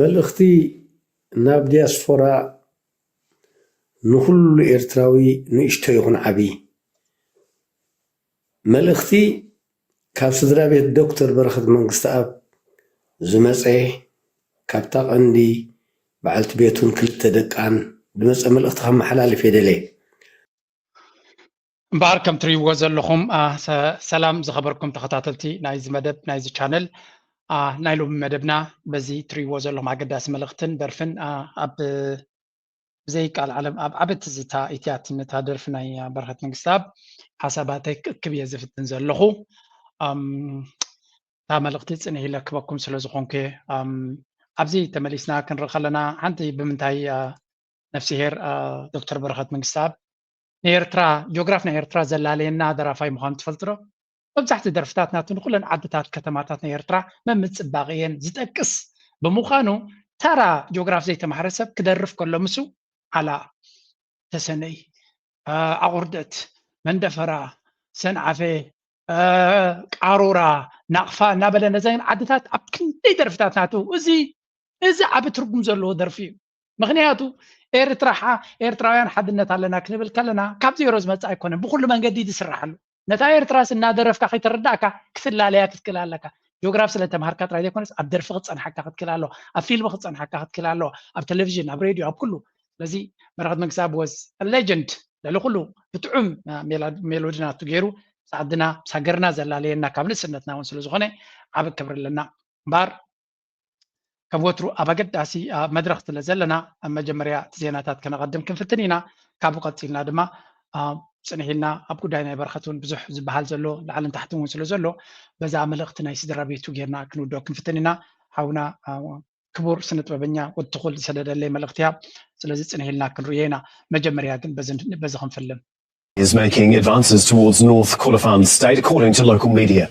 መልእኽቲ ናብ ዲያስፖራ፣ ንኹሉ ኤርትራዊ፣ ንእሽቶ ይኹን ዓቢ፣ መልእኽቲ ካብ ስድራ ቤት ዶክተር በረኸት መንግስተኣብ ዝመጸ፣ ካብታ ቀንዲ በዓልቲ ቤቱን ክልተ ደቃን ዝመጸ መልእኽቲ ከመሓላልፍ እየ ደልየ። እምበኣር ከም ትርእይዎ ዘለኹም፣ አ፣ ሰ-፣ ሰላም ዝኸበርኩም ተኸታተልቲ ናይዚ መደብ፣ ናይዚ ቻነል፣ አ፣ ናይ ሎሚ መደብና በዚ ትርእይዎ ዘለኹም ኣገዳሲ መልእኽትን ደርፍን፣ አ፣ ኣብ ብዘይ ቃል ዓለም ኣብ ዓቢ ትዝታ ኢትያት ነታ ደርፊ ናይ፣ አ፣ በረኸት መንግስተኣብ ሓሳባተይ ክእክብ እየ ዝፍትን ዘለኹ። ኣም፣ እታ መልእኽቲ ጽንሕ ኢለ ክበኩም ስለ ዝኾንኩ እየ። ኣም፣ ኣብዚ ተመሊስና ክንርኢ ከለና ሓንቲ ብምንታይ፣ አ፣ ነፍስሄር፣ አ፣ ዶክተር በረኸት መንግስተኣብ ንኤርትራ፣ ጂኦግራፍ ናይ ኤርትራ ዘላለየና ደራፋይ ምዃኑ ትፈልጡ ዶ? መብዛሕትኡ ደርፍታት ናቱ ንኩለን ዓድታት፣ ከተማታት ናይ ኤርትራ መምጽባቕ እየን ዝጠቅስ ብምዃኑ፣ ተራ ጂኦግራፍ ዘይተማህረ ሰብ ክደርፍ ከሎ ምስኡ ዓላ፣ ተሰነይ፣ አ፣ ኣቑርደት፣ መንደፈራ፣ ሰንዓፈ፣ አ፣ ቃሮራ፣ ናቕፋ እናበለ ነዘን ዓድታት ኣብ ክንደይ ደርፍታት ናቱ፣ እዚ፣ እዚ ዓቢ ትርጉም ዘለዎ ደርፊ እዩ። ምኽንያቱ ኤርትራ ሓ-፣ ኤርትራውያን ሓድነት ኣለና ክንብል ከለና ካብ ዜሮ ዝመጽእ ኣይኮነን፣ ብኹሉ መንገዲ እዩ ዝስራሕ ኣሎ። ነታ ኤርትራስ እናደረፍካ ከይተረዳእካ ክትላለያ ክትክእል ኣለካ። ጂኦግራፍ ስለ ተምሃርካ ጥራይ ዘይኮነስ ኣብ ደርፊ ክጸንሓካ ክትክእል ኣለዋ፣ ኣብ ፊልም ክጸንሓካ ክትክእል ኣለዋ፣ ኣብ ቴሌቪዥን፣ ኣብ ሬድዮ፣ ኣብ ኩሉ። ስለዚ በረኸት መንግስተኣብ was a legend፣ ልዕሊ ኩሉ ብጥዑም፣ አ፣ ሜላ-፣ ሜሎዲ ናቱ ገይሩ ምስ ዓድና ምስ ሃገርና ዘላለየና ካብ ንእስነትና እውን ስለ ዝኾነ ዓቢ ክብሪ ኣለና። እምበኣር ከም ወትሩ ኣብ ኣገዳሲ፣ አ፣ መድረኽ ስለ ዘለና ኣብ መጀመርያ እቲ ዜናታት ከነቐድም ክንፍትን ኢና። ካብኡ ቀጺልና ድማ፣ አ፣ ጽንሕ ኢልና ኣብ ጉዳይ ናይ በረኸት እውን ብዙሕ ዝበሃል ዘሎ ላዕልን ታሕትን እውን ስለ ዘሎ በዛ መልእኽቲ ናይ ስድራ ቤቱ ጌርና ክንውድኦ ክንፍትን ኢና። ሓውና፣ አ፣ ክቡር ስነ ጥበበኛ ወዲ ትኹል ዝሰደደለይ መልእኽቲ እያ። ስለዚ ጽንሕ ኢልና ክንርእዮ ኢና። መጀመርያ ግን በዚ፣ በዚ ክንፍልም። is making advances towards North Kordofan state, according to local media.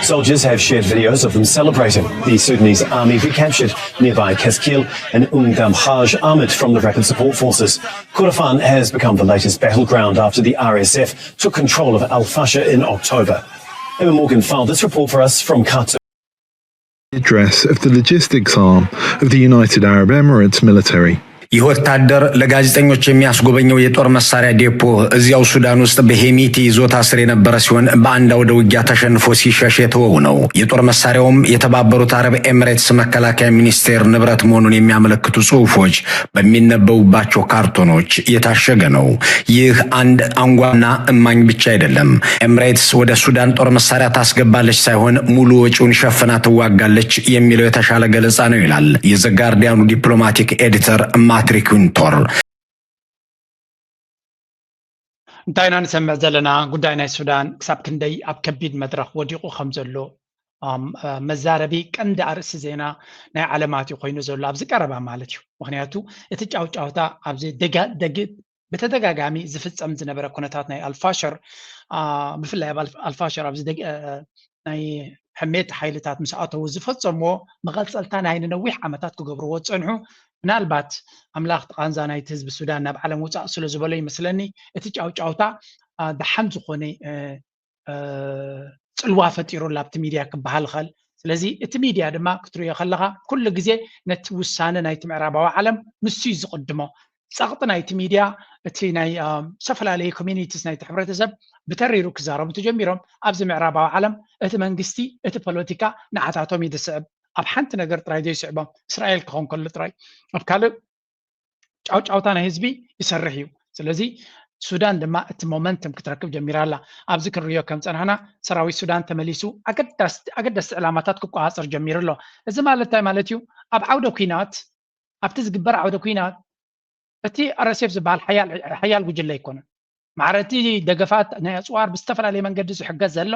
Soldiers have shared videos of them celebrating. The Sudanese army recaptured nearby Kaskil and Umdam Haj armoured from the Rapid Support Forces. Kordofan has become the latest battleground after the R S F took control of Al Fasher in October. Emma Morgan filed this report for us from Khartoum. Address of the logistics arm of the United Arab Emirates military. ይህ ወታደር ለጋዜጠኞች የሚያስጎበኘው የጦር መሳሪያ ዴፖ እዚያው ሱዳን ውስጥ በሄሚቲ ይዞታ ስር የነበረ ሲሆን በአንድ አውደ ውጊያ ተሸንፎ ሲሸሽ የተወው ነው። የጦር መሳሪያውም የተባበሩት አረብ ኤምሬትስ መከላከያ ሚኒስቴር ንብረት መሆኑን የሚያመለክቱ ጽሑፎች በሚነበቡባቸው ካርቶኖች የታሸገ ነው። ይህ አንድ አንጓና እማኝ ብቻ አይደለም። ኤምሬትስ ወደ ሱዳን ጦር መሳሪያ ታስገባለች ሳይሆን ሙሉ ወጪውን ሸፍና ትዋጋለች የሚለው የተሻለ ገለጻ ነው ይላል የዘጋርዲያኑ ዲፕሎማቲክ ኤዲተር ማትሪክ ዊንቶር። እንታይ ኢና ንሰምዕ ዘለና? ጉዳይ ናይ ሱዳን ክሳብ ክንደይ ኣብ ከቢድ መድረኽ ወዲቑ ከም ዘሎ፣ ኣም፣ እ፣ መዛረቢ ቀንዲ ኣርእስቲ ዜና ናይ ዓለማት እዩ ኮይኑ ዘሎ ኣብዚ ቀረባ ማለት እዩ። ምኽንያቱ እቲ ጫውጫውታ ኣብዚ ደጋ-፣ ደግ-፣ ብተደጋጋሚ ዝፍጸም ዝነበረ ኩነታት ናይ ኣልፋሸር፣ አ፣ ብፍላይ ኣብ ኣልፍ-፣ ኣልፋሸር ኣብዚ ደግ-፣ እ፣ ናይ ሕሜት ሓይልታት ምስ ኣተዉ ዝፈጸምዎ መቐጸልታ ናይ ንነዊሕ ዓመታት ክገብርዎ ዝጸንሑ፣ ምናልባት ኣምላኽ እቲ ቃንዛ ናይቲ ህዝቢ ሱዳን ናብ ዓለም ውጻእ ስለ ዝበሎ ይመስለኒ እቲ ጫውጫውታ፣ አ፣ ደሓን ዝኾነ፣ እ፣ እ፣ ጽልዋ ፈጢሩላ ኣብቲ ሚድያ ክበሃል ይኽእል። ስለዚ እቲ ሚድያ ድማ ክትርእዮ ከለኻ ኩሉ ግዜ ነቲ ውሳነ ናይቲ ምዕራባዊ ዓለም ንሱ እዩ ዝቕድሞ። ጸቕጢ ናይቲ ሚድያ እቲ ናይ፣ እ፣ ዝተፈላለዩ ኮሚኒቲስ ናይቲ ሕብረተሰብ ብተሪሩ ክዛረቡ እንተጀሚሮም ኣብዚ ምዕራባዊ ዓለም እቲ መንግስቲ፣ እቲ ፖለቲካ ንዓታቶም እዩ ዝስዕብ። ኣብ ሓንቲ ነገር ጥራይ ዘይስዕቦም፣ እስራኤል ክኸውን ከሎ ጥራይ፣ ኣብ ካልእ ጫውጫውታ ናይ ህዝቢ ይሰርሕ እዩ። ስለዚ ሱዳን ድማ እቲ ሞመንተም ክትረክብ ጀሚራ ኣላ። ኣብዚ ክንርእዮ ከም ጸናሕና ሰራዊት ሱዳን ተመሊሱ ኣገዳስ-፣ ኣገደስቲ ዕላማታት ክቆጻጸር ጀሚሩ ኣሎ። እዚ ማለት እንታይ ማለት እዩ? ኣብ ዓውደ ኲናት፣ ኣብቲ ዝግበር ዓውደ ኲናት እቲ ኣር ኤስ ኤፍ ዝበሃል ሓያል፣ ሓያል ጉጅለ ኣይኮነን። ማዕረ እቲ ደገፋት ናይ ኣጽዋር ብዝተፈላለየ መንገዲ ዝሕገዝ ዘሎ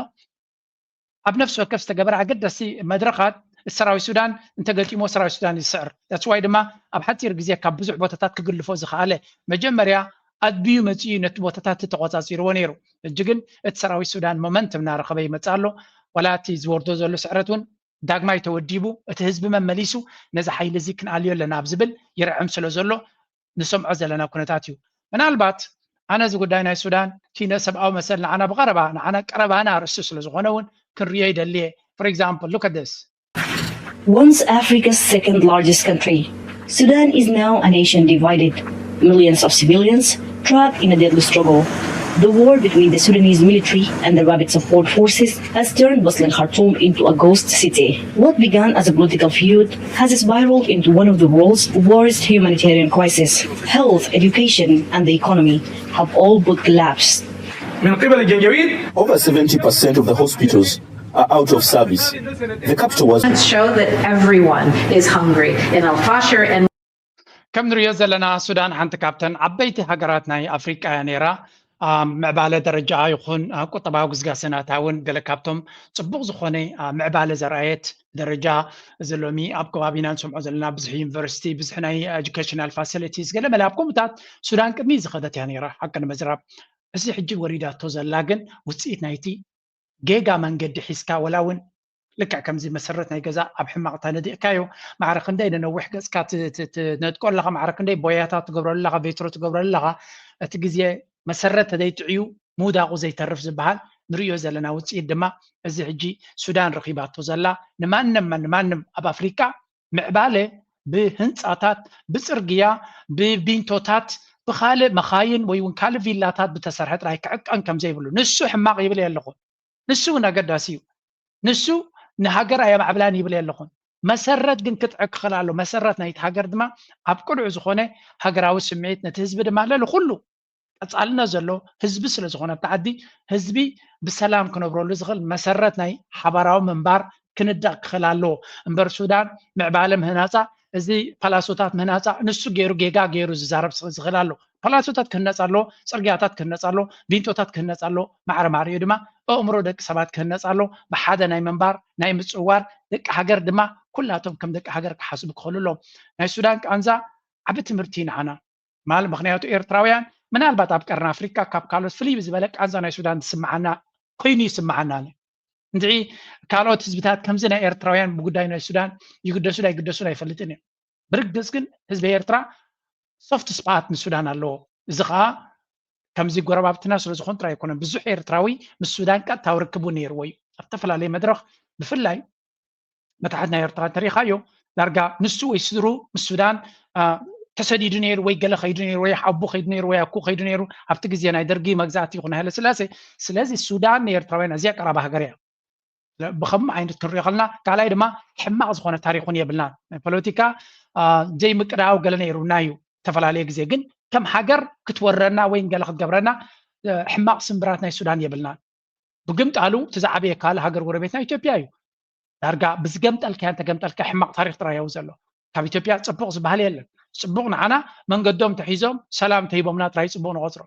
ኣብ ነፍሲ ወከፍ ዝተገበረ ኣገደስቲ መድረኻት ሰራዊት ሱዳን እንተገጢሞ ሰራዊት ሱዳን ይስዕር። That's why ድማ ኣብ ሓፂር ግዜ ካብ ብዙሕ ቦታታት ክግልፎ ዝኸኣለ። መጀመርያ ኣድብዩ መፂኡ ነቲ ቦታታት ተቆፃፂርዎ ነይሩ። ሕጂ ግን እቲ ሰራዊት ሱዳን ሞመንተም እናረኸበ ይመፅእ ኣሎ። ዋላ እቲ ዝወርዶ ዘሎ ስዕረት እውን ዳግማይ ተወዲቡ እቲ ህዝቢ መመሊሱ ነዚ ሓይሊ እዚ ክንኣልዮ ኣለና ኣብ ዝብል ይርዕም ስለ ዘሎ ንሰምዖ ዘለና ኩነታት እዩ። ምናልባት ኣነ እዚ ጉዳይ ናይ ሱዳን እቲ ሰብኣዊ መሰል ንዓና ብቐረባ፣ ንዓና ቀረባና ኣርእስቲ ስለ ዝኾነ እውን ክንርእዮ ይደሊ እየ። For example, look at this. Once Africa's second largest country, Sudan is now a nation divided. Millions of civilians trapped in a deadly struggle. The war between the Sudanese military and the Rapid Support Forces has turned bustling Khartoum into a ghost city. What began as a political feud has spiraled into one of the world's worst humanitarian crises. Health, education, and the economy have all but collapsed. من قبل الجنجويد. Over seventy percent of the hospitals are out of service. The capital was. Show that everyone is hungry in El Fasher and ከም ንሪኦ ዘለና ሱዳን ሓንቲ ካብተን ዓበይቲ ሃገራት ናይ ኣፍሪቃ እያ ነይራ። ኣብ ምዕባለ ደረጃ ይኹን ኣብ ቁጠባዊ ግስጋሰ ናታ እውን ገለ ካብቶም ፅቡቕ ዝኾነ ኣብ ምዕባለ ዘርኣየት ደረጃ፣ እዚ ሎሚ ኣብ ከባቢና ንሰምዖ ዘለና ብዙሕ ዩኒቨርሲቲ፣ ብዙሕ ናይ ኤጁኬሽናል ፋሲሊቲስ፣ ገለ መለ ኣብ ከምኡታት ሱዳን ቅድሚ ዝኸደት እያ ነይራ። ሓቂ ንምዝራብ፣ እዚ ሕጂ ወሪዳቶ ዘላ ግን ውፅኢት ናይቲ ጌጋ መንገዲ ሒዝካ፣ ወላ እውን ልክዕ ከምዚ መሰረት ናይ ገዛ ኣብ ሕማቕ ተነዲቕካዮ፣ ማዕረ ክንደይ ንነዊሕ ገጽካ ት- ት- ትነድቆ ኣለኻ፣ ማዕረ ክንደይ ቦያታት ትገብረሉ ኣለኻ፣ ቬትሮ ትገብረሉ ኣለኻ። እቲ ግዜ መሰረት ተዘይጥዕዩ ምውዳቑ ዘይተርፍ ዝበሃል ንርእዮ ዘለና ውጽኢት ድማ፣ እዚ ሕጂ ሱዳን ረኺባቶ ዘላ፣ ንማንም ንማንም ኣብ ኣፍሪቃ ምዕባለ ብህንጻታት፣ ብጽርግያ፣ ብቢንቶታት፣ ብኻልእ መኻይን ወይ እውን ካልእ ቪላታት ብተሰርሐ ጥራይ ክዕቀን ከም ዘይብሉ፣ ንሱ ሕማቕ ይብል የለኹን። ንሱ እውን ኣገዳሲ እዩ። ንሱ ንሃገር ኣየማዕብላን ይብል የለኹን። መሰረት ግን ክጥዕክ ክኽእል ኣሎ። መሰረት ናይቲ ሃገር ድማ ኣብ ቅኑዕ ዝኾነ ሃገራዊ ስምዒት፣ ነቲ ህዝቢ ድማ ልዕሊ ኩሉ ቀጻልነት ዘሎ ህዝቢ ስለ ዝኾነ ኣብቲ ዓዲ፣ ህዝቢ ብሰላም ክነብረሉ ዝኽእል መሰረት ናይ ሓባራዊ ምንባር ክንዳእ ክኽእል ኣለዎ። እምበር ሱዳን ምዕባለ ምህናጻ፣ እዚ ፓላሶታት ምህናጻ ንሱ ገይሩ፣ ጌጋ ገይሩ ዝዛረብ ስ- ዝኽእል ኣሎ። ፓላሶታት ክህነጽ ኣለዎ፣ ጽርግያታት ክህነጽ ኣለዎ፣ ቢንቶታት ክህነጽ ኣለዎ። ማዕረ ማዕሪኡ ድማ ኣእምሮ ደቂ ሰባት ክህነጽ ኣለዎ። ብሓደ ናይ ምንባር፣ ናይ ምጽዋር፣ ደቂ ሃገር ድማ ኩላቶም ከም ደቂ ሃገር ክሓስቡ ክኽእሉ ኣለዎም። ናይ ሱዳን ቃንዛ ዓቢ ትምህርቲ እዩ ንዓና። ማል ምኽንያቱ ኤርትራውያን ምናልባት ኣብ ቀርኒ ኣፍሪካ ካብ ካልኦት ፍልይ ዝበለ ቃንዛ ናይ ሱዳን ዝስምዓና ኮይኑ ይስምዓና ኣሎ። እንድዒ ካልኦት ህዝብታት ከምዚ ናይ ኤርትራውያን ብጉዳይ ናይ ሱዳን ይግደሱ ኣይግደሱን ኣይፈልጥን እዮም። ብርግጽ ግን ህዝቢ ኤርትራ ሶፍት ስፓት ንሱዳን ኣለዎ። እዚ ከዓ ከምዚ ጎረባብትና ስለ ዝኾኑ ጥራይ ኣይኮነን። ብዙሕ ኤርትራዊ ምስ ሱዳን ቀጥታዊ ርክቡ ነይርዎ እዩ። ኣብ ዝተፈላለየ መድረኽ ብፍላይ መታሕት ናይ ኤርትራ እንተሪኢኻዮ ዳርጋ ንሱ ወይ ስድሩ ምስ ሱዳን አ፣ ተሰዲዱ ነይሩ ወይ ገለ ከይዱ ነይሩ ወይ ሓቡ ከይዱ ነይሩ ወይ ኣኩ ከይዱ ነይሩ። ኣብቲ ግዜ ናይ ደርጊ መግዛእቲ ይኹን ሃይለ ስላሴ። ስለዚ ሱዳን ንኤርትራውያን ኣዝያ ቀራባ ሃገር እያ። ብኸም ዓይነት ክንሪኦ ከለና፣ ካልኣይ ድማ ሕማቕ ዝኾነ ታሪኽ እውን የብልናን። ናይ ፖለቲካ አ፣ ዘይምቅዳው ገለ ነይሩና እዩ። ዝተፈላለየ ግዜ ግን ከም ሃገር ክትወረና ወይ ገለ ክትገብረና አ፣ ሕማቕ ስምብራት ናይ ሱዳን የብልናን። ብግምጣሉ እቲ ዝዓበየ ካልእ ሃገር ጎረቤትና ኢትዮጵያ እዩ። ዳርጋ ብዝገምጠልካያን ተገምጠልካ ሕማቕ ታሪኽ ጥራይ እዩ ዘሎ። ካብ ኢትዮጵያ ጽቡቕ ዝበሃል የለን። ጽቡቕ ንዓና መንገዶም ተሒዞም ሰላም ተሂቦምና ጥራይ ጽቡቕ ንቆጽሮ።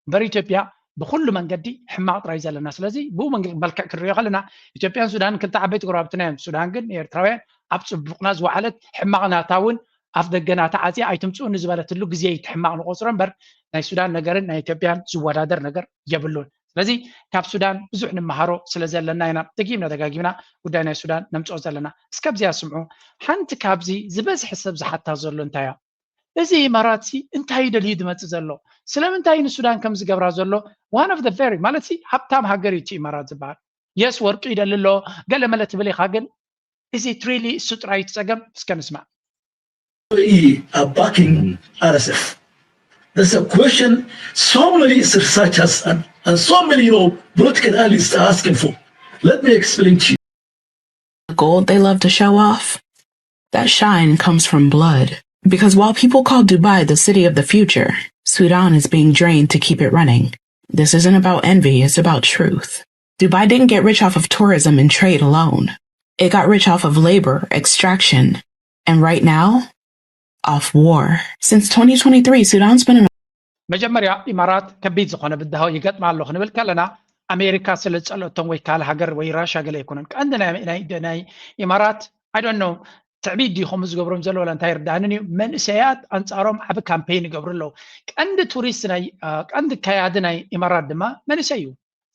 እምበር ኢትዮጵያ ብኩሉ መንገዲ ሕማቕ ጥራይ ዘለና። ስለዚ ብኡ መንገ- መልክዕ ክንሪኦ ከለና ኢትዮጵያን ሱዳንን ክልተ ዓበይቲ ጎረባብትና እዮም። ሱዳን ግን ንኤርትራውያን ኣብ ጽቡቕና ዝወዓለት፣ ሕማቕ ናታ እውን ኣፍ ደገና ተዓጽያ ኣይትምጽኡኒ ዝበለትሉ ግዜ እዩ እቲ ሕማቕ ንቆጽሮ እምበር ናይ ሱዳን ነገርን ናይ ኢትዮጵያን ዝወዳደር ነገር የብሉን። ስለዚ ካብ ሱዳን ብዙሕ ንመሃሮ ስለ ዘለና ኢና ደጊምና ደጋጊምና ጉዳይ ናይ ሱዳን ነምጽኦ ዘለና። እስከ ኣብዚኣ ስምዑ። ሓንቲ ካብዚ ዝበዝሐ ሰብ ዝሓታ ዘሎ እንታይ እያ? እዚ ኢማራት ሲ እንታይ እዩ ደልዩ ዝመጽእ ዘሎ? ስለምንታይ ንሱዳን ከም ዝገብራ ዘሎ? One of the very ማለት ሲ ሃብታም ሃገር እዩ እቲ ኢማራት ዝበሃል። የስ ወርቂ ይደሊ ኣሎ ገለ መለ ትብል ኢኻ፣ ግን is it really እሱ ጥራይ እቲ ጸገም? እስከ ንስማዕ። Are backing R S F? That's a question so many researchers and, and so many, you know, political analysts are asking for. Let me explain to you. The gold they love to show off, that shine comes from blood. Because while people call Dubai the city of the future, Sudan is being drained to keep it running. This isn't about envy, it's about truth. Dubai didn't get rich off of tourism and trade alone. It got rich off of labor, extraction, and right now, off war. Since twenty twenty-three, Sudan's been in መጀመርያ ኢማራት ከቢድ ዝኾነ ብድሆ ይገጥማ ኣሎ ክንብል ከለና ኣሜሪካ ስለ ዝጸልኦቶም ወይ ካልእ ሃገር ወይ ራሻ ገለ ኣይኮነን። ቀንዲ ናይ ናይ ናይ ኢማራት I don't know ትዕቢት ድዩ ከምኡ ዝገብሮም ዘሎ ወላ እንታይ ይርዳእንን እዩ። መንእሰያት ኣንጻሮም ዓቢ ካምፔይን ይገብሩ ኣለዉ። ቀንዲ ቱሪስት ናይ አ፣ ቀንዲ ከያዲ ናይ ኢማራት ድማ መንእሰይ እዩ።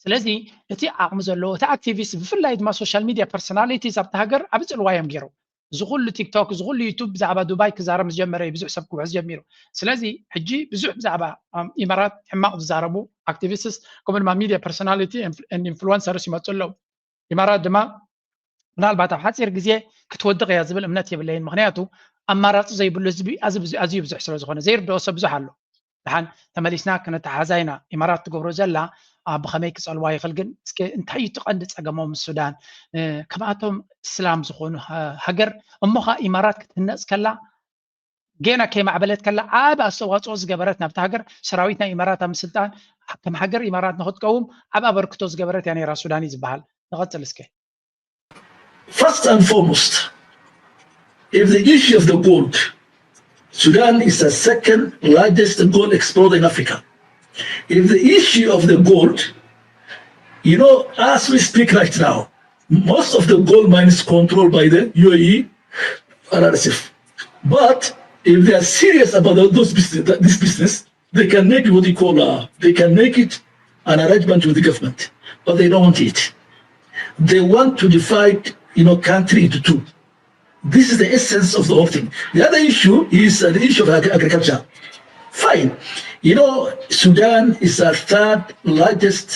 ስለዚ እቲ ዓቕሚ ዘለዎ እቲ ኣክቲቪስት ብፍላይ ድማ ሶሻል ሚድያ ፐርሶናሊቲስ ኣብቲ ሃገር ዓቢ ጽልዋ እዮም ገይሮም። እዚ ኩሉ ቲክቶክ እዚ ኩሉ ዩቱብ ብዛዕባ ዱባይ ክዛረብ ምስ ጀመረ እዩ ብዙሕ ሰብ ክውሕዝ ጀሚሩ። ስለዚ ሕጂ ብዙሕ ብዛዕባ ኣም፣ ኢማራት ሕማቕ ዝዛረቡ ኣክቲቪስትስ ከምኡ ድማ ሚድያ ፐርሶናሊቲ ኢንፍሉንሰርስ ይመፁ ኣለዉ። ኢማራት ድማ ምናልባት ኣብ ሓፂር ግዜ ክትወድቕ እያ ዝብል እምነት የብለይን። ምክንያቱ ኣማራፂ ዘይብሉ ህዝቢ ኣዝዩ ብዙ- ኣዝዩ ብዙሕ ስለ ዝኾነ ዘይርድኦ ሰብ ብዙሕ ኣሎ። ደሓን ተመሊስና ክነተሓዛ ኢና። ኢማራት ትገብሮ ዘላ ኣ፣ ብኸመይ ክጸልዋ ይኽእል? ግን እስከ እንታይ እዩ እቲ ቀንዲ ጸገሞም ምስ ሱዳን? እ፣ ከምኣቶም እስላም ዝኾኑ ሃ- ሃገር እሞ ኸኣ ኢማራት ክትህነጽ ከላ ገና ከይማዕበለት ከላ ዓብ ኣስተዋፅኦ ዝገበረት ናብቲ ሃገር ሰራዊት ናይ ኢማራት ኣብ ምስልጣን ከም ሃገር ኢማራት ንክትቀውም ዓብ ኣበርክቶ ዝገበረት እያ ነይራ ሱዳን እዩ ዝበሃል። ንቐፅል እስከ። First and foremost, if the issue of the gold, Sudan is the second largest gold exporter in Africa. If the issue of the gold, you know, as we speak right now, most of the gold mines controlled by the U A E and R S F. But if they are serious about those business, this business, they can make what you call a, they can make it an arrangement with the government, but they don't want it. They want to divide, you know, country into two. This is the essence of the whole thing. The other issue is uh, the issue of agriculture. Fine. You know, Sudan is the third largest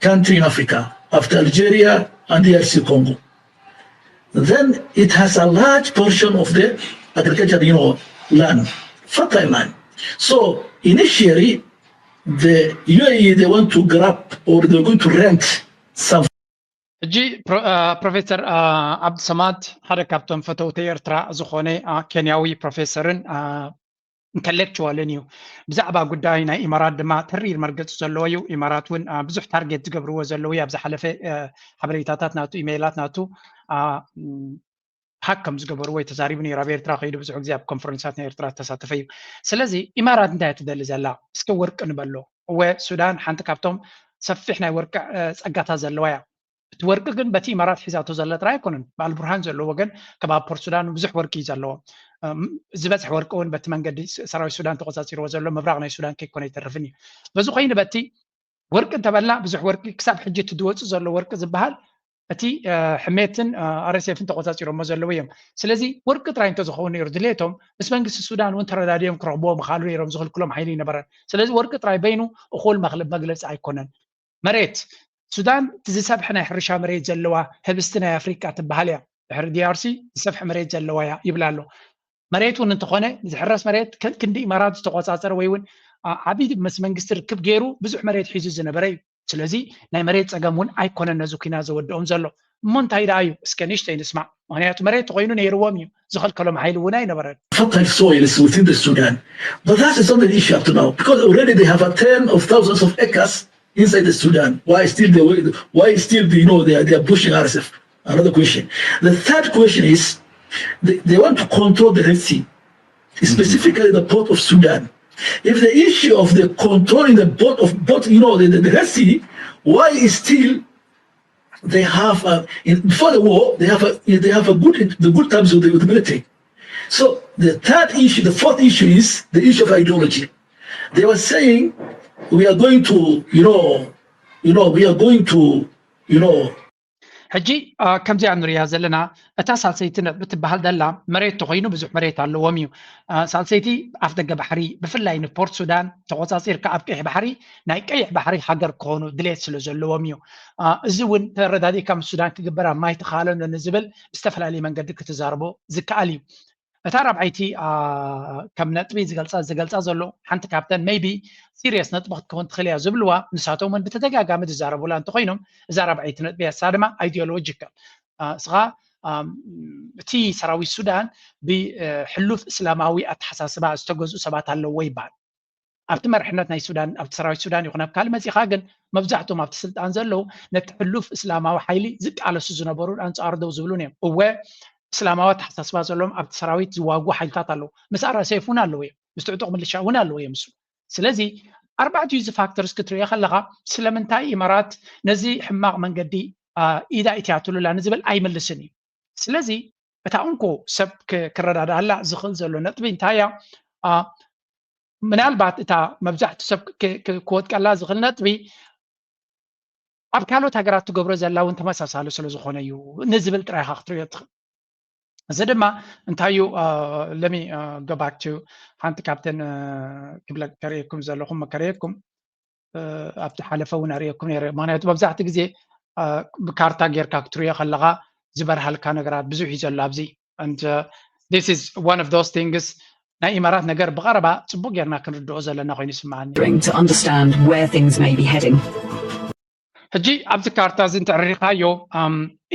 country in Africa after Algeria and the D R C Congo. Then it has a large portion of the agriculture, you know, land, fertile land. So initially, the U A E, they want to grab or they're going to rent some. ሕጂ ፕሮፌሰር ኣብዱሰማድ ሓደ ካብቶም ፈተውቲ ኤርትራ ዝኾነ ኬንያዊ ፕሮፌሰርን ኢንተሌክቹዋልን እዩ። ብዛዕባ ጉዳይ ናይ ኢማራት ድማ ተሪር መርገፂ ዘለዎ እዩ። ኢማራት እውን ብዙሕ ታርጌት ዝገብርዎ ዘለዉ ኣብዚ ሓለፈ ሓበሬታታት ናቱ ኢሜይላት ናቱ ሃክ ከም ዝገበርዎ ተዛሪቡ ነይሩ። ኣብ ኤርትራ ከይዱ ብዙሕ ግዜ ኣብ ኮንፈረንሳት ናይ ኤርትራ ዝተሳተፈ እዩ። ስለዚ ኢማራት እንታይ እያ ትደሊ ዘላ? እስከ ወርቂ ንበሎ። እወ ሱዳን ሓንቲ ካብቶም ሰፊሕ ናይ ወርቂ ፀጋታት ዘለዋ እያ። እቲ ወርቂ ግን በቲ ኢማራት ሒዛቶ ዘላ ጥራይ ኣይኮነን። ብኣልቡርሃን ዘለዎ ወገን ከባቢ ፖርት ሱዳን ብዙሕ ወርቂ እዩ ዘለዎ። ዝበዝሕ ወርቂ እውን በቲ መንገዲ ሰራዊት ሱዳን ተቆፃፂርዎ ዘሎ ምብራቕ ናይ ሱዳን ከይኮነ ኣይተርፍን እዩ። በዚ ኮይኑ በቲ ወርቂ እንተበልና ብዙሕ ወርቂ ክሳብ ሕጂ እቲ ዝወፅእ ዘሎ ወርቂ ዝበሃል እቲ ሕሜትን ኣርኤስኤፍን ተቆፃፂሮሞ ዘለዉ እዮም። ስለዚ ወርቂ ጥራይ እንተዝኸውን ነይሩ ድሌቶም ምስ መንግስቲ ሱዳን እውን ተረዳድዮም ክረኽብዎ ምኽኣሉ ነይሮም። ዝኽልክሎም ሓይሊ ኣይነበረን። ስለዚ ወርቂ ጥራይ በይኑ እኹል መግለፂ ኣይኮነን። መሬት ሱዳን እቲ ዝሰፍሐ ናይ ሕርሻ መሬት ዘለዋ ህብስቲ ናይ ኣፍሪቃ ትበሃል እያ። ድሕሪ ዲኣርሲ ዝሰፍሐ መሬት ዘለዋ እያ ይብል ኣሎ። መሬት እውን እንተኾነ ዝሕረስ መሬት ክንዲ ኢማራት ዝተቆፃፀረ ወይ እውን ዓብዪ ምስ መንግስቲ ርክብ ገይሩ ብዙሕ መሬት ሒዙ ዝነበረ እዩ። ስለዚ ናይ መሬት ፀገም እውን ኣይኮነን ነዚ ኩናት ዘወድኦም ዘሎ። እሞ እንታይ ደኣ እዩ? እስከ ንእሽተይ ንስማዕ። ምክንያቱ መሬት ተኮይኑ ነይርዎም እዩ፣ ዝኸልከሎም ሓይሊ እውን ኣይነበረን። Fertile soils within the Sudan. But that is not an issue up to now because already they have a ten of thousands of acres inside the Sudan. Why still they why still you know they are, they are pushing R S F? Another question. The third question is they, they want to control the Red Sea, specifically the port of Sudan. If the issue of the controlling the port of port, you know, the, the, the Red Sea, why is still they have a, in, before the war they have a they have a good the good times with the, with the military. So the third issue, the fourth issue is the issue of ideology. They were saying we are going to, you know, you know, we are going to, you know, ሕጂ ከምዚኣ ንሪያ ዘለና እታ ሳልሰይቲ ነጥቢ ትበሃል ዘላ መሬት ተኮይኑ ብዙሕ መሬት ኣለዎም እዩ። ሳልሰይቲ ኣፍ ደገ ባሕሪ ብፍላይ ንፖርት ሱዳን ተቆፃፂርካ ኣብ ቀይሕ ባሕሪ ናይ ቀይሕ ባሕሪ ሃገር ክኾኑ ድሌት ስለ ዘለዎም እዩ። እዚ እውን ተረዳዲእካ ምስ ሱዳን ክግበር ኣብ ማይ ተኻለኖ ንዝብል ብዝተፈላለየ መንገዲ ክትዛርቦ ዝከኣል እዩ። እታ ራብዓይቲ ከም ነጥቢ ዝገልፃ ዝገልፃ ዘሎ ሓንቲ ካብተን maybe serious ነጥቢ ክትከውን ትኽእል እያ ዝብልዋ ንሳቶም እውን ብተደጋጋሚ ዝዛረቡላ እንተኮይኖም እዛ ራብዓይቲ ነጥቢ እያ። እሳ ድማ ideological እስኻ እቲ ሰራዊት ሱዳን ብሕሉፍ እስላማዊ ኣተሓሳስባ ዝተገዝኡ ሰባት ኣለዎ ይበሃል። ኣብቲ መርሕነት ናይ ሱዳን ኣብቲ ሰራዊት ሱዳን ይኹን ኣብ ካልእ መፂኻ ግን መብዛሕትኦም ኣብቲ ስልጣን ዘለዉ ነቲ ሕሉፍ እስላማዊ ሓይሊ ዝቃለሱ ዝነበሩን ኣንፃሩ ደው ዝብሉን እዮም። እወ እስላማዊ ኣተሓሳስባ ዘለዎም ኣብቲ ሰራዊት ዝዋጉ ሓይልታት ኣለዉ። ምስ ኣርኤስኤፍ እውን ኣለዉ እዮም፣ ምስ ትዕጡቕ ምልሻ እውን ኣለዉ እዮም። እሱ ስለዚ ኣርባዕቲኡ እዚ ፋክተርስ ክትሪኦ ከለኻ ስለምንታይ ኢማራት ነዚ ሕማቕ መንገዲ ኢዳ ኢትያትሉላ ንዝብል ኣይምልስን እዩ። ስለዚ እታ እንኮ ሰብ ክረዳድኣላ ዝኽእል ዘሎ ነጥቢ እንታይ እያ? ምናልባት እታ መብዛሕትኡ ሰብ ክወጥቀላ ዝኽእል ነጥቢ ኣብ ካልኦት ሃገራት ትገብሮ ዘላ እውን ተመሳሳሊ ስለ ዝኾነ እዩ ንዝብል ጥራይ ኢኻ ክትሪኦ ትኽእል። እዚ ድማ እንታይ እዩ? ለሚ go back to ሓንቲ ካብተን ክብለ ከርእየኩም ዘለኹም መከረየኩም ኣብቲ ሓለፈ እውን ኣርእየኩም ነይረ። ምክንያቱ መብዛሕትኡ ግዜ ብካርታ ጌርካ ክትሪኦ ከለኻ ዝበርሃልካ ነገራት ብዙሕ እዩ ዘሎ ኣብዚ። And uh, this is one of those things። ናይ ኢማራት ነገር ብቐረባ ጽቡቕ ጌርና ክንርድኦ ዘለና ኮይኑ ይስምዓኒ። To understand where things may be heading. ሕጂ ኣብዚ ካርታ እዚ እንተዕሪኻዮ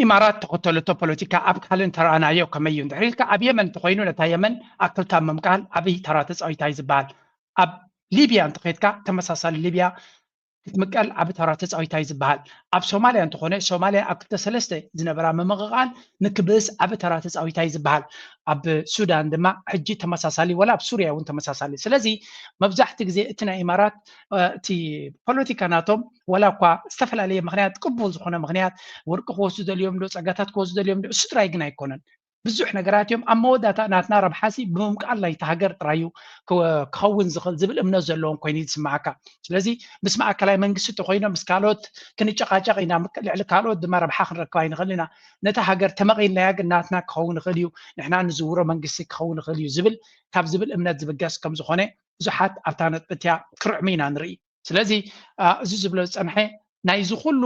ኢማራት ተኸተለቶ ፖለቲካ ኣብ ካልእ እንተረኣናዮ ከመይ እዩ? እንድሕር ኢልካ ኣብ የመን እንተኮይኑ ነታ የመን ኣክልታ ምምቃል ዓብይ ተራ ተፃዊታ እዩ ዝበሃል። ኣብ ሊብያ እንተኸድካ ተመሳሳሊ ሊብያ ክትምቀል ዓቢ ተራ ተፃዊታ እዩ ዝበሃል። ኣብ ሶማልያ እንተኾነ ሶማልያ ኣብ ክልተ ሰለስተ ዝነበራ ምምቕቓል ንክብእስ ዓቢ ተራ ተፃዊታ እዩ ዝበሃል። ኣብ ሱዳን ድማ ሕጂ ተመሳሳሊ ወላ ኣብ ሱርያ እውን ተመሳሳሊ። ስለዚ መብዛሕቲ ግዜ እቲ ናይ ኢማራት እቲ ፖለቲካ ናቶም ዋላ እኳ ዝተፈላለየ ምክንያት ቅቡል ዝኾነ ምክንያት ወርቂ ክወስዱ ደልዮም ዶ ፀጋታት ክወስዱ ደልዮም ዶ እሱ ጥራይ ግን ኣይኮነን። ብዙሕ ነገራት እዮም ኣብ መወዳእታ ናትና ረብሓሲ ብምምቃል ናይቲ ሃገር ጥራይ እዩ ክኸውን ዝኽእል ዝብል እምነት ዘለዎም ኮይኑ ዝስማዓካ። ስለዚ ምስ ማእከላይ መንግስቲ ተኮይኖም ምስ ካልኦት ክንጨቃጨቅ ኢና፣ ልዕሊ ካልኦት ድማ ረብሓ ክንረክብ ኣይንኽእል ኢና። ነታ ሃገር ተመቒልናያ ግን ናትና ክኸውን ይኽእል እዩ፣ ንሕና ንዝውሮ መንግስቲ ክኸውን ይኽእል እዩ ዝብል ካብ ዝብል እምነት ዝብገስ ከም ዝኾነ ብዙሓት ኣብታ ነጥቢ እቲኣ ክርዕሙ ኢና ንርኢ። ስለዚ እዚ ዝብሎ ዝፀንሐ ናይዚ ኩሉ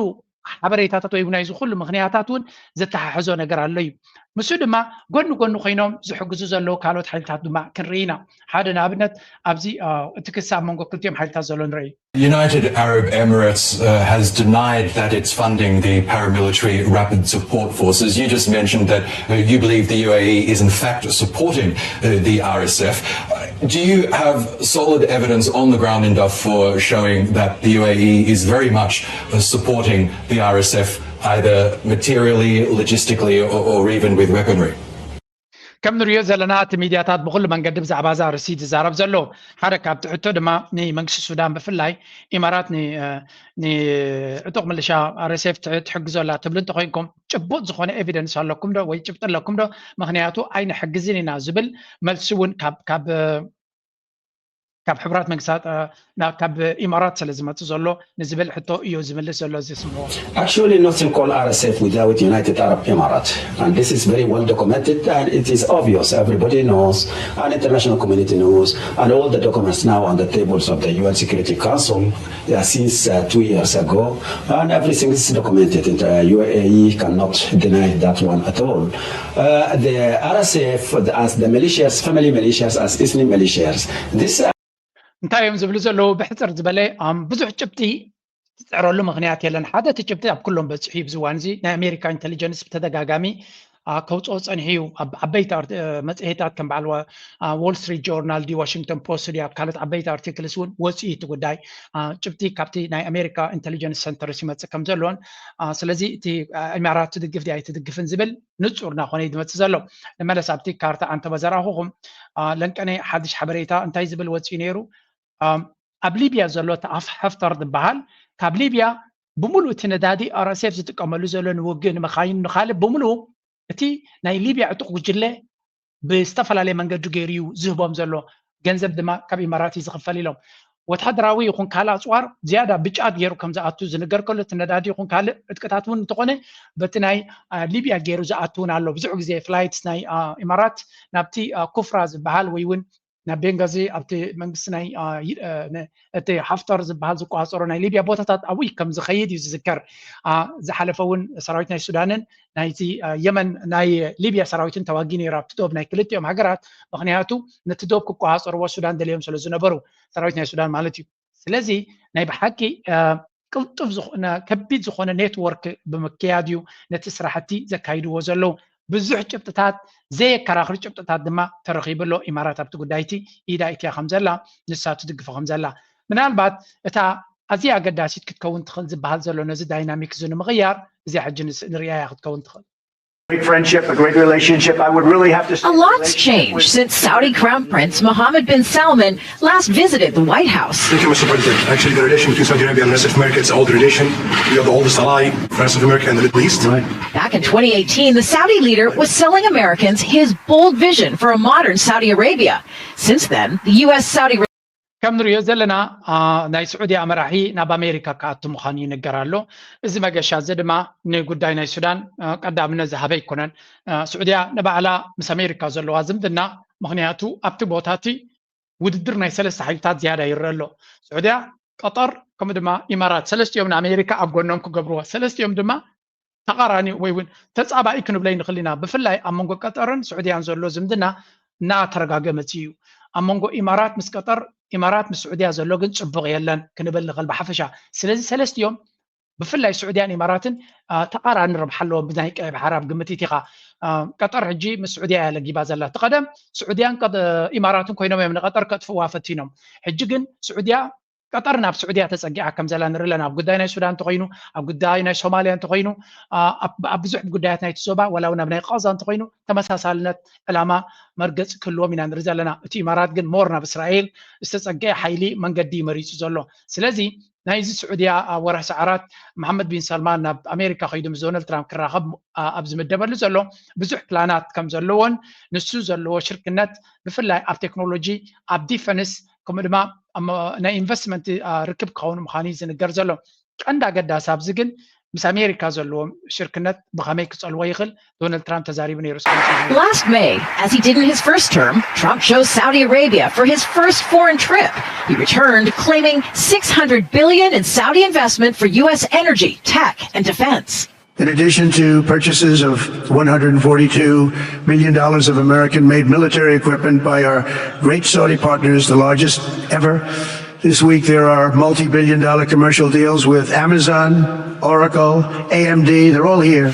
ሓበሬታታት ወይ ናይዚ ኩሉ ምክንያታት እውን ዘተሓሕዞ ነገር ኣሎ እዩ። ምስኡ ድማ ጎኒ ጎኒ ኮይኖም ዝሕግዙ ዘለዉ ካልኦት ሓይልታት ድማ ክንርኢ ኢና። ሓደ ንኣብነት ኣብዚ እቲ ክሲ ኣብ መንጎ ክልቲኦም ሓይልታት ዘሎ ንርኢ። United Arab Emirates uh, has denied that it's funding the paramilitary Rapid Support Forces. You just mentioned that uh, you believe the U A E is in fact supporting uh, the R S F. Do you have solid evidence on the ground in Darfur showing that the U A E is very much uh, supporting the R S F, either materially, logistically, or, or even with weaponry? ከም ንሪኦ ዘለና እቲ ሚድያታት ብኩሉ መንገዲ ብዛዕባ እዛ ርእሲ ዝዛረብ ዘሎ ሓደ ካብቲ ሕቶ ድማ ንመንግስቲ ሱዳን ብፍላይ ኢማራት ንዕጡቕ ምልሻ ርሴፍ ትሕግዞ ኣላ ትብሉ እንተኮይንኩም ጭቡጥ ዝኾነ ኤቪደንስ ኣለኩም ዶ ወይ ጭብጢ ኣለኩም ዶ? ምክንያቱ ኣይንሕግዝን ኢና ዝብል መልሲ እውን ካብ ካብ ካብ ሕቡራት መንግስታት ካብ ኢማራት ስለ ዝመፅእ ዘሎ ንዝብል ሕቶ እዩ ዝምልስ ዘሎ እዚ ስምዖ። Actually, nothing called R S F without United Arab Emirates. And this is very well documented and it is obvious. Everybody knows, and international community knows, and all the documents now on the tables of the U N Security Council yeah, since uh, two years ago. And everything is documented. And uh, U A E cannot deny that one at all. Uh, the R S F, as the militias, family militias, as Islam militias, this እንታይ እዮም ዝብሉ ዘለዉ ብሕፅር ዝበለ ብዙሕ ጭብጢ ዝፅዕረሉ ምክንያት የለን። ሓደ እቲ ጭብጢ ኣብ ኩሎም በፂሑ እዩ። ብዝዋን እዚ ናይ ኣሜሪካ ኢንቴሊጀንስ ብተደጋጋሚ ከውፅኦ ፀኒሑ እዩ። ኣብ ዓበይቲ መፅሄታት ከም በዓል ዎል ስትሪት ጆርናል ዲ ዋሽንግተን ፖስት ዲ ኣብ ካልኦት ዓበይቲ ኣርቲክልስ እውን ወፂኡ እቲ ጉዳይ ጭብጢ ካብቲ ናይ ኣሜሪካ ኢንቴሊጀንስ ሰንተርስ ይመፅእ ከም ዘለዎን ስለዚ እቲ ኢማራት ትድግፍ ዲ ኣይትድግፍን ዝብል ንፁር እናኾነ እዩ ዝመፅእ ዘሎ። ንመለስ ኣብቲ ካርታ ኣንተበዘራኹኹም ለንቀነ ሓድሽ ሓበሬታ እንታይ ዝብል ወፂኡ ነይሩ? ኣብ ሊብያ ዘሎ እቲ ኣፍ ሐፍተር ዝበሃል ካብ ሊብያ ብምሉእ እቲ ነዳዲ ኣርኤስኤፍ ዝጥቀመሉ ዘሎ ንውግእ ንመኻይን ንካልእ ብምሉእ እቲ ናይ ሊብያ ዕጡቕ ጉጅለ ብዝተፈላለየ መንገዲ ገይሩ እዩ ዝህቦም ዘሎ። ገንዘብ ድማ ካብ ኢማራት እዩ ዝኽፈል ኢሎም። ወታደራዊ ይኹን ካልእ ኣፅዋር ዝያዳ ብጫት ገይሩ ከም ዝኣቱ ዝንገር ከሎ እቲ ነዳዲ ይኹን ካልእ ዕጥቅታት እውን እንተኾነ በቲ ናይ ሊብያ ገይሩ ዝኣቱ እውን ኣሎ። ብዙሕ ግዜ ፍላይትስ ናይ ኢማራት ናብቲ ኩፍራ ዝበሃል ወይ እውን ናብ ቤንጋዚ ኣብቲ መንግስቲ ናይ እቲ ሓፍተር ዝበሃል ዝቆፃፀሮ ናይ ሊብያ ቦታታት ኣብኡ ከም ዝኸይድ እዩ ዝዝከር። ዝሓለፈ እውን ሰራዊት ናይ ሱዳንን ናይቲ የመን ናይ ሊብያ ሰራዊትን ተዋጊ ነይሩ ኣብቲ ዶብ ናይ ክልቲኦም ሃገራት። ምክንያቱ ነቲ ዶብ ክቆፃፀርዎ ሱዳን ደልዮም ስለ ዝነበሩ ሰራዊት ናይ ሱዳን ማለት እዩ። ስለዚ ናይ ብሓቂ ቅልጡፍ ዝኾነ ከቢድ ዝኾነ ኔትወርክ ብምክያድ እዩ ነቲ ስራሕቲ ዘካይድዎ ዘለዉ። ብዙሕ ጭብጥታት ዘየከራኽር ጭብጥታት ድማ ተረኺቡ ኣሎ። ኢማራት ኣብቲ ጉዳይቲ ኢዳ ኢትያ ከም ዘላ ንሳ ትድግፎ ከም ዘላ ምናልባት እታ ኣዝያ ኣገዳሲት ክትከውን ትኽእል ዝበሃል ዘሎ ነዚ ዳይናሚክ እዚ ንምቕያር እዚኣ ሕጂ ንስ- ንሪኣያ ክትከውን ትኽእል። Great friendship, a great relationship. I would really have to say A lot's changed since Saudi Crown Prince Mohammed bin Salman last visited the White House. Thank you, Mister President. Actually, the relation between Saudi Arabia and the rest of America, it's an old relation. We are the oldest ally, France of America, and the Middle East. Back in twenty eighteen, the Saudi leader was selling Americans his bold vision for a modern Saudi Arabia. Since then, the U S Saudi ከም ንሪኦ ዘለና ናይ ስዑድያ መራሒ ናብ ኣሜሪካ ክኣቱ ምዃኑ ይንገር ኣሎ። እዚ መገሻ እዚ ድማ ንጉዳይ ናይ ሱዳን ቀዳምነት ዝሃበ ኣይኮነን። ስዑድያ ንባዕላ ምስ ኣሜሪካ ዘለዋ ዝምድና ምኽንያቱ ኣብቲ ቦታ እቲ ውድድር ናይ ሰለስተ ሓይልታት ዝያዳ ይረአ ኣሎ። ስዑድያ፣ ቀጠር ከምኡ ድማ ኢማራት ሰለስቲኦም ንኣሜሪካ ኣብ ጎኖም ክገብርዎ ሰለስቲኦም ድማ ተቓራኒ ወይ እውን ተጻባኢ ክንብለይ ንኽእል ኢና። ብፍላይ ኣብ መንጎ ቀጠርን ስዑድያን ዘሎ ዝምድና እናተረጋገመ እዩ። ኣብ መንጎ ኢማራት ምስ ቀጠር፣ ኢማራት ምስ ስዑድያ ዘሎ ግን ጽቡቕ የለን ክንብል ንኽእል ብሓፈሻ። ስለዚ ሰለስቲኦም ብፍላይ ስዑድያን ኢማራትን ተቓራኒ ረብሓ ኣለዎም ብናይ ቀይ ባሕር ኣብ ግምት ኢኻ። ቀጠር ሕጂ ምስ ስዑድያ እያ ለጊባ ዘላ። እቲ ቀደም ስዑድያን ኢማራትን ኮይኖም እዮም ንቀጠር ከጥፍዋ ፈቲኖም። ሕጂ ግን ስዑድያ ቀጠር ናብ ስዑድያ ተጸጊዓ ከም ዘላ ንርኢ ኣለና። ኣብ ጉዳይ ናይ ሱዳን እንተኾይኑ፣ ኣብ ጉዳይ ናይ ሶማልያ እንተኾይኑ፣ ኣብ ብዙሕ ጉዳያት ናይቲ ዞባ ዋላ እውን ኣብ ናይ ቃዛ እንተኾይኑ ተመሳሳልነት ዕላማ መርገፂ ክህልዎም ኢና ንርኢ ዘለና። እቲ ኢማራት ግን ሞር ናብ እስራኤል ዝተጸገዐ ሓይሊ መንገዲ መሪፁ ዘሎ። ስለዚ ናይዚ ስዑድያ ወርሒ ሰዓራት መሓመድ ቢን ሰልማን ናብ ኣሜሪካ ከይዱ ምስ ዶናልድ ትራምፕ ክራኸብ ኣብ ዝምደበሉ ዘሎ ብዙሕ ፕላናት ከም ዘለዎን ንሱ ዘለዎ ሽርክነት ብፍላይ ኣብ ቴክኖሎጂ ኣብ ዲፈንስ ከምኡ ድማ ናይ ኢንቨስትመንት ርክብ ክኸውን ምዃኑ እዩ ዝንገር ዘሎ። ቀንዲ ኣገዳሲ ኣብዚ ግን ምስ ኣሜሪካ ዘለዎም ሽርክነት ብኸመይ ክጸልዎ ይኽእል ዶናልድ ትራምፕ ተዛሪቡ ነይሩ። Last May, as he did in his first term, Trump chose Saudi Arabia for his first foreign trip. He returned claiming six hundred billion in Saudi investment for U S energy, tech, and defense. In addition to purchases of one hundred forty-two million dollars of American made military equipment by our great Saudi partners, the largest ever, this week there are multi billion dollar commercial deals with Amazon, Oracle, A M D, they're all here.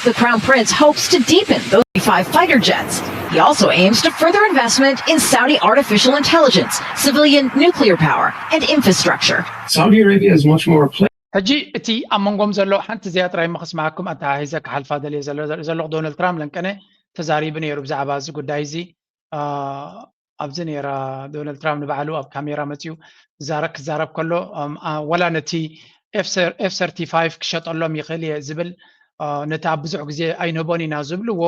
The Crown Prince hopes to deepen those F five fighter jets. He also aims to further investment in Saudi artificial intelligence, civilian nuclear power, and infrastructure. Saudi Arabia is much more a place. ሕጂ እቲ ኣብ መንጎም ዘሎ ሓንቲ እዚኣ ጥራይ ምኽስማዕኩም ኣተሓሒዘ ክሓልፋ ደልየ ዘለኹ። ዶናልድ ትራምፕ ለንቀነ ተዛሪቡ ነይሩ ብዛዕባ እዚ ጉዳይ እዚ። ኣብዚ ነይራ ዶናልድ ትራምፕ ንባዕሉ ኣብ ካሜራ መፂኡ ክዛረብ ከሎ፣ ወላ ነቲ ኤፍ ሰርቲ ፋይቭ ክሸጠሎም ይኽእል እየ ዝብል፣ ነቲ ኣብ ብዙሕ ግዜ ኣይንህቦን ኢና ዝብልዎ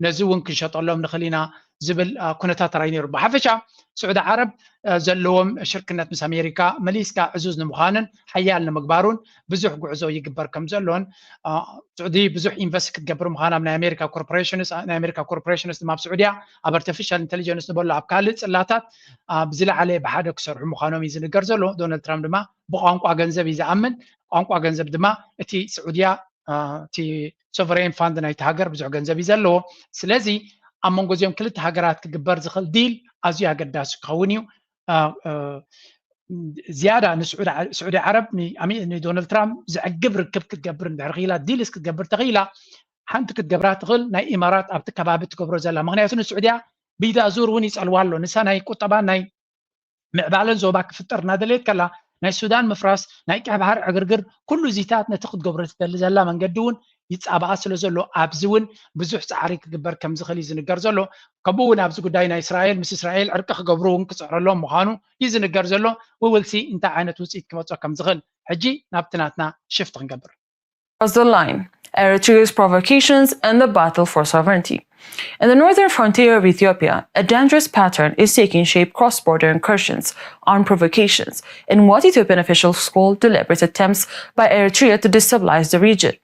ነዚ እውን ክንሸጠሎም ንኽእል ኢና ዝብል ኩነታት ርኣይ ነይሩ። ብሓፈሻ ስዑዲ ዓረብ ዘለዎም ሽርክነት ምስ ኣሜሪካ መሊስካ ዕዙዝ ንምዃንን ሓያል ንምግባሩን ብዙሕ ጉዕዞ ይግበር ከም ዘሎን፣ ስዑዲ ብዙሕ ኢንቨስት ክትገብር ምዃና ኣብ ናይ ኣሜሪካ ኮርፖሬሽንስ፣ ናይ ኣሜሪካ ኮርፖሬሽንስ ድማ ኣብ ስዑድያ ኣብ ኣርቲፊሻል ኢንቴሊጀንስ ንበሎ ኣብ ካልእ ጽላታት ብዝለዓለ ብሓደ ክሰርሑ ምዃኖም እዩ ዝንገር ዘሎ። ዶናልድ ትራምፕ ድማ ብቋንቋ ገንዘብ እዩ ዝኣምን። ቋንቋ ገንዘብ ድማ እቲ ስዑድያ እቲ ሶቨሬን ፋንድ ናይቲ ሃገር ብዙሕ ገንዘብ እዩ ዘለዎ። ስለዚ ኣብ መንጎ እዚኦም ክልተ ሃገራት ክግበር ዝኽእል ዲል ኣዝዩ ኣገዳሲ ክኸውን እዩ። ዝያዳ ንስዑዲ ዓረብ ንዶናልድ ትራምፕ ዘዕግብ ርክብ ክትገብር እንድሕር ክኢላ፣ ዲልስ ክትገብር ተኽኢላ፣ ሓንቲ ክትገብራ ትኽእል ናይ ኢማራት ኣብቲ ከባቢ ትገብሮ ዘላ። ምክንያቱ ንስዑድያ ብኢዳ ዙር እውን ይጸልዋ ኣሎ። ንሳ ናይ ቁጠባ ናይ ምዕባለን ዞባ ክፍጠር እናደለየት ከላ ናይ ሱዳን ምፍራስ ናይ ቀይ ባሕሪ ዕግርግር ኩሉ እዚታት ነቲ ክትገብሮ ትደሊ ዘላ መንገዲ እውን ይፃባኣ ስለ ዘሎ ኣብዚ እውን ብዙሕ ፃዕሪ ክግበር ከም ዝኽእል እዩ ዝንገር ዘሎ። ከምኡ እውን ኣብዚ ጉዳይ ናይ እስራኤል ምስ እስራኤል ዕርቂ ክገብሩ እውን ክፅዕረሎም ምዃኑ እዩ ዝንገር ዘሎ። We will see እንታይ ዓይነት ውፅኢት ክመፆ ከም ዝኽእል። ሕጂ ናብቲ ናትና ሽፍት ክንገብር። Across the line, Eritrea's provocations and the battle for sovereignty. In the northern frontier of Ethiopia, a dangerous pattern is taking shape: cross-border incursions, armed provocations, and what Ethiopian officials call deliberate attempts by Eritrea to destabilize the region.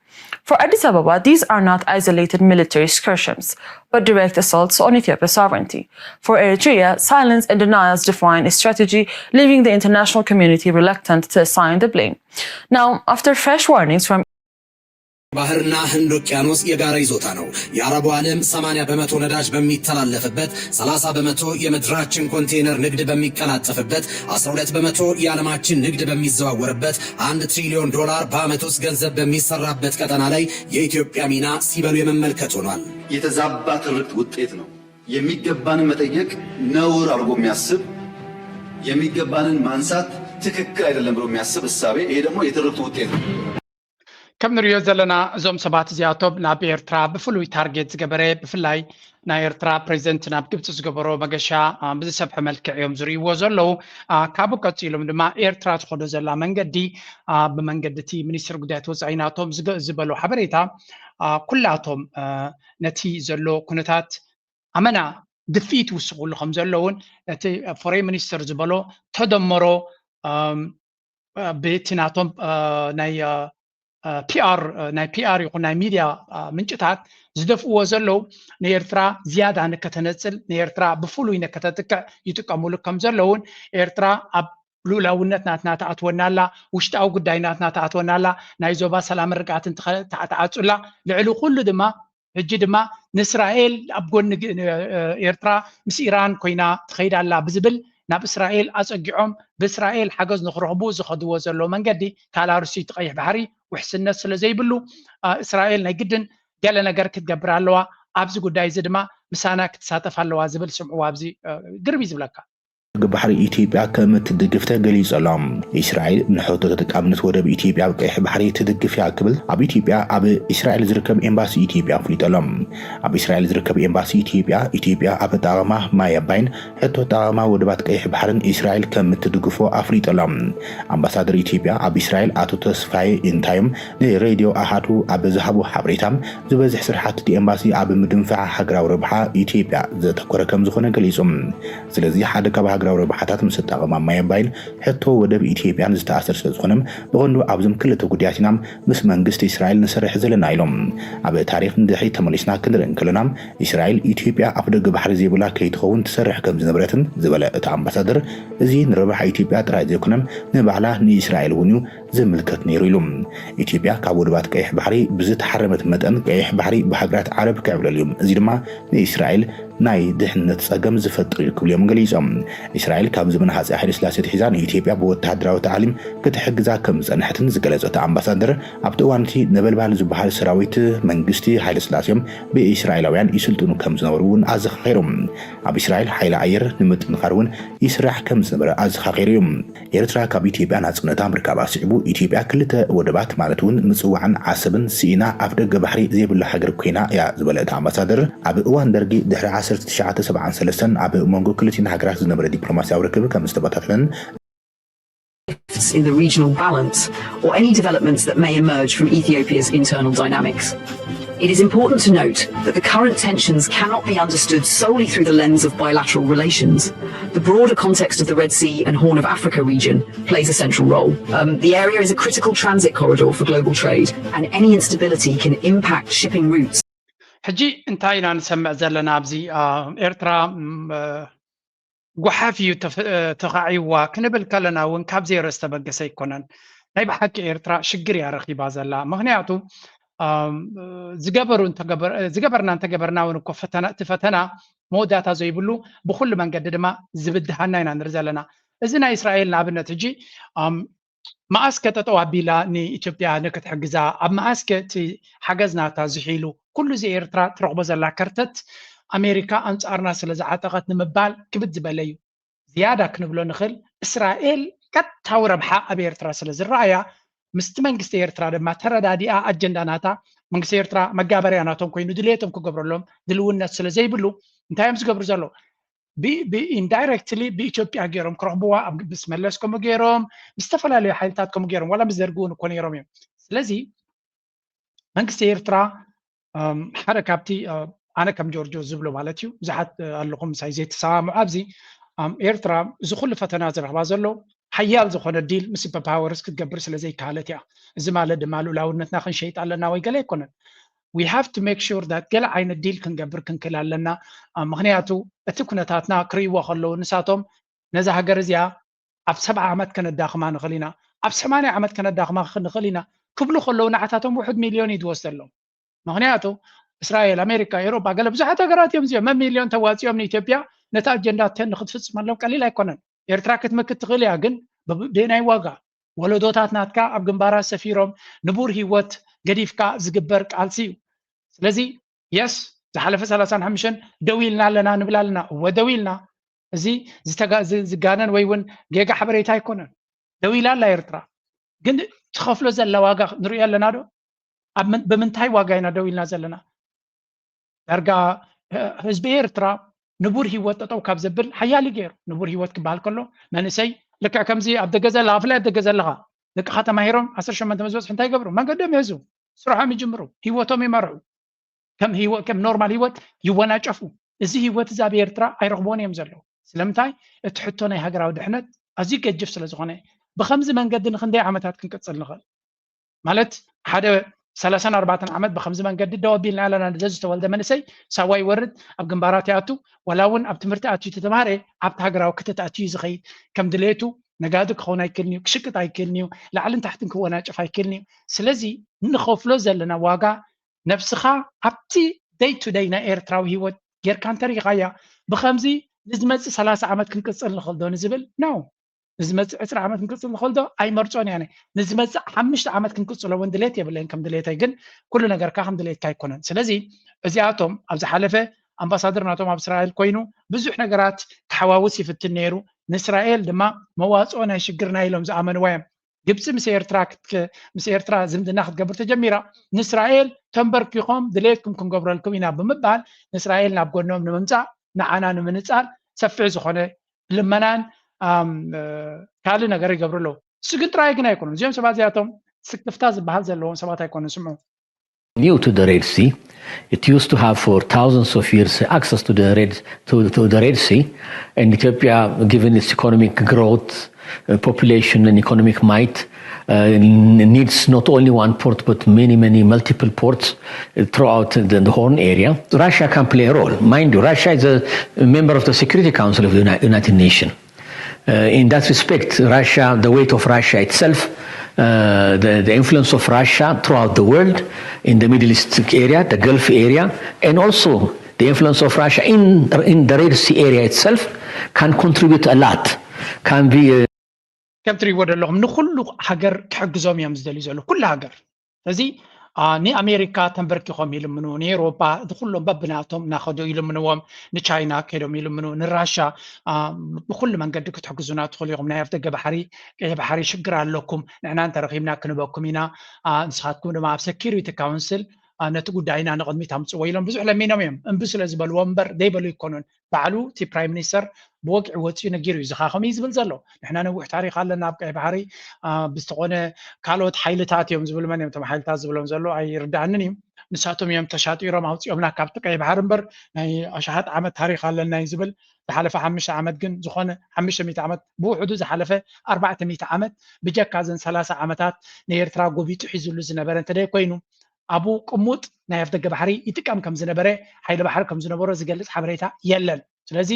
For Addis Ababa, these are not isolated military skirmishes, but direct assaults on Ethiopia's sovereignty. For Eritrea, silence and denials define a strategy, leaving the international community reluctant to assign the blame. Now, after fresh warnings from ባህርና ህንድ ውቅያኖስ የጋራ ይዞታ ነው። የአረቡ ዓለም ሰማንያ በመቶ ነዳጅ በሚተላለፍበት፣ ሠላሳ በመቶ የምድራችን ኮንቴነር ንግድ በሚቀላጠፍበት፣ አስራ ሁለት በመቶ የዓለማችን ንግድ በሚዘዋወርበት፣ አንድ ትሪሊዮን ዶላር በዓመት ውስጥ ገንዘብ በሚሰራበት ቀጠና ላይ የኢትዮጵያ ሚና ሲበሉ የመመልከት ሆኗል። የተዛባ ትርክት ውጤት ነው። የሚገባንን መጠየቅ ነውር አድርጎ የሚያስብ፣ የሚገባንን ማንሳት ትክክል አይደለም ብሎ የሚያስብ እሳቤ፣ ይሄ ደግሞ የትርክቱ ውጤት ነው። ከም ንሪኦ ዘለና እዞም ሰባት እዚኣቶም ናብ ኤርትራ ብፍሉይ ታርጌት ዝገበረ፣ ብፍላይ ናይ ኤርትራ ፕሬዚደንት ናብ ግብፂ ዝገበሮ መገሻ ብዝሰብሐ መልክዕ እዮም ዝርእይዎ ዘለዉ። ካብኡ ቀፂሎም ድማ ኤርትራ ትኸዶ ዘላ መንገዲ ብመንገዲ እቲ ሚኒስትር ጉዳያት ወፃኢ ናቶም ዝበሎ ሓበሬታ ኩላቶም ነቲ ዘሎ ኩነታት ኣመና ድፍኢት ይውስኽሉ ከም ዘለውን እቲ ፎሬን ሚኒስተር ዝበሎ ተደመሮ ብቲ ናቶም ናይ ፒኣር ናይ ፒኣር ይኹን ናይ ሚድያ ምንጭታት ዝደፍእዎ ዘለዉ ንኤርትራ ዝያዳ ንከተነፅል ንኤርትራ ብፍሉይ ንከተጥቅዕ ይጥቀምሉ ከም ዘለውን ኤርትራ ኣብ ሉላውነት ናትና ተኣትወና ኣላ፣ ውሽጣዊ ጉዳይ ናትና ተኣትወና ኣላ፣ ናይ ዞባ ሰላም ርግኣትን ተዓፅላ። ልዕሊ ኩሉ ድማ ሕጂ ድማ ንእስራኤል ኣብ ጎኒ ኤርትራ ምስ ኢራን ኮይና ትኸይድ ኣላ ብዝብል ናብ እስራኤል ኣፀጊዖም ብእስራኤል ሓገዝ ንክረኽቡ ዝኸድዎ ዘለዉ መንገዲ ካልኣይ ርእሲ እቲ ቀይሕ ባሕሪ ውሕስነት ስለ ዘይብሉ እስራኤል ናይ ግድን ገለ ነገር ክትገብር ኣለዋ፣ ኣብዚ ጉዳይ እዚ ድማ ምሳና ክትሳተፍ ኣለዋ ዝብል ስምዕዋ ኣብዚ ግርም እዩ ዝብለካ። ሕጊ ባሕሪ ኢትዮጵያ ከም እትድግፍ ተገሊጹ ኣሎ። እስራኤል ንሕቶ ተጠቃምነት ወደብ ኢትዮጵያ ኣብ ቀይሕ ባሕሪ ትድግፍ እያ ክብል ኣብ ኢትዮጵያ ኣብ እስራኤል ዝርከብ ኤምባሲ ኢትዮጵያ ኣፍሊጡ ኣሎ። ኣብ እስራኤል ዝርከብ ኤምባሲ ኢትዮጵያ ኢትዮጵያ ኣብ ኣጠቓቕማ ማይ ኣባይን ሕቶ ኣጠቓቕማ ወደባት ቀይሕ ባሕርን እስራኤል ከም እትድግፎ ኣፍሊጡ ኣሎ። ኣምባሳደር ኢትዮጵያ ኣብ እስራኤል ኣቶ ተስፋዬ ኢንታዮም ንሬድዮ ኣሃዱ ኣብ ዝሃቦ ሓበሬታ ዝበዝሕ ስራሕቲ እቲ ኤምባሲ ኣብ ምድንፋዕ ሃገራዊ ረብሓ ኢትዮጵያ ዘተኮረ ከም ዝኾነ ገሊጹ። ስለዚ ሓደ ካብ ሃገራዊ ረብሓታት ምስ ኣጠቓቕማ ማይ ኣባይን ሕቶ ወደብ ኢትዮጵያን ዝተኣሰር ስለ ዝኾነ ብቐንዱ ኣብዞም ክልተ ጉዳያት ኢና ምስ መንግስቲ እስራኤል ንሰርሕ ዘለና ኢሎም። ኣብ ታሪኽ ንድሕሪት ተመሊስና ክንርኢ እንከለና እስራኤል ኢትዮጵያ ኣፍደገ ባሕሪ ዘይብላ ከይትኸውን ትሰርሕ ከም ዝነበረትን ዝበለ እቲ ኣምባሳደር እዚ ንረብሓ ኢትዮጵያ ጥራይ ዘይኮነ ንባዕላ ንእስራኤል እውን እዩ ዝምልከት ነይሩ ኢሉ። ኢትዮጵያ ካብ ወደባት ቀይሕ ባሕሪ ብዝተሓረመት መጠን ቀይሕ ባሕሪ ብሃገራት ዓረብ ክዕብለል እዩ። እዚ ድማ ንእስራኤል ናይ ድሕነት ጸገም ዝፈጥር እዩ ክብሉ እዮም ገሊጾም። እስራኤል ካብ ዘመነ ሃጸይ ሃይለስላሴ ኣትሒዛ ንኢትዮጵያ ብወተሃደራዊ ታዕሊም ክትሕግዛ ከም ዝጸንሐትን ዝገለጸ እቲ ኣምባሳደር ኣብቲ እዋን እቲ ነበልባል ዝበሃል ሰራዊት መንግስቲ ሃይለስላሴ ብእስራኤላውያን ይስልጥኑ ከም ዝነበሩ እውን ኣዘኻኺሮም። ኣብ እስራኤል ሓይሊ ኣየር ንምጥንኻር እውን ይስራሕ ከም ዝነበረ ኣዘኻኺሩ እዩ። ኤርትራ ካብ ኢትዮጵያ ናጽነታ ምርካባ ስዒቡ ኢትዮጵያ ክልተ ወደባት ማለት እውን ምጽዋዕን ዓሰብን ስኢና ኣፍደገ ባሕሪ ዘይብላ ሃገር ኮይና እያ ዝበለ እቲ ኣምባሳደር ኣብ እዋን ደርጊ ድሕሪ ዓሰርተ ትሽዓተ ሰብዓን ሰለስተን ኣብ መንጎ ክልቲኣን ሃገራት ዝነበረ ዲፕሎማስያዊ ርክብ ከም ዝተበታተነን in the regional balance or any developments that may emerge from Ethiopia's internal dynamics. It is important to note that the current tensions cannot be understood solely through the lens of bilateral relations. The broader context of the Red Sea and Horn of Africa region plays a central role. Um, the area is a critical transit corridor for global trade, and any instability can impact shipping routes. ሕጂ እንታይ ኢና ንሰምዕ ዘለና ኣብዚ ኤርትራ ጓሓፍ እዩ ተኻዒዋ ክንብል ከለና እውን ካብ ዜሮ ዝተበገሰ ኣይኮነን። ናይ ብሓቂ ኤርትራ ሽግር እያ ረኺባ ዘላ። ምኽንያቱ ዝገበሩ ዝገበርና እንተገበርና እውን እኮ ፈተና እቲ ፈተና መወዳእታ ዘይብሉ ብኩሉ መንገዲ ድማ ዝብድሃና ኢና ንርኢ ዘለና። እዚ ናይ እስራኤል ንኣብነት ሕጂ መኣስከ ጠጠው ኣቢላ ንኢትዮጵያ ንክትሕግዛ ኣብ መኣስከ እቲ ሓገዝ ናታ ዝሒሉ ኩሉ እዚ ኤርትራ ትረኽቦ ዘላ ከርተት ኣሜሪካ ኣንጻርና ስለ ዝዓጠቐት ንምባል ክብድ ዝበለ እዩ። ዝያዳ ክንብሎ ንኽእል እስራኤል ቀጥታዊ ረብሓ ኣብ ኤርትራ ስለ ዝረኣያ ምስቲ መንግስቲ ኤርትራ ድማ ተረዳዲኣ ኣጀንዳ ናታ መንግስቲ ኤርትራ መጋበርያ ናቶም ኮይኑ ድልየቶም ክገብረሎም ድልውነት ስለ ዘይብሉ እንታይ እዮም ዝገብሩ ዘለዉ? ኢንዳይረክትሊ ብኢትዮጵያ ገይሮም ክረኽብዋ ኣብ ምስ መለስ ከምኡ ገይሮም ምስ ዝተፈላለዩ ሓይልታት ከምኡ ገይሮም ዋላ ምስ ደርጊ እውን እኮ ነይሮም እዮም። ስለዚ መንግስቲ ኤርትራ ሓደ ካብቲ ኣነ ከም ጆርጆ ዝብሎ ማለት እዩ ብዙሓት ኣለኹም ምሳይ ዘይተሰማምዑ ኣብዚ ኤርትራ እዚ ኩሉ ፈተና ዝረኽባ ዘሎ ሓያል ዝኾነ ዲል ምስ ሱፐር ፓወርስ ክትገብር ስለ ዘይከኣለት እያ። እዚ ማለት ድማ ልኡላውነትና ክንሸይጥ ኣለና ወይ ገለ ኣይኮነን። We have to make sure that ገለ ዓይነት ዲል ክንገብር ክንክእል ኣለና። ምክንያቱ እቲ ኩነታትና ክርእይዎ ከለዉ ንሳቶም ነዛ ሃገር እዚኣ ኣብ ሰብዓ ዓመት ከነዳኽማ ንኽእል ኢና፣ ኣብ ሰማንያ ዓመት ከነዳኽማ ንኽእል ኢና ክብሉ ከለዉ ንዓታቶም ውሑድ ሚልዮን እዩ ዝወስደሎም። ምክንያቱ እስራኤል፣ ኣሜሪካ፣ ኤሮጳ ገለ ብዙሓት ሃገራት እዮም እዚኦም መን ሚልዮን ተዋፂኦም ንኢትዮጵያ ነቲ ኣጀንዳ ተን ንክትፍፅመሎም ቀሊል ኣይኮነን። ኤርትራ ክትምክት ትኽእል እያ፣ ግን ብናይ ዋጋ ወለዶታት ናትካ ኣብ ግንባራት ሰፊሮም ንቡር ህይወት ገዲፍካ ዝግበር ቃልሲ እዩ። ስለዚ የስ ዝሓለፈ ሰላሳን ሓሙሽተን ደው ኢልና ኣለና ንብል ኣለና። እወ ደው ኢልና። እዚ ዝጋነን ወይ እውን ጌጋ ሓበሬታ ኣይኮነን። ደው ኢላ ኣላ ኤርትራ። ግን ትኸፍሎ ዘላ ዋጋ ንሪኦ ኣለና ዶ? ብምንታይ ዋጋ ኢና ደው ኢልና ዘለና? ዳርጋ ህዝቢ ኤርትራ ንቡር ህይወት ጠጠው ካብ ዘብል ሓያል ገይሩ። ንቡር ህይወት ክበሃል ከሎ መንእሰይ ልክዕ ከምዚ ኣብ ደገ ዘለኻ ብፍላይ ኣብ ደገ ዘለኻ ደቅኻ ተማሂሮም ዓሰርተ ሸሞንተ ምስ በፅሑ እንታይ ይገብሩ? መንገዶም ይሕዙ፣ ስርሖም ይጅምሩ፣ ህይወቶም ይመርሑ፣ ከም ህይወት ከም ኖርማል ህይወት ይወናጨፉ። እዚ ህይወት እዚ ኣብ ኤርትራ ኣይረኽቦን እዮም ዘለዉ። ስለምንታይ? እቲ ሕቶ ናይ ሃገራዊ ድሕነት ኣዝዩ ገጅፍ ስለ ዝኾነ። ብኸምዚ መንገዲ ንክንደይ ዓመታት ክንቅፅል ንኽእል? ማለት ሓደ ሰላሳን ኣርባዕተን ዓመት ብከምዚ መንገዲ ደው ኣቢልና ኣለና። ንዘ ዝተወልደ መንእሰይ ሳዋ ይወርድ፣ ኣብ ግንባራት ይኣቱ፣ ዋላ እውን ኣብ ትምህርቲ ኣትዩ ተተማህረ ኣብቲ ሃገራዊ ክተት ኣትዩ ዝኸይድ ከም ድሌቱ ነጋዲ ክኸውን ኣይክእልን እዩ፣ ክሽቅጥ ኣይክእልን እዩ፣ ላዕልን ታሕትን ክወናጨፍ ኣይክእልን እዩ። ስለዚ ንኸፍሎ ዘለና ዋጋ ነብስኻ ኣብቲ ደይ ቱ ደይ ናይ ኤርትራዊ ህይወት ጌርካ እንተሪኢኻያ ብከምዚ ንዝመፅእ ሰላሳ ዓመት ክንቅፅል ንኽእል ዶ ንዝብል ነው። ንዝመፅእ ዕስራ ዓመት ክንቅፅል ንኽእል ዶ ኣይመርፆን እያ። ንዝመፅእ ሓሙሽተ ዓመት ክንቅፅሎ እውን ድሌት የብለይን ከም ድሌተይ፣ ግን ኩሉ ነገርካ ከም ድሌትካ ኣይኮነን። ስለዚ እዚኣቶም ኣብ ዝሓለፈ ኣምባሳደር ናቶም ኣብ እስራኤል ኮይኑ ብዙሕ ነገራት ክሓዋውስ ይፍትን ነይሩ። ንእስራኤል ድማ መዋፅኦ ናይ ሽግርና ኢሎም ዝኣመንዋ እዮም። ግብፂ ምስ ኤርትራ ምስ ኤርትራ ዝምድና ክትገብር ተጀሚራ። ንእስራኤል ተንበርኪኾም ድሌትኩም ክንገብረልኩም ኢና ብምባል ንእስራኤል ናብ ጎኖም ንምምፃእ ንዓና ንምንፃል ሰፊሕ ዝኾነ ልመናን ካልእ ነገር ይገብሩ ኣለዉ። እሱ ግን ጥራይ ግን ኣይኮኑን። እዚኦም ሰባት እዚኣቶም ስክፍታ ዝበሃል ዘለዎም ሰባት ኣይኮኑን። ስምዑ። New to the Red Sea. It used to have for thousands of years access to the Red to, to the Red Sea, and Ethiopia, given its economic growth, uh, population, and economic might, uh, needs not only one port but many, many multiple ports uh, throughout the, the Horn area. Russia can play a role. Mind you, Russia is a member of the Security Council of the United Nations. Uh, in that respect, Russia, the weight of Russia itself, uh, the, the influence of Russia throughout the world, in the Middle East area, the Gulf area, and also the influence of Russia in, in the Red Sea area itself can contribute a lot, can be. Uh, ከም ትሪእዎ ዘለኹም ንኩሉ ሃገር ክሕግዞም እዮም ዝደልዩ ዘለዉ ኩሉ ሃገር እዚ ንኣሜሪካ ተንበርኪኾም ይልምኑ፣ ንኤውሮጳ እቲ ኩሎም በብናቶም እናኸዱ ይልምንዎም፣ ንቻይና ከይዶም ይልምኑ፣ ንራሻ ብኩሉ መንገዲ ክትሕግዙና ትኽእሉ ኢኹም፣ ናይ ኣፍደገ ባሕሪ ቀይ ባሕሪ ሽግር ኣለኩም፣ ንሕና እንተረኺብና ክንበኩም ኢና፣ ንስኻትኩም ድማ ኣብ ሰኪሪቲ ካውንስል ነቲ ጉዳይና ንቕድሚት ኣምፅዎ ኢሎም ብዙሕ ለሚኖም እዮም። እምቢ ስለ ዝበልዎም እምበር ደይበሉ ኣይኮኑን። ባዕሉ እቲ ፕራይም ሚኒስተር ብወግዒ ወፂኡ ነጊሩ እዩ። እዚ ኸዓ ከምኡ እዩ ዝብል ዘሎ፣ ንሕና ነዊሕ ታሪኽ ኣለና ኣብ ቀይ ባሕሪ፣ ብዝተኾነ ካልኦት ሓይልታት እዮም ዝብል፣ መን እዮም እቶም ሓይልታት ዝብሎም ዘሎ ኣይርድኣንን እዩ። ንሳቶም እዮም ተሻጢሮም ኣውፂኦምና ካብቲ ቀይ ባሕሪ እምበር ናይ ኣሽሓት ዓመት ታሪኽ ኣለና እዩ ዝብል። ዝሓለፈ ሓሙሽተ ዓመት ግን ዝኾነ ሓሙሽተ ሚእቲ ዓመት ብውሕዱ ዝሓለፈ ኣርባዕተ ሚእቲ ዓመት ብጀካ ዘን ሰላሳ ዓመታት ንኤርትራ ጎቢጡ ሒዙሉ ዝነበረ እንተደይ ኮይኑ ኣብኡ ቅሙጥ ናይ ኣፍደገ ባሕሪ ይጥቀም ከም ዝነበረ ሓይሊ ባሕሪ ከም ዝነበሮ ዝገልፅ ሓበሬታ የለን። ስለዚ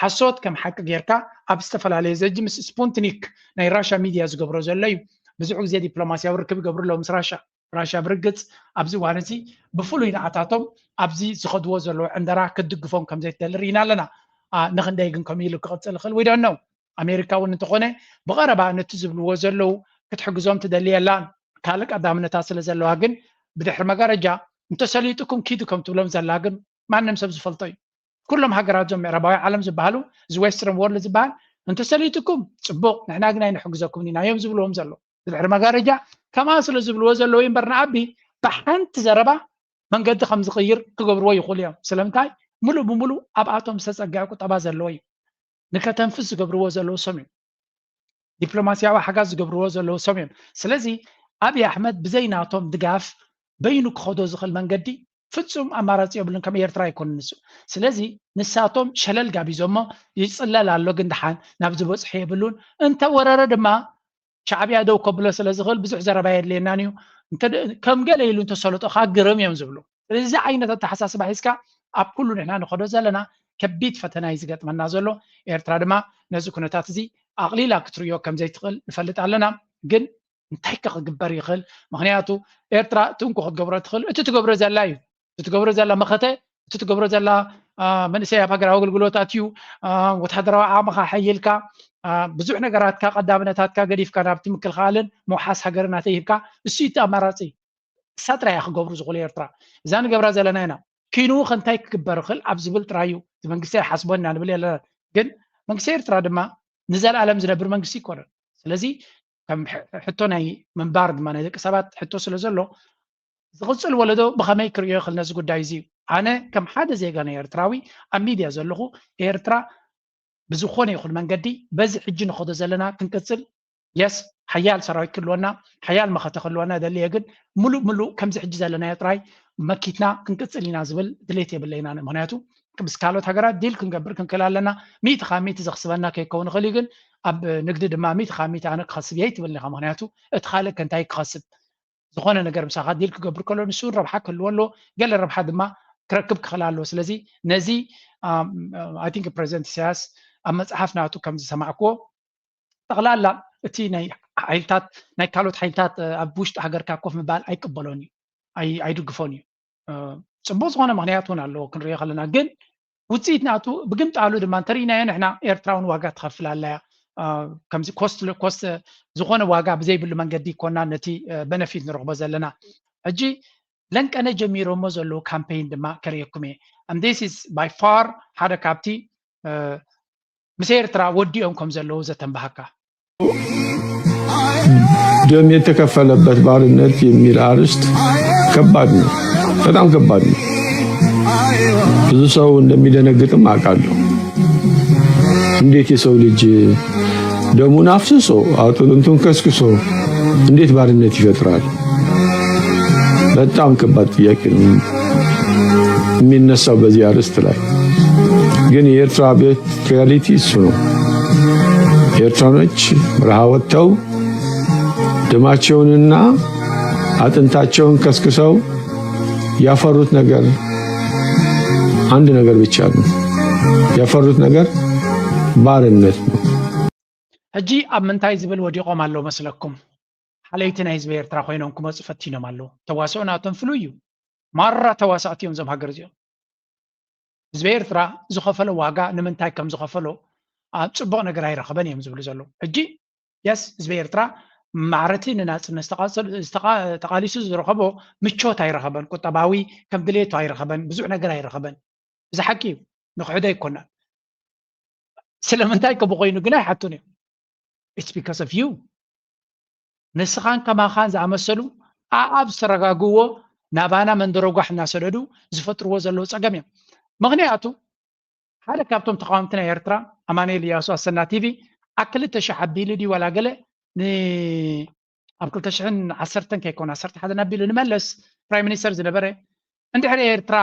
ሓሶት ከም ሓቂ ጌርካ ኣብ ዝተፈላለየ ዘጂ ምስ ስፑንትኒክ ናይ ራሻ ሚድያ ዝገብሮ ዘሎ እዩ። ብዙሕ ግዜ ዲፕሎማስያዊ ርክብ ይገብሩ ኣለዉ ምስ ራሻ። ራሻ ብርግፅ ኣብዚ እዋን እዚ ብፍሉይ ንዓታቶም ኣብዚ ዝኸድዎ ዘለዉ ዕንደራ ክትድግፎም ከም ዘይትደሊ ርኢና ኣለና። ንክንደይ ግን ከምኡ ኢሉ ክቕፅል ይኽእል ወይ ደኖ ኣሜሪካ እውን እንተኾነ ብቐረባ ነቲ ዝብልዎ ዘለዉ ክትሕግዞም ትደሊ የላን። ካልእ ቀዳምነታት ስለ ዘለዋ ግን ብድሕሪ መጋረጃ እንተሰሊጥኩም ኪዱ ከም ትብሎም ዘላ ግን ማንም ሰብ ዝፈልጦ እዩ። ኩሎም ሃገራት ዞም ምዕራባዊ ዓለም ዝበሃሉ እዚ ዌስተርን ወርልድ ዝበሃል እንተሰሊጥኩም ፅቡቕ፣ ንሕና ግን ኣይንሕግዘኩምን ኢና እዮም ዝብልዎም ዘለዉ። ብድሕሪ መጋረጃ ከምኣ ስለ ዝብልዎ ዘለዉ እምበር ንኣቢ ብሓንቲ ዘረባ መንገዲ ከም ዝቕይር ክገብርዎ ይኽእሉ እዮም። ስለምንታይ ሙሉእ ብሙሉእ ኣብኣቶም ዝተፀግዐ ቁጠባ ዘለዎ እዩ። ንከተንፍስ ዝገብርዎ ዘለዉ እሶም እዮም። ዲፕሎማስያዊ ሓጋዝ ዝገብርዎ ዘለዉ እሶም እዮም። ስለዚ ኣብይ ኣሕመድ ብዘይ ናቶም ድጋፍ በይኑ ክኸዶ ዝኽእል መንገዲ ፍፁም ኣማራፂ የብሉን። ከም ኤርትራ ኣይኮኑን ንሱ። ስለዚ ንሳቶም ሸለል ጋቢዞሞ ይፅለል ኣሎ፣ ግን ደሓን ናብ ዝበፅሖ የብሉን። እንተወረረ ድማ ሻዕብያ ደው ከብሎ ስለ ዝኽእል ብዙሕ ዘረባ የድልየናን እዩ። ከም ገለ ኢሉ እንተሰለጦ ከዓ ግርም እዮም ዝብሉ። ስለዚ እዚ ዓይነት ኣተሓሳስባ ሒዝካ ኣብ ኩሉ ንሕና ንኸዶ ዘለና ከቢድ ፈተና እዩ ዝገጥመና ዘሎ። ኤርትራ ድማ ነዚ ኩነታት እዚ ኣቕሊላ ክትርእዮ ከም ዘይትኽእል ንፈልጥ ኣለና። ግን እንታይ ከ ክግበር ይኽእል? ምኽንያቱ ኤርትራ እቲ እንኮ ክትገብሮ ትኽእል እቲ ትገብሮ ዘላ እዩ። እቲ ትገብሮ ዘላ መኸተ እቲ ትገብሮ ዘላ መንእሰይ ኣብ ሃገራዊ ኣገልግሎት ኣትዩ ወታደራዊ ዓቕምኻ ሓይልካ ብዙሕ ነገራትካ ቀዳምነታትካ ገዲፍካ ናብቲ ምክልኻልን ምውሓስ ሃገርን ኣተይህብካ እሱ እቲ ኣማራፂ። እሳ ጥራይ እያ ክገብሩ ዝኽእሉ ኤርትራ። እዛ ንገብራ ዘለና ኢና። ኪንኡ ከ እንታይ ክግበር ይኽእል ኣብ ዝብል ጥራይ እዩ። እቲ መንግስቲ ኣይሓስቦን ኢና ንብል የለና። ግን መንግስቲ ኤርትራ ድማ ንዘለኣለም ዝነብር መንግስቲ ይኮነን። ስለዚ ከም ሕቶ ናይ ምንባር ድማ ናይ ደቂ ሰባት ሕቶ ስለ ዘሎ ዝቕፅል ወለዶ ብኸመይ ክርእዮ ይኽእል ነዚ ጉዳይ እዚ እዩ። ኣነ ከም ሓደ ዜጋ ናይ ኤርትራዊ ኣብ ሚድያ ዘለኹ ኤርትራ ብዝኾነ ይኹን መንገዲ በዚ ሕጂ ንኸዶ ዘለና ክንቅፅል የስ ሓያል ሰራዊት ክህልወና ሓያል መኸተ ክህልወና ደልየ ግን ሙሉእ ሙሉእ ከምዚ ሕጂ ዘለናዮ ጥራይ መኪትና ክንቅፅል ኢና ዝብል ድሌት የብለይና። ምክንያቱ ምስ ካልኦት ሃገራት ዲል ክንገብር ክንክእል ኣለና። ሚእቲ ካብ ሚእቲ ዘኽስበና ከይከውን ይኽእል እዩ፣ ግን ኣብ ንግዲ ድማ ሚእቲ ካብ ሚእቲ ኣነ ክኸስብ እየ ኣይትብልን ኢኻ። ምክንያቱ እቲ ካልእ ከ እንታይ ክኸስብ? ዝኾነ ነገር ምሳኻ ዲል ክገብር ከሎ ንሱ እውን ረብሓ ክህልዎ ኣለዎ፣ ገለ ረብሓ ድማ ክረክብ ክኽእል ኣለዎ። ስለዚ ነዚ ኣይ ቲንክ ፕረዚደንት ኢሳያስ ኣብ መፅሓፍ ናቱ ከም ዝሰማዕክዎ ጠቕላላ እቲ ናይ ሓይልታት ናይ ካልኦት ሓይልታት ኣብ ውሽጢ ሃገርካ ኮፍ ምባል ኣይቅበሎን እዩ፣ ኣይድግፎን እዩ። ፅቡቅ ዝኾነ ምክንያት እውን ኣለዎ ክንሪኦ ከለና፣ ግን ውፅኢት ናቱ ብግምጣሉ ድማ እንተሪኢናዮ ንሕና ኤርትራ እውን ዋጋ ትኸፍል ኣላ እያ። ከምዚ ኮስት ኮስት ዝኾነ ዋጋ ብዘይብሉ መንገዲ ይኮና ነቲ በነፊት ንረኽቦ ዘለና። ሕጂ ለንቀነ ጀሚሮሞ ዘለዉ ካምፔይን ድማ ከርእየኩም እየ። And this is by far ሓደ ካብቲ ምስ ኤርትራ ወዲኦም ከም ዘለዉ ዘተንባሃካ። ደም የተከፈለበት ባርነት የሚል አርዕስት ከባድ ነው፣ በጣም ከባድ ነው። ብዙ ሰው እንደሚደነግጥም አውቃለሁ። እንዴት የሰው ልጅ ደሙን አፍስሶ አጥንቱን ከስክሶ እንዴት ባርነት ይፈጥራል? በጣም ከባድ ጥያቄ ነው የሚነሳው በዚህ አርዕስት ላይ። ግን የኤርትራ ቤት ሪያሊቲ እሱ ነው። ኤርትራኖች በረሃ ወጥተው ደማቸውንና አጥንታቸውን ከስክሰው ያፈሩት ነገር አንድ ነገር ብቻ ነው። ያፈሩት ነገር ባርነት ነው። ሕጂ ኣብ ምንታይ ዝብል ወዲቖም ኣለዉ መስለኩም? ሓለይቲ ናይ ህዝቢ ኤርትራ ኮይኖም ክመፁ ፈቲኖም ኣለዉ። ተዋስኦ ናቶም ፍሉይ እዩ። ማራ ተዋሳእቲ እዮም እዞም ሃገር እዚኦም። ህዝቢ ኤርትራ ዝኸፈሎ ዋጋ ንምንታይ ከም ዝኸፈሎ ኣብ ፅቡቕ ነገር ኣይረኸበን እዮም ዝብሉ ዘለዉ። ሕጂ የስ ህዝቢ ኤርትራ ማዕረቲ ንናፅነት ዝተቓልሱ ዝረኸቦ ምቾት ኣይረኸበን፣ ቁጠባዊ ከም ድሌቱ ኣይረኸበን፣ ብዙሕ ነገር ኣይረኸበን። እዚ ሓቂ እዩ፣ ንክሕዶ ኣይኮናን። ስለምንታይ ከምኡ ኮይኑ ግን ኣይሓቱን እዮም። It's because of you። ንስኻን ከማኻን ዝኣመሰሉ ኣኣብ ዝተረጋግዎ ናባና መንደረጓሕ እናሰደዱ ዝፈጥርዎ ዘለዉ ፀገም እዮም። ምክንያቱ ሓደ ካብቶም ተቃወምቲ ናይ ኤርትራ ኣማኑኤል እያሱ ኣሰና ቲቪ ኣብ ክልተ ሽሕ ኣቢሉ ድዩ ዋላ ገለ ን ኣብ ክልተ ሽሕን ዓሰርተን ከይኮነ ዓሰርተ ሓደን ኣቢሉ ንመለስ ፕራይም ሚኒስተር ዝነበረ እንድሕሪ ኤርትራ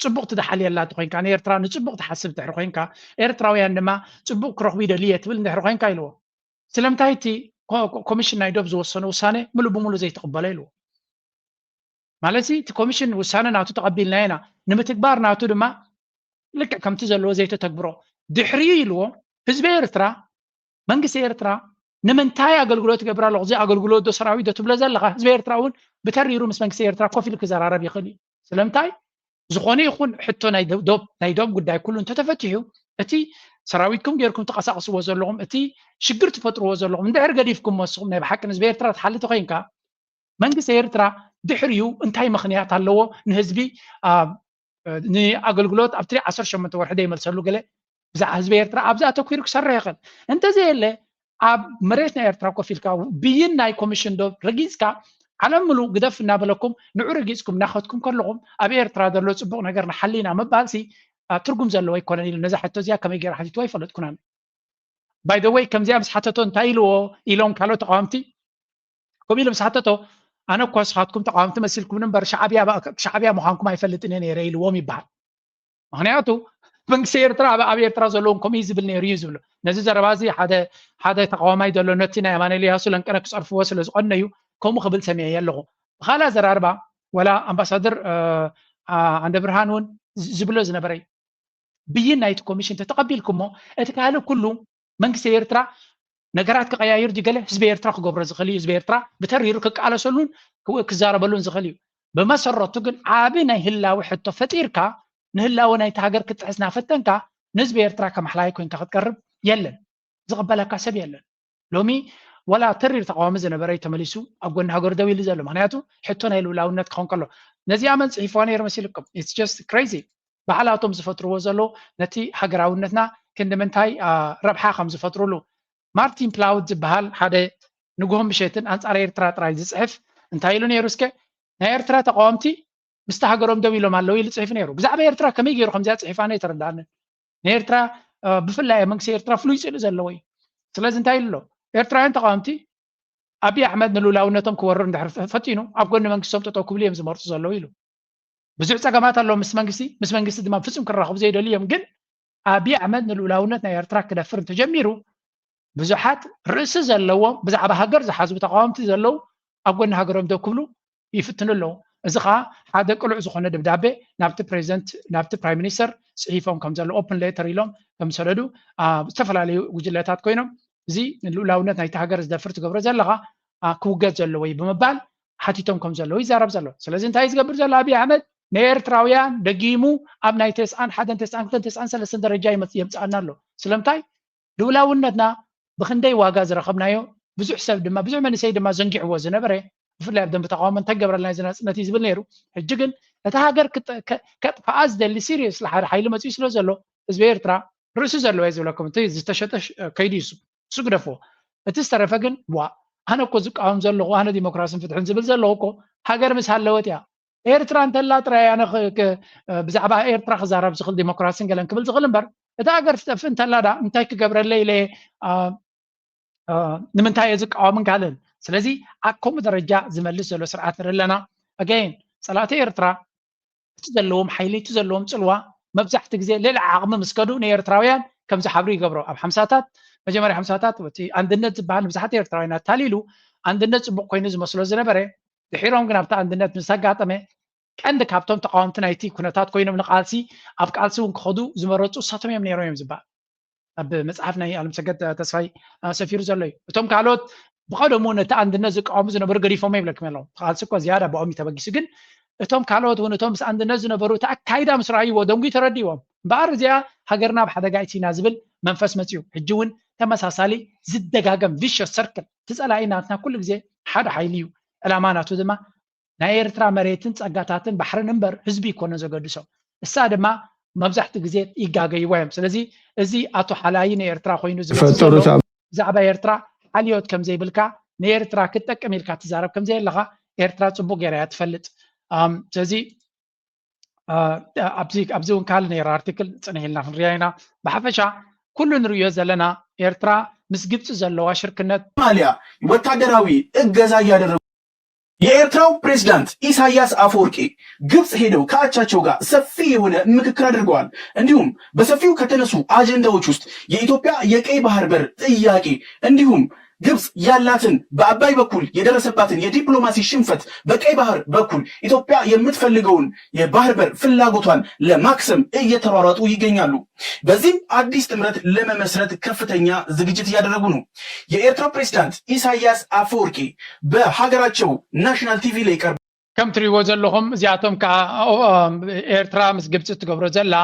ፅቡቅ ትደሓልየላ ተኮይንካ ንኤርትራ ንፅቡቅ ትሓስብ ድሕሪ ኮይንካ ኤርትራውያን ድማ ፅቡቅ ክረኽቡ ይደልየ ትብል እንድሕሪ ኮይንካ ኢልዎ። ስለምንታይ እቲ ኮሚሽን ናይ ዶብ ዝወሰኖ ውሳነ ምሉእ ብምሉእ ዘይትቕበሎ ኢልዎ። ማለት እቲ ኮሚሽን ውሳነ ናቱ ተቐቢልና ኢና ንምትግባር ናቱ ድማ ልክዕ ከምቲ ዘለዎ ዘይተተግብሮ ድሕሪኡ ኢልዎ። ህዝቢ ኤርትራ መንግስቲ ኤርትራ ንምንታይ ኣገልግሎት ይገብር ኣለኹ እዚ ኣገልግሎት ዶ ሰራዊት ዶ ትብሎ ዘለኻ ህዝቢ ኤርትራ እውን ብተሪሩ ምስ መንግስቲ ኤርትራ ኮፍ ኢሉ ክዘራረብ ይኽእል እዩ። ስለምንታይ ዝኾነ ይኹን ሕቶ ናይ ዶብ ናይ ዶብ ጉዳይ ኩሉ እንተተፈቲሑ እቲ ሰራዊትኩም ጌርኩም ተቀሳቅስዎ ዘለኹም እቲ ሽግር ትፈጥርዎ ዘለኹም እንድሕር ገዲፍኩም መስኹም ናይ ብሓቂ ህዝቢ ኤርትራ ትሓሊ ተኮይንካ መንግስቲ ኤርትራ ድሕሪኡ እንታይ ምኽንያት ኣለዎ ንህዝቢ ንኣገልግሎት ኣብቲ ዓሰርተ ሸሞንተ ወርሒ ዘይመልሰሉ ገለ ብዛዕባ ህዝቢ ኤርትራ ኣብዚ ኣተኲሩ ክሰርሕ ይኽእል። እንተዘየለ ኣብ መሬት ናይ ኤርትራ ኮፍ ኢልካ ብይን ናይ ኮሚሽን ዶ ረጊጽካ ዓለም ምሉእ ግደፍ እናበለኩም ንዑ ረጊጽኩም እናኸትኩም ከለኹም ኣብ ኤርትራ ዘሎ ጽቡቕ ነገር ንሓሊ ኢና ምባልሲ ትርጉም ዘለዎ ኣይኮነን ኢሉ ነዛ ሕቶ እዚኣ ከመይ ገይረ ሓቲትዎ ኣይፈለጥኩናን። ባይ ዘ ወይ ከምዚኣ ምስ ሓተቶ እንታይ ኢልዎ ኢሎም ካልኦት ተቃወምቲ ከምኡ ኢሉ ምስ ሓተቶ ኣነ እኮ ስኻትኩም ተቃወምቲ መሲልኩም እምበር ሻዕብያ ምዃንኩም ኣይፈልጥን እየ ነይረ ኢልዎም ይበሃል። ምክንያቱ መንግስቲ ኤርትራ ኣብ ኤርትራ ዘለዎም ከምኡ እዩ ዝብል ነይሩ እዩ ዝብሉ። ነዚ ዘረባ እዚ ሓደ ሓደ ተቃዋማይ ዘሎ ነቲ ናይ ኣማኑኤል እያሱ ለንቀነ ክፀርፍዎ ስለ ዝቀነዩ ከምኡ ክብል ሰሚዐ ኣለኹ። ብካልእ ኣዘራርባ ወላ ኣምባሳደር ኣንደ ብርሃን እውን ዝብሎ ዝነበረ እዩ። ብይን ናይቲ ኮሚሽን ተተቐቢልኩሞ እቲ ካልእ ኩሉ መንግስቲ ኤርትራ ነገራት ክቀያይር ድዩ ገለ ህዝቢ ኤርትራ ክገብሮ ዝኽእል እዩ። ህዝቢ ኤርትራ ብተሪሩ ክቃለሰሉን ክዛረበሉን ዝኽእል እዩ። ብመሰረቱ ግን ዓቢ ናይ ህላዊ ሕቶ ፈጢርካ ንህላወ ናይቲ ሃገር ክትጥሕስ ናፈተንካ ንህዝቢ ኤርትራ ከም ሓላይ ኮይንካ ክትቀርብ የለን። ዝቕበለካ ሰብ የለን። ሎሚ ወላ ተሪር ተቃዋሚ ዝነበረ እዩ ተመሊሱ ኣብ ጎኒ ሃገሩ ደው ኢሉ ዘሎ። ምክንያቱ ሕቶ ናይ ልኡላውነት ክኸውን ከሎ ነዚኣ መን ጽሒፍዋ ነይሩ መሲልኩም? It's just crazy። ባዕላቶም ዝፈጥርዎ ዘለዉ ነቲ ሃገራውነትና ክንዲ ምንታይ ረብሓ ከም ዝፈጥሩሉ። ማርቲን ፕላውድ ዝበሃል ሓደ ንግሆን ምሸትን ኣንጻር ኤርትራ ጥራይ ዝጽሕፍ እንታይ ኢሉ ነይሩ እስከ ናይ ኤርትራ ተቃወምቲ ምስቲ ሃገሮም ደው ኢሎም ኣለዉ ኢሉ ጽሒፉ ነይሩ። ብዛዕባ ኤርትራ ከመይ ገይሩ ከምዚኣ ጽሒፋ ኣነ ኣይተረድኣንን። ንኤርትራ ብፍላይ ኣብ መንግስቲ ኤርትራ ፍሉይ ጽልኢ ዘለዎ እዩ። ስለዚ እንታይ ኢሉ ኣሎ? ኤርትራውያን ተቃወምቲ ኣብይ ኣሕመድ ንልኡላውነቶም ክወርር እንድሕር ፈቲኑ ኣብ ጎኒ መንግስቶም ጠጠው ክብሉ እዮም ዝመርፁ ዘለዉ ኢሉ። ብዙሕ ፀገማት ኣለዎም ምስ መንግስቲ፣ ምስ መንግስቲ ድማ ፍፁም ክራኸቡ ዘይደልዩ እዮም። ግን ኣብይ ኣሕመድ ንልኡላውነት ናይ ኤርትራ ክደፍር እንተጀሚሩ ብዙሓት ርእሲ ዘለዎም ብዛዕባ ሃገር ዝሓስቡ ተቃወምቲ ዘለዉ ኣብ ጎኒ ሃገሮም ደው ክብሉ ይፍትኑ ኣለዉ። እዚ ከዓ ሓደ ቅሉዕ ዝኾነ ደብዳቤ ናብቲ ፕሬዚደንት ናብቲ ፕራይም ሚኒስተር ፅሒፎም ከም ዘለዉ ኦፕን ሌተር ኢሎም ከም ዝሰደዱ ኣብ ዝተፈላለዩ ጉጅለታት ኮይኖም እዚ ንልኡላውነት ናይቲ ሃገር ዝደፍር ትገብሮ ዘለኻ ክውገድ ዘለዎ እዩ ብምባል ሓቲቶም ከም ዘለዉ ይዛረብ ዘሎ። ስለዚ እንታይ ዝገብር ዘሎ ኣብይ ኣሕመድ ንኤርትራውያን ደጊሙ ኣብ ናይ ተስዓን ሓደን ተስዓን ክልተን ተስዓን ሰለስተን ደረጃ የምፅኣና ኣሎ። ስለምንታይ? ልኡላውነትና ብክንደይ ዋጋ ዝረኸብናዮ፣ ብዙሕ ሰብ ድማ ብዙሕ መንእሰይ ድማ ዘንጊዕዎ ዝነበረ፣ ብፍላይ ኣብ ደንበ ተቃውሞ እንታይ ገብረልና እዚ ናፅነት እዩ ዝብል ነይሩ። ሕጂ ግን እታ ሃገር ከጥፍኣ ዝደሊ ሲሪየስ ሓደ ሓይሊ መፅኡ ስለ ዘሎ ህዝቢ ኤርትራ ርእሱ ዘለዎ እዩ ዝብለኩም። እቲ ዝተሸጠ ከይዱ ይሱ እሱ ግደፍዎ። እቲ ዝተረፈ ግን ዋ ኣነ እኮ ዝቃወም ዘለኹ ኣነ ዲሞክራሲን ፍትሕን ዝብል ዘለኹ እኮ ሃገር ምስ ሃለወት እያ። ኤርትራ እንተላ ጥራይ ኣነ ብዛዕባ ኤርትራ ክዛረብ ዝኽእል ዲሞክራሲን ገለን ክብል ዝኽእል እምበር እታ ሃገር ትጠፍእ እንተላ ዳ እንታይ ክገብረለይ ኢለ ንምንታይ እየ ዝቃወምን ካልእን። ስለዚ ኣብ ከምኡ ደረጃ ዝመልስ ዘሎ ስርዓት ንርኢ ኣለና። ኣገይን ጸላእቲ ኤርትራ እቲ ዘለዎም ሓይሊ እቲ ዘለዎም ጽልዋ መብዛሕቲ ግዜ ልዕሊ ዓቕሚ ምስ ከዱ ንኤርትራውያን ከም ዝሓብሩ ይገብሮ። ኣብ ሓምሳታት መጀመርያ ሓምሳታት እቲ ኣንድነት ዝበሃል ንብዙሓት ኤርትራውያን ኣታሊሉ ኣንድነት ጽቡቕ ኮይኑ ዝመስሎ ዝነበረ ድሒሮም ግን ኣብቲ ኣንድነት ምስ ኣጋጠመ ቀንዲ ካብቶም ተቃወምቲ ናይቲ ኩነታት ኮይኖም ንቃልሲ ኣብ ቃልሲ እውን ክኸዱ ዝመረፁ እሳቶም እዮም ነይሮም እዮም ዝበሃል። ኣብ መፅሓፍ ናይ ኣለምሰገድ ተስፋይ ሰፊሩ ዘሎ እዩ። እቶም ካልኦት ብቀደሙ ነቲ ኣንድነት ዝቃወሙ ዝነበሩ ገዲፎም ይብለኩም ኣለዉ። ቃልሲ እኮ ዝያዳ ብኦም እዩ ተበጊሱ። ግን እቶም ካልኦት እውን እቶም ምስ ኣንድነት ዝነበሩ እቲ ኣካይዳ ምስ ረኣይዎ ደንጉ ተረዲዎም እምበኣር እዚኣ ሃገርና ኣብ ሓደጋ እቲና ዝብል መንፈስ መፅኡ። ሕጂ እውን ተመሳሳሊ ዝደጋገም ቪሸስ ሰርክል እቲ ፀላኢ ናትና ኩሉ ግዜ ሓደ ሓይሊ እዩ። ዕላማ ናቱ ድማ ናይ ኤርትራ መሬትን ጸጋታትን ባሕርን እምበር ህዝቢ ይኮነ ዘገድሶ። እሳ ድማ መብዛሕትኡ ግዜ ይጋገይዋ እዮም። ስለዚ እዚ ኣቶ ሓላይ ንኤርትራ ኮይኑ ዝፈጠሩት ብዛዕባ ኤርትራ ሓልዮት ከም ዘይብልካ ንኤርትራ ክትጠቅም ኢልካ ትዛረብ ከም ዘየለኻ ኤርትራ ጽቡቅ ገይራ እያ ትፈልጥ። ስለዚ ኣብዚ እውን ካልእ ነይራ ኣርቲክል ጽንሕ ኢልና ክንሪኣ ኢና። ብሓፈሻ ኩሉ ንርእዮ ዘለና ኤርትራ ምስ ግብፂ ዘለዋ ሽርክነት ሶማሊያ ወታደራዊ እገዛ እያደረጉ የኤርትራው ፕሬዝዳንት ኢሳያስ አፈወርቂ ግብጽ ሄደው ከአቻቸው ጋር ሰፊ የሆነ ምክክር አድርገዋል። እንዲሁም በሰፊው ከተነሱ አጀንዳዎች ውስጥ የኢትዮጵያ የቀይ ባህር በር ጥያቄ እንዲሁም ግብጽ ያላትን በአባይ በኩል የደረሰባትን የዲፕሎማሲ ሽንፈት በቀይ ባህር በኩል ኢትዮጵያ የምትፈልገውን የባህር በር ፍላጎቷን ለማክሰም እየተሯሯጡ ይገኛሉ። በዚህም አዲስ ጥምረት ለመመስረት ከፍተኛ ዝግጅት እያደረጉ ነው። የኤርትራው ፕሬዝዳንት ኢሳያስ አፈወርቂ በሀገራቸው ናሽናል ቲቪ ላይ ቀርበው ከም ትሪእዎ ዘለኹም እዚኣቶም ከዓ ኤርትራ ምስ ግብፂ ትገብሮ ዘላ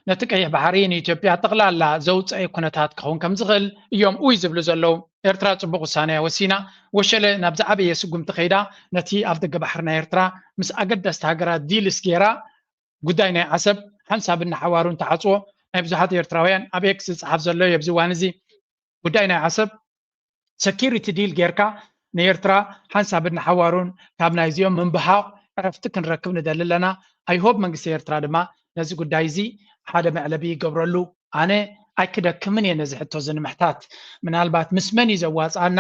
ነቲ ቀይሕ ባሕሪ ንኢትዮጵያ ጠቕላላ ዘውፀኤ ኩነታት ክኸውን ከም ዝኽእል እዮም ኡይ ዝብሉ ዘለዉ። ኤርትራ ፅቡቅ ውሳነ እያ ወሲና። ወሸለ ናብ ዝዓበየ ስጉምቲ ከይዳ ነቲ ኣብ ደገ ባሕሪ ናይ ኤርትራ ምስ ኣገደስቲ ሃገራት ዲልስ ገይራ ጉዳይ ናይ ዓሰብ ሓንሳብ እናሓዋሩ እንተዓፅዎ ናይ ብዙሓት ኤርትራውያን ኣብ ኤክስ ዝፅሓፍ ዘሎ ኣብዚ እዋን እዚ ጉዳይ ናይ ዓሰብ ሰኪሪቲ ዲል ጌርካ ንኤርትራ ሓንሳብ እናሓዋሩን ካብ ናይዚኦም ምንብሃቕ ዕረፍቲ ክንረክብ ንደሊ ኣለና። ኣይሆብ መንግስቲ ኤርትራ ድማ ነዚ ጉዳይ እዚ ሓደ መዕለቢ ይገብረሉ። ኣነ ኣይክደክምን እየ ነዚ ሕቶ እዚ ንምሕታት። ምናልባት ምስ መን እዩ ዘዋፅኣና፣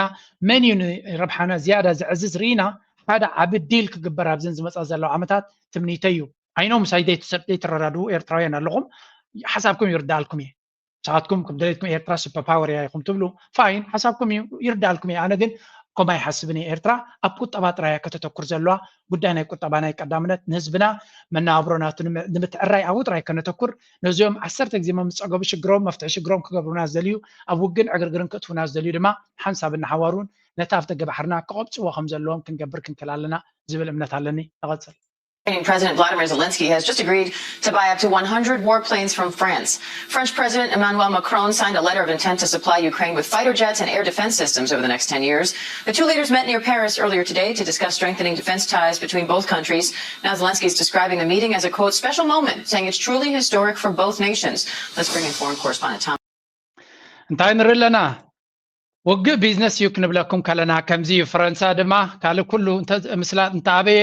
መን እዩ ንረብሓና ዝያዳ ዘዕዝዝ ርኢና ሓደ ዓቢ ዲል ክግበር ኣብዘን ዝመፃ ዘለዋ ዓመታት ትምኒተይ እዩ። ኣይኖ ምሳይ ዘይትረዳድኡ ኤርትራውያን ኣለኹም፣ ሓሳብኩም ይርዳኣልኩም እየ። ንስኻትኩም ከም ደለይትኩም ኤርትራ ሱፐር ፓወር እያ ኢኹም ትብሉ፣ ፋይን፣ ሓሳብኩም እዩ፣ ይርዳኣልኩም እየ። ኣነ ግን ከምኡ ኣይሓስብን እየ። ኤርትራ ኣብ ቁጠባ ጥራይ እያ ከተተኩር ዘለዋ። ጉዳይ ናይ ቁጠባ ናይ ቀዳምነት፣ ንህዝብና መነባብሮ ናቱ ንምትዕራይ ኣብኡ ጥራይ ከነተኩር፣ ነዚኦም ዓሰርተ ግዜ መምፀገቡ ሽግሮም መፍትሒ ሽግሮም ክገብሩና ዝደልዩ፣ ኣብ ውግን ዕግርግርን ክእትዉና ዝደልዩ ድማ ሓንሳብ እናሓዋሩን ነቲ ኣፍደገ ባሕርና ክቐብፅዎ ከም ዘለዎም ክንገብር ክንክእል ኣለና ዝብል እምነት ኣለኒ። እቐፅል። President Vladimir Zelensky has just agreed to buy up to one hundred warplanes from France. French President Emmanuel Macron signed a letter of intent to supply Ukraine with fighter jets and air defense systems over the next ten years. The two leaders met near Paris earlier today to discuss strengthening defense ties between both countries. Now Zelensky is describing the meeting as a quote special moment, saying it's truly historic for both nations. Let's bring in foreign correspondent Tom. እንታይ ንርኢ ኣለና? ውግእ ቢዝነስ እዩ ክንብለኩም ከለና ከምዚ እዩ። ፈረንሳ ድማ ካልእ ኩሉ ምስላ እንተኣበየ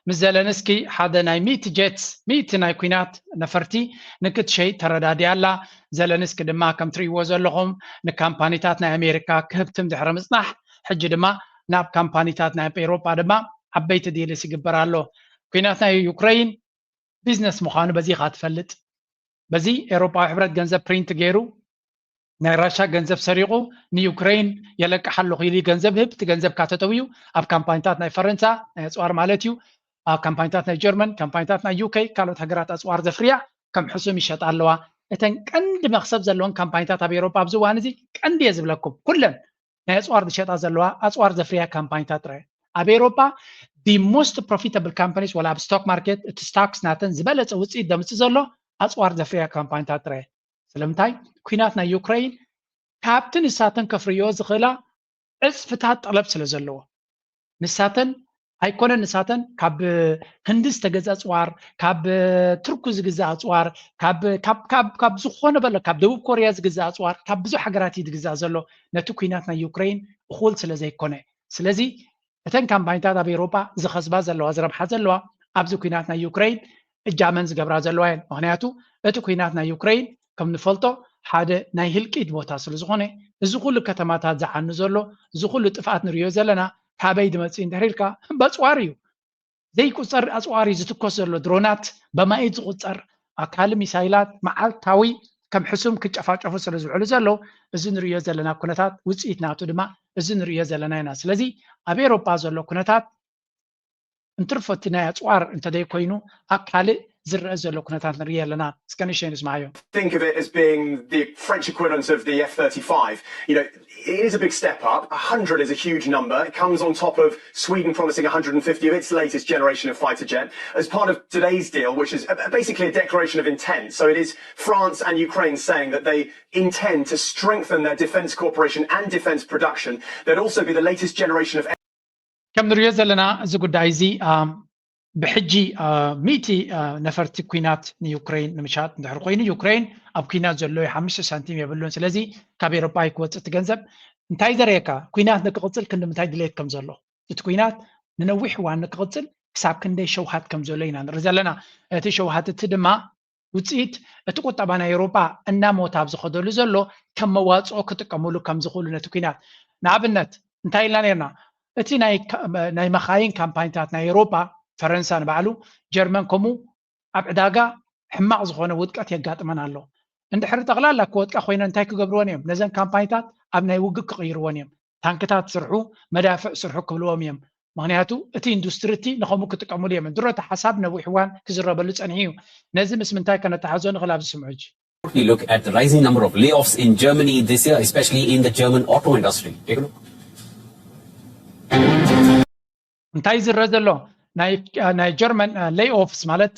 ምስ ዘለንስኪ ሓደ ናይ ሚእቲ ጀትስ ሚእቲ ናይ ኲናት ነፈርቲ ንክትሸይጥ ተረዳዲኣ ኣላ። ዘለንስኪ ድማ ከም ትርእይዎ ዘለኹም ንካምፓኒታት ናይ ኣሜሪካ ክህብትም ድሕሪ ምጽናሕ ሕጂ ድማ ናብ ካምፓኒታት ናይ ኤውሮጳ ድማ ዓበይቲ ዲልስ ይግበር ኣሎ። ኲናት ናይ ዩክረይን ቢዝነስ ምዃኑ በዚ ኢኻ ትፈልጥ። በዚ ኤውሮጳዊ ሕብረት ገንዘብ ፕሪንት ገይሩ ናይ ራሻ ገንዘብ ሰሪቑ ንዩክረይን የለቅሓ ኣለኹ ኢሉ ገንዘብ ህብ እቲ ገንዘብካ ተጠውዩ ኣብ ካምፓኒታት ናይ ፈረንሳ ናይ ኣፅዋር ማለት እዩ ኣብ ካምፓኒታት ናይ ጀርመን ካምፓኒታት ናይ ዩኬ ካልኦት ሃገራት ኣፅዋር ዘፍርያ ከም ሕሱም ይሸጣ ኣለዋ። እተን ቀንዲ መክሰብ ዘለወን ካምፓኒታት ኣብ ኤውሮጳ ኣብዚ እዋን እዚ ቀንዲ እየ ዝብለኩም ኩለን ናይ ኣፅዋር ዝሸጣ ዘለዋ ኣፅዋር ዘፍርያ ካምፓኒታት ጥራይ። ኣብ ኤውሮጳ the most profitable companies፣ ወላ ኣብ ስቶክ ማርኬት እቲ ስታክስ ናተን ዝበለፀ ውፅኢት ዘምፅእ ዘሎ ኣፅዋር ዘፍርያ ካምፓኒታት ጥራይ። ስለምንታይ? ኩናት ናይ ዩክሬን ካብቲ ንሳተን ከፍርዮ ዝኽእላ ዕፅፍታት ጠለብ ስለ ዘለዎ። ንሳተን ኣይኮነን፣ ንሳተን ካብ ህንዲ ዝተገዝእ ኣፅዋር፣ ካብ ቱርኩ ዝግዛእ ኣፅዋር፣ ካብ ካብ ካብ ካብ ዝኾነ በለ፣ ካብ ደቡብ ኮርያ ዝግዛእ ኣፅዋር፣ ካብ ብዙሕ ሃገራት እዩ ዝግዛእ ዘሎ። ነቲ ኩናት ናይ ዩክሬን እኹል ስለ ዘይኮነ። ስለዚ እተን ካምፓኒታት ኣብ ኤውሮጳ ዝኸስባ ዘለዋ፣ ዝረብሓ ዘለዋ ኣብዚ ኩናት ናይ ዩክሬን እጃመን ዝገብራ ዘለዋ እየን። ምክንያቱ እቲ ኩናት ናይ ዩክሬን ከም ንፈልጦ ሓደ ናይ ህልቂት ቦታ ስለ ዝኾነ፣ እዚ ኩሉ ከተማታት ዝዓኑ ዘሎ፣ እዚ ኩሉ ጥፍኣት ንሪኦ ዘለና ካበይ ዝመፅእ እንድሕር ኢልካ፣ በፅዋር እዩ። ዘይቁፀር ኣፅዋር እዩ ዝትኮስ ዘሎ፣ ድሮናት፣ በማኢት ዝቁፀር ኣካል ሚሳይላት መዓልታዊ ከም ሕሱም ክጨፋጨፉ ስለ ዝውዕሉ ዘለዉ፣ እዚ ንሪኦ ዘለና ኩነታት ውፅኢት ናቱ ድማ እዚ ንሪኦ ዘለና ኢና። ስለዚ ኣብ ኤውሮጳ ዘሎ ኩነታት እንትርፎ እቲ ናይ ኣፅዋር እንተዘይኮይኑ ኣብ ካልእ ዝረአ ዘሎ ኩነታት ንርኢ ኣለና። እስከ ንእሽተይ ንስማዓዮ። Think of it as being the French equivalent of the F thirty-five. You know, it is a big step up. A hundred is a huge number. It comes on top of Sweden promising a hundred and fifty of its latest generation of fighter jet as part of today's deal, which is a, basically a declaration of intent. So it is France and Ukraine saying that they intend to strengthen their defense cooperation and defense production. There'd also be the latest generation of ከም ንሪኦ ዘለና እዚ ጉዳይ እዚ ብሕጂ ሚእቲ ነፈርቲ ኩናት ንዩክሬን ንምሻጥ እንድሕር ኮይኑ፣ ዩክሬን ኣብ ኩናት ዘሎ ሓሙሽተ ሳንቲም የብሉን። ስለዚ ካብ ኤውሮጳ ኣይክወፅእ እቲ ገንዘብ። እንታይ ዘርእየካ? ኩናት ንክቕፅል ክንዲ ምንታይ ድሌት ከም ዘሎ። እቲ ኩናት ንነዊሕ እዋን ንክቕፅል ክሳብ ክንደይ ሸውሃት ከም ዘሎ ኢና ንርኢ ዘለና። እቲ ሸውሃት እቲ ድማ ውፅኢት እቲ ቁጠባ ናይ ኤውሮጳ እናሞተ ኣብ ዝኸደሉ ዘሎ ከም መዋፅኦ ክጥቀምሉ ከም ዝኽእሉ ነቲ ኩናት። ንኣብነት እንታይ ኢልና ነርና? እቲ ናይ መኻይን ካምፓኒታት ናይ ኤውሮጳ፣ ፈረንሳ ንባዕሉ፣ ጀርመን ከምኡ፣ ኣብ ዕዳጋ ሕማቕ ዝኾነ ውድቀት የጋጥመን ኣሎ። እንድሕሪ ጠቕላላ ክወድቃ ኮይነን እንታይ ክገብርወን እዮም? ነዘን ካምፓኒታት ኣብ ናይ ውግእ ክቕይርወን እዮም። ታንክታት ስርሑ፣ መዳፍዕ ስርሑ ክብልዎም እዮም። ምክንያቱ እቲ ኢንዱስትሪ እቲ ንኸምኡ ክጥቀምሉ እዮም። ድሮ እቲ ሓሳብ ነዊሕ እዋን ክዝረበሉ ጸኒሑ እዩ። ነዚ ምስ ምንታይ ከነተሓዞ ንኽእል? ኣብዚ ስምዑ ሕጂ። Look at the rising number of layoffs in Germany this year, especially in the German auto industry. Take a look. እንታይ ዝረአ ዘሎ? ናይ ጀርመን ሌይ ኦፍስ ማለት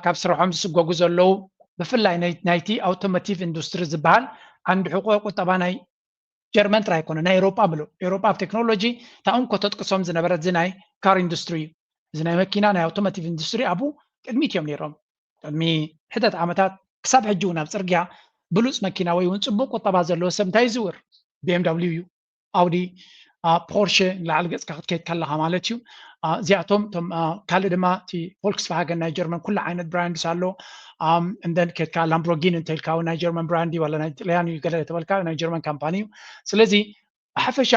ካብ ስርሖም ዝስጎጉ ዘለዉ፣ ብፍላይ ናይቲ ኣውቶሞቲቭ ኢንዱስትሪ ዝበሃል ዓንዲ ሕቆ ቁጠባ ናይ ጀርመን ጥራይ ኣይኮነ፣ ናይ ኤውሮጳ ምሉእ። ኤውሮጳ ኣብ ቴክኖሎጂ እታ እንኮ ተጥቅሶም ዝነበረት እዚ ናይ ካር ኢንዱስትሪ እዩ። እዚ ናይ መኪና ናይ ኣውቶሞቲቭ ኢንዱስትሪ ኣብኡ ቅድሚት እዮም ነይሮም። ቅድሚ ሕደት ዓመታት ክሳብ ሕጂ እውን ኣብ ፅርግያ ብሉፅ መኪና ወይ እውን ፅቡቅ ቁጠባ ዘለዎ ሰብ እንታይ ይዝውር? ቢ ኤም ደብሊው እዩ፣ ኣውዲ፣ ፖርሸ ንላዕሊ ገፅካ ክትከይድ ከለካ ማለት እዩ። እዚኣቶም እቶም ካልእ ድማ እቲ ፎልክስቫገን ናይ ጀርመን ኩሉ ዓይነት ብራንድስ ኣሎ። እንደን ከድካ ላምቦርጊኒ እንተኢልካ እውን ናይ ጀርመን ብራንድ እዩ፣ ዋላ ናይ ጥልያን እዩ ገለ ተበልካ ናይ ጀርመን ካምፓኒ እዩ። ስለዚ ብሓፈሻ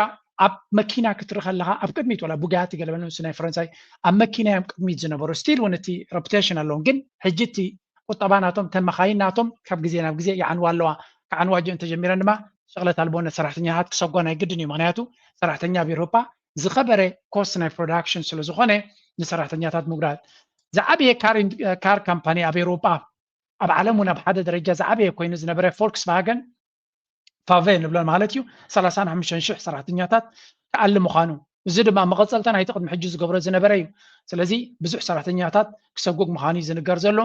ኣብ መኪና ክትርኢ ከለካ ኣብ ቅድሚት ዋላ ቡጋቲ ገለ በለ ንሱ ናይ ፈረንሳይ ኣብ መኪና እዮም ቅድሚት ዝነበሩ። ስቲል እውን እቲ ረፑቴሽን ኣለዎም፣ ግን ሕጂ እቲ ቁጠባ ናቶም እተን መካይን ናቶም ካብ ግዜ ናብ ግዜ ይዓንዋ ኣለዋ። ክዓንዋ ጀ እንተጀሚረን ድማ ሸቕለት ኣልቦነት ሰራሕተኛታት ክሰጓ ናይ ግድን እዩ። ምክንያቱ ሰራሕተኛ ኣብ ኤውሮጳ ዝኸበረ ኮስት ናይ ፕሮዳክሽን ስለ ዝኾነ ንሰራሕተኛታት ምጉዳል። ዝዓበየ ካር ካምፓኒ ኣብ ኤውሮጳ ኣብ ዓለም እውን ኣብ ሓደ ደረጃ ዝዓበየ ኮይኑ ዝነበረ ፎልክስቫገን ፋቨ ንብሎ ማለት እዩ ሰላሳን ሓሙሽተን ሽሕ ሰራሕተኛታት ክኣሊ ምዃኑ፣ እዚ ድማ መቐፀልታ ናይቲ ቅድሚ ሕጂ ዝገብሮ ዝነበረ እዩ። ስለዚ ብዙሕ ሰራሕተኛታት ክሰጉግ ምዃኑ እዩ ዝንገር ዘሎ።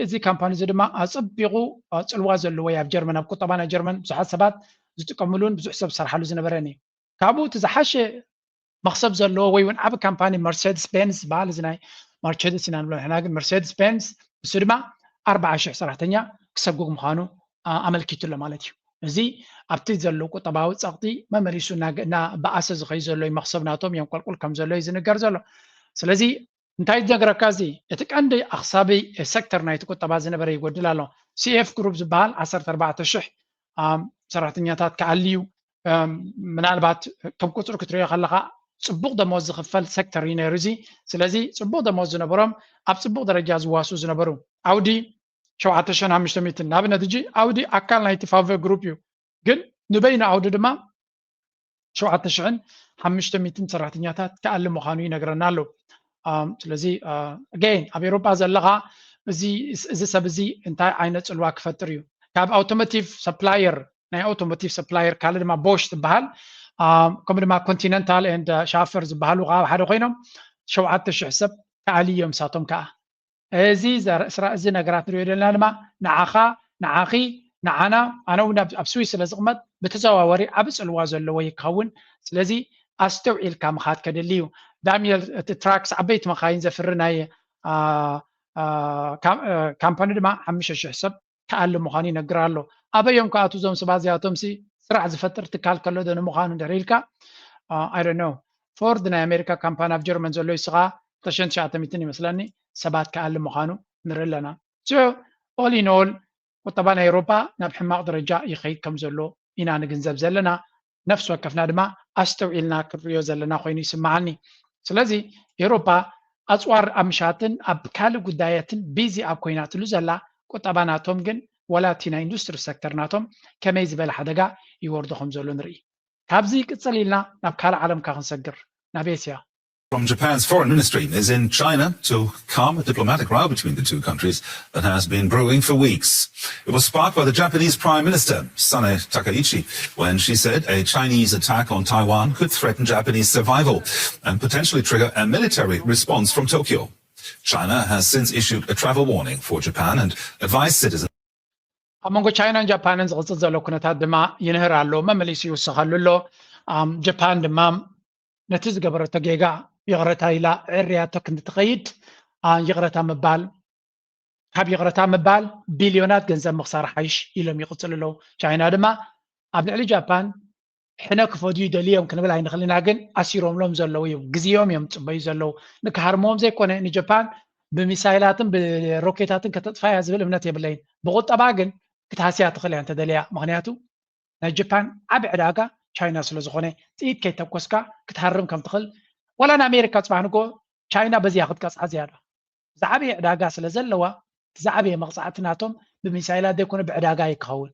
እዚ ካምፓኒ እዚ ድማ ኣፀቢቑ ፅልዋ ዘለዎ ኣብ ጀርመን ኣብ ቁጠባ ናይ ጀርመን ብዙሓት ሰባት ዝጥቀምሉን ብዙሕ ሰብ ዝሰርሓሉ ዝነበረን እዩ። ካብኡ እቲ ዝሓሸ መኽሰብ ዘለዎ ወይ እውን ዓቢ ካምፓኒ መርሴድስ ቤንዝ ዝበሃል፣ እዚ ናይ መርቸደስ ኢና ንብሎ ንሕና፣ ግን መርሴድስ ቤንዝ ንሱ ድማ ኣርባዓ ሽሕ ሰራሕተኛ ክሰጉግ ምዃኑ ኣመልኪቱ ኣሎ ማለት እዩ። እዚ ኣብቲ ዘሎ ቁጠባዊ ጸቕጢ መመሊሱ እናበኣሰ ዝኸይ ዘሎ እዩ። መኽሰብ ናቶም የንቆልቁል ከም ዘሎ እዩ ዝንገር ዘሎ። ስለዚ እንታይ ዝነግረካ፣ እዚ እቲ ቀንዲ ኣኽሳቢ ሴክተር ናይቲ ቁጠባ ዝነበረ ይጎድል ኣሎ። ሲኤፍ ግሩፕ ዝበሃል ዓሰርተ ኣርባዕተ ሽሕ ሰራሕተኛታት ክኣሊ እዩ። ምናልባት ከም ቁፅሪ ክትሪኦ ከለካ ፅቡቅ ደሞዝ ዝኽፈል ሴክተር እዩ ነይሩ እዚ። ስለዚ ፅቡቅ ደሞዝ ዝነበሮም ኣብ ፅቡቅ ደረጃ ዝዋስኡ ዝነበሩ ኣውዲ ሸውዓተ ሽሕን ሓሙሽተ ሚእትን ንኣብነት እጂ ኣውዲ ኣካል ናይቲ ፋቨ ግሩፕ እዩ፣ ግን ንበይኑ ኣውዲ ድማ ሸውዓተ ሽሕን ሓሙሽተ ሚእትን ሰራሕተኛታት ክኣሊ ምዃኑ ይነግረና ኣሎ። ስለዚ ኣገይን ኣብ ኤውሮጳ ዘለኻ እዚ ሰብ እዚ እንታይ ዓይነት ፅልዋ ክፈጥር እዩ? ካብ ኣውቶሞቲቭ ሰፕላየር ናይ automotive supplier፣ ካልእ ድማ ቦሽ ዝበሃል፣ ከምኡ ድማ ኮንቲነንታል ኤንድ ሻፈር ዝበሃሉ ከዓ ሓደ ኮይኖም ሸውዓተ ሽሕ ሰብ ክኣልዩ እዮም። ንሳቶም ከዓ እዚ እዚ ነገራት ንሪኦ ዘለና ድማ ንዓኻ፣ ንዓኺ፣ ንዓና፣ ኣነ እውን ኣብ ስዊስ ስለ ዝቕመጥ ብተዘዋወሪ ዓቢ ጽልዋ ዘለዎ ይከውን። ስለዚ ኣስተውዒልካ ምኻድ ከድሊ እዩ። ዳንኤል፣ እቲ ትራክስ፣ ዓበይቲ መኻይን ዘፍሪ ናይ ካምፓኒ ድማ ሓሙሽተ ሽሕ ሰብ ክኣሊ ምዃኑ ይነግር ኣሎ። ኣበዮም ክኣቱ እዞም ሰባት እዚኣቶም ሲ ስራሕ ዝፈጥር ትካል ከሎ ዶ ንምዃኑ እንድሕር ኢልካ፣ I don't know። ፎርድ ናይ ኣሜሪካ ካምፓኒ ኣብ ጀርመን ዘሎ ይስኻ ክልተ ሽሕን ትሽዓተ ሚእትን ይመስለኒ ሰባት ክኣሊ ምዃኑ ንርኢ ኣለና። So all in all ቁጠባ ናይ ኤውሮጳ ናብ ሕማቕ ደረጃ ይኸይድ ከም ዘሎ ኢና ንግንዘብ ዘለና። ነፍሲ ወከፍና ድማ ኣስተውዒልና ክንሪኦ ዘለና ኮይኑ ይስምዓኒ። ስለዚ ኤውሮጳ ኣፅዋር ኣብ ምሻጥን ኣብ ካልእ ጉዳያትን ቢዚ ኣብ ኮይናትሉ ዘላ፣ ቁጠባ ናቶም ግን ወላ እቲ ናይ ኢንዱስትሪ ሴክተር ናቶም ከመይ ዝበለ ሓደጋ ይወርዶ ከም ዘሎ ንርኢ። ካብዚ ቅፅል ኢልና ናብ ካልእ ዓለምካ ክንሰግር፣ ናብ ኤስያ። From Japan's foreign ministry is in China to calm a diplomatic row between the two countries that has been brewing for weeks. It was sparked by the Japanese Prime Minister, Sanae Takaichi, when she said a Chinese attack on Taiwan could threaten Japanese survival and potentially trigger a military response from Tokyo. China has since issued a travel warning for Japan and advised citizens ኣብ መንጎ ቻይናን ጃፓንን ዝቕጽል ዘሎ ኩነታት ድማ ይንህር ኣሎ፣ መመሊሱ ይውስኸሉ ኣሎ። ጃፓን ድማ ነቲ ዝገበረቶ ጌጋ ይቕረታ ኢላ ዕርያቶ ክንዲ ትኸይድ፣ ይቕረታ ምባል፣ ካብ ይቕረታ ምባል ቢልዮናት ገንዘብ ምኽሳር ሓይሽ ኢሎም ይቕጽሉ ኣለዉ። ቻይና ድማ ኣብ ልዕሊ ጃፓን ሕነ ክፈድዩ ይደልዩ እዮም ክንብል ኣይንኽእል ኢና፣ ግን ኣሲሮምሎም ዘለዉ እዮም፣ ግዜኦም እዮም ዝጽበዩ ዘለዉ። ንክሃርምዎም ዘይኮነ ንጃፓን ብሚሳይላትን ብሮኬታትን ከተጥፋያ ዝብል እምነት የብለይን። ብቁጠባ ግን ክትሃስያ ትኽእል እያ እንተደልያ፣ ምኽንያቱ ናይ ጃፓን ዓቢ ዕዳጋ ቻይና ስለ ዝኾነ ጥይት ከይተኮስካ ክትሃርም ከም ትኽእል፣ ወላ ንኣሜሪካ ጽባሕ ንግሆ ቻይና በዚያ ክትቀጽዓ ዝያዳ ዝዓበየ ዕዳጋ ስለ ዘለዋ እቲ ዝዓበየ መቕጻዕቲ ናቶም ብሚሳይላት ዘይኮነ ብዕዳጋ እዩ ክኸውን።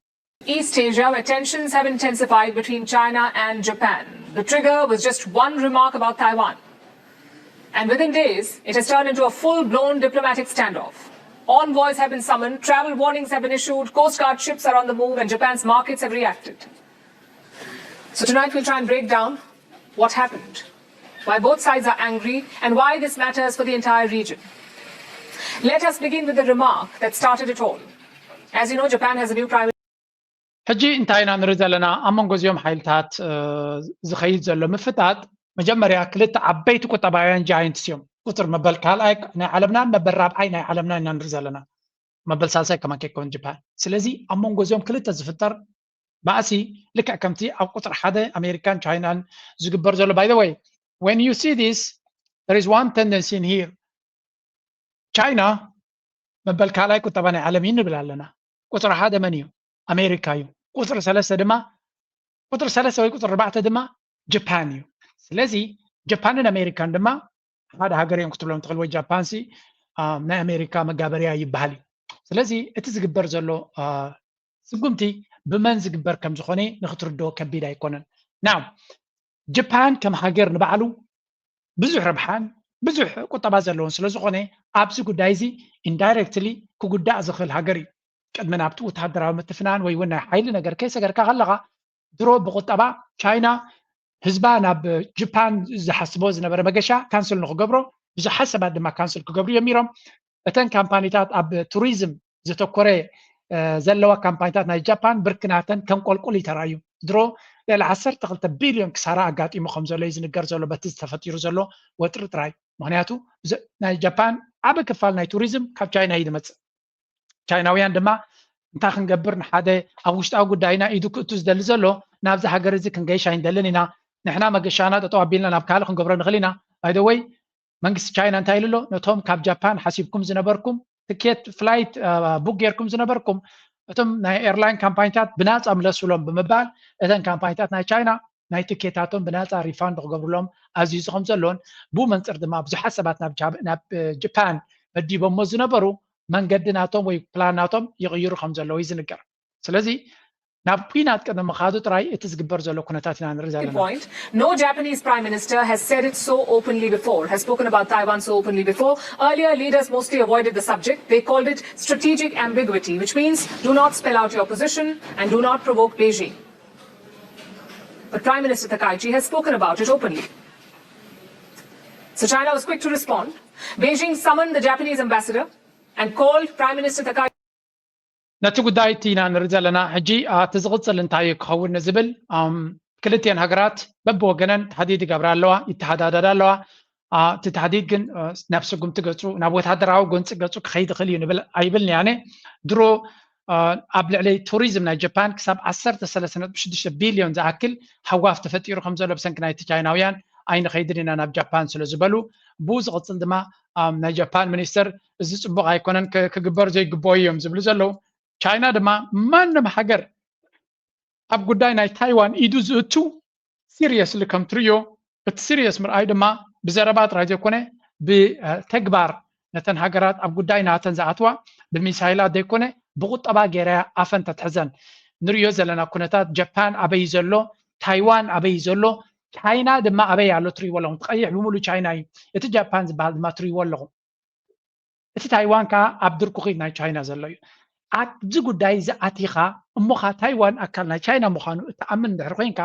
East Asia, where tensions have intensified between China and Japan. The trigger was just one remark about Taiwan. And within days, it has turned into a full blown diplomatic standoff. Envoys have been summoned, travel warnings have been issued, Coast Guard ships are on the move, and Japan's markets have reacted. So tonight, we'll try and break down what happened, why both sides are angry, and why this matters for the entire region. Let us begin with the remark that started it all. As you know, Japan has a new prime ሕጂ እንታይ ኢና ንርኢ ዘለና? ኣብ መንጎ እዚኦም ሓይልታት ዝኸይድ ዘሎ ምፍጣጥ መጀመርያ ክልተ ዓበይቲ ቁጠባውያን ጃይንትስ እዮም። ቁፅር መበል ካልኣይ ናይ ዓለምናን መበል ራብዓይ ናይ ዓለምና ኢና ንርኢ ዘለና። መበል ሳልሳይ ከማን ከይከውን ጃፓን። ስለዚ ኣብ መንጎ እዚኦም ክልተ ዝፍጠር ባእሲ ልክዕ ከምቲ ኣብ ቁፅር ሓደ ኣሜሪካን ቻይናን ዝግበር ዘሎ። By the way, when you see this, there is one tendency in here. ቻይና መበል ካልኣይ ቁጠባ ናይ ዓለም እዩ ንብል ኣለና። ቁፅሪ ሓደ መን እዩ? ኣሜሪካ እዩ። ቁፅሪ ሰለስተ ድማ ቁፅሪ ሰለስተ ወይ ቁፅሪ ኣርባዕተ ድማ ጃፓን እዩ። ስለዚ ጃፓንን ኣሜሪካን ድማ ሓደ ሃገር እዮም ክትብሎም ትኽእል፣ ወይ ጃፓንሲ ናይ ኣሜሪካ መጋበርያ ይበሃል እዩ። ስለዚ እቲ ዝግበር ዘሎ ስጉምቲ ብመን ዝግበር ከም ዝኾነ ንክትርድኦ ከቢድ ኣይኮነን። ናው ጃፓን ከም ሃገር ንባዕሉ ብዙሕ ረብሓን ብዙሕ ቁጠባ ዘለዎን ስለ ዝኾነ ኣብዚ ጉዳይ እዚ ኢንዳይረክትሊ ክጉዳእ ዝኽእል ሃገር እዩ። ቅድሚ ናብቲ ወታደራዊ ምትፍናን ወይ እውን ናይ ሓይሊ ነገር ከይሰገርካ ከለኻ ድሮ ብቁጠባ ቻይና ህዝባ ናብ ጃፓን ዝሓስቦ ዝነበረ መገሻ ካንስል ንክገብሮ ብዙሓት ሰባት ድማ ካንስል ክገብሩ ጀሚሮም። እተን ካምፓኒታት ኣብ ቱሪዝም ዘተኮረ ዘለዋ ካምፓኒታት ናይ ጃፓን ብርክናተን ከም ቆልቁል ይተራዩ። ድሮ ልዕሊ ዓሰርተ ክልተ ቢልዮን ክሳራ ኣጋጢሙ ከም ዘሎ እዩ ዝንገር ዘሎ በቲ ዝተፈጢሩ ዘሎ ወጥሪ ጥራይ። ምክንያቱ ናይ ጃፓን ዓቢ ክፋል ናይ ቱሪዝም ካብ ቻይና እዩ ዝመጽእ። ቻይናውያን ድማ እንታይ ክንገብር ንሓደ ኣብ ውሽጣዊ ጉዳይና ኢዱ ክእቱ ዝደሊ ዘሎ ናብዚ ሃገር እዚ ክንገይሽ ኣይንደልን ኢና። ንሕና መገሻና ጠጠው ኣቢልና ናብ ካልእ ክንገብሮ ንኽእል ኢና። By the way መንግስቲ ቻይና እንታይ ኢሉ ኣሎ? ነቶም ካብ ጃፓን ሓሲብኩም ዝነበርኩም ትኬት ፍላይት ቡክ ጌርኩም ዝነበርኩም እቶም ናይ ኤርላይን ካምፓኒታት ብናፃ ምለሱሎም ብምባል እተን ካምፓኒታት ናይ ቻይና ናይ ትኬታቶም ብናፃ ሪፋንድ ክገብሩሎም ኣዚዙ ከም ዘሎን ብኡ መንፅር ድማ ብዙሓት ሰባት ናብ ጃፓን መዲቦሞ ዝነበሩ መንገዲ ናቶም ወይ ፕላን ናቶም ይቕይሩ ከም ዘለዉ እዩ ዝንገር። ስለዚ ናብ ኲናት ቅድሚ ምኻዱ ጥራይ እቲ ዝግበር ዘሎ ኩነታት ኢና ንርኢ ዘለና። Point. No Japanese prime minister has said it so openly before, has spoken about Taiwan so openly before. Earlier, leaders mostly avoided the subject. They called it strategic ambiguity, which means do not spell out your position and do not provoke Beijing. But Prime Minister Takaichi has spoken about it openly. So China was quick to respond. Beijing summoned the Japanese ambassador and called Prime Minister Takaichi. ነቲ ጉዳይ እቲ ኢና ንርኢ ዘለና ሕጂ። እቲ ዝቕፅል እንታይ እዩ ክኸውን ንዝብል፣ ክልቲኤን ሃገራት በብወገነን ታህዲድ ይገብራ ኣለዋ፣ ይተሃዳደዳ ኣለዋ። እቲ ታህዲድ ግን ናብ ስጉምቲ ገፁ፣ ናብ ወታደራዊ ጎንፂ ገፁ ክኸይድ ይኽእል እዩ ንብል ኣይብልን እየ ኣነ። ድሮ ኣብ ልዕሊ ቱሪዝም ናይ ጃፓን ክሳብ ዓሰርተ ሰለስተ ነጥቢ ሽዱሽተ ቢልዮን ዝኣክል ሃዋፍ ተፈጢሩ ከም ዘሎ ብሰንኪ ናይቲ ቻይናውያን ኣይንኸይድን ኢና ናብ ጃፓን ስለ ዝበሉ፣ ብኡ ዝቕፅል ድማ ናይ ጃፓን ሚኒስተር እዚ ፅቡቕ ኣይኮነን፣ ክግበር ዘይግብኦ እዮም ዝብሉ ዘለዉ። ቻይና ድማ ማንም ሃገር ኣብ ጉዳይ ናይ ታይዋን ኢዱ ዝእቱ ሲሪየስሊ ከም ትርእዮ፣ እቲ ሲሪየስ ምርኣይ ድማ ብዘረባ ጥራይ ዘይኮነ ብተግባር ነተን ሃገራት ኣብ ጉዳይ ናተን ዝኣትዋ ብሚሳይላት ዘይኮነ ብቁጠባ ገይራ ኣፈን ተትሕዘን። ንርእዮ ዘለና ኩነታት ጃፓን ኣበይ ዘሎ፣ ታይዋን ኣበይ ዘሎ፣ ቻይና ድማ ኣበይ ኣሎ ትርእይዎ ኣለኹም። እቲ ቀይሕ ብምሉ ቻይና እዩ፣ እቲ ጃፓን ዝበሃል ድማ ትርእይዎ ኣለኹም። እቲ ታይዋን ከዓ ኣብ ድርኩኺት ናይ ቻይና ዘሎ እዩ። ኣብዚ ጉዳይ እዚ ኣቲኻ እሞ ኸዓ ታይዋን ኣካል ናይ ቻይና ምዃኑ እትኣምን እንድሕር ኮይንካ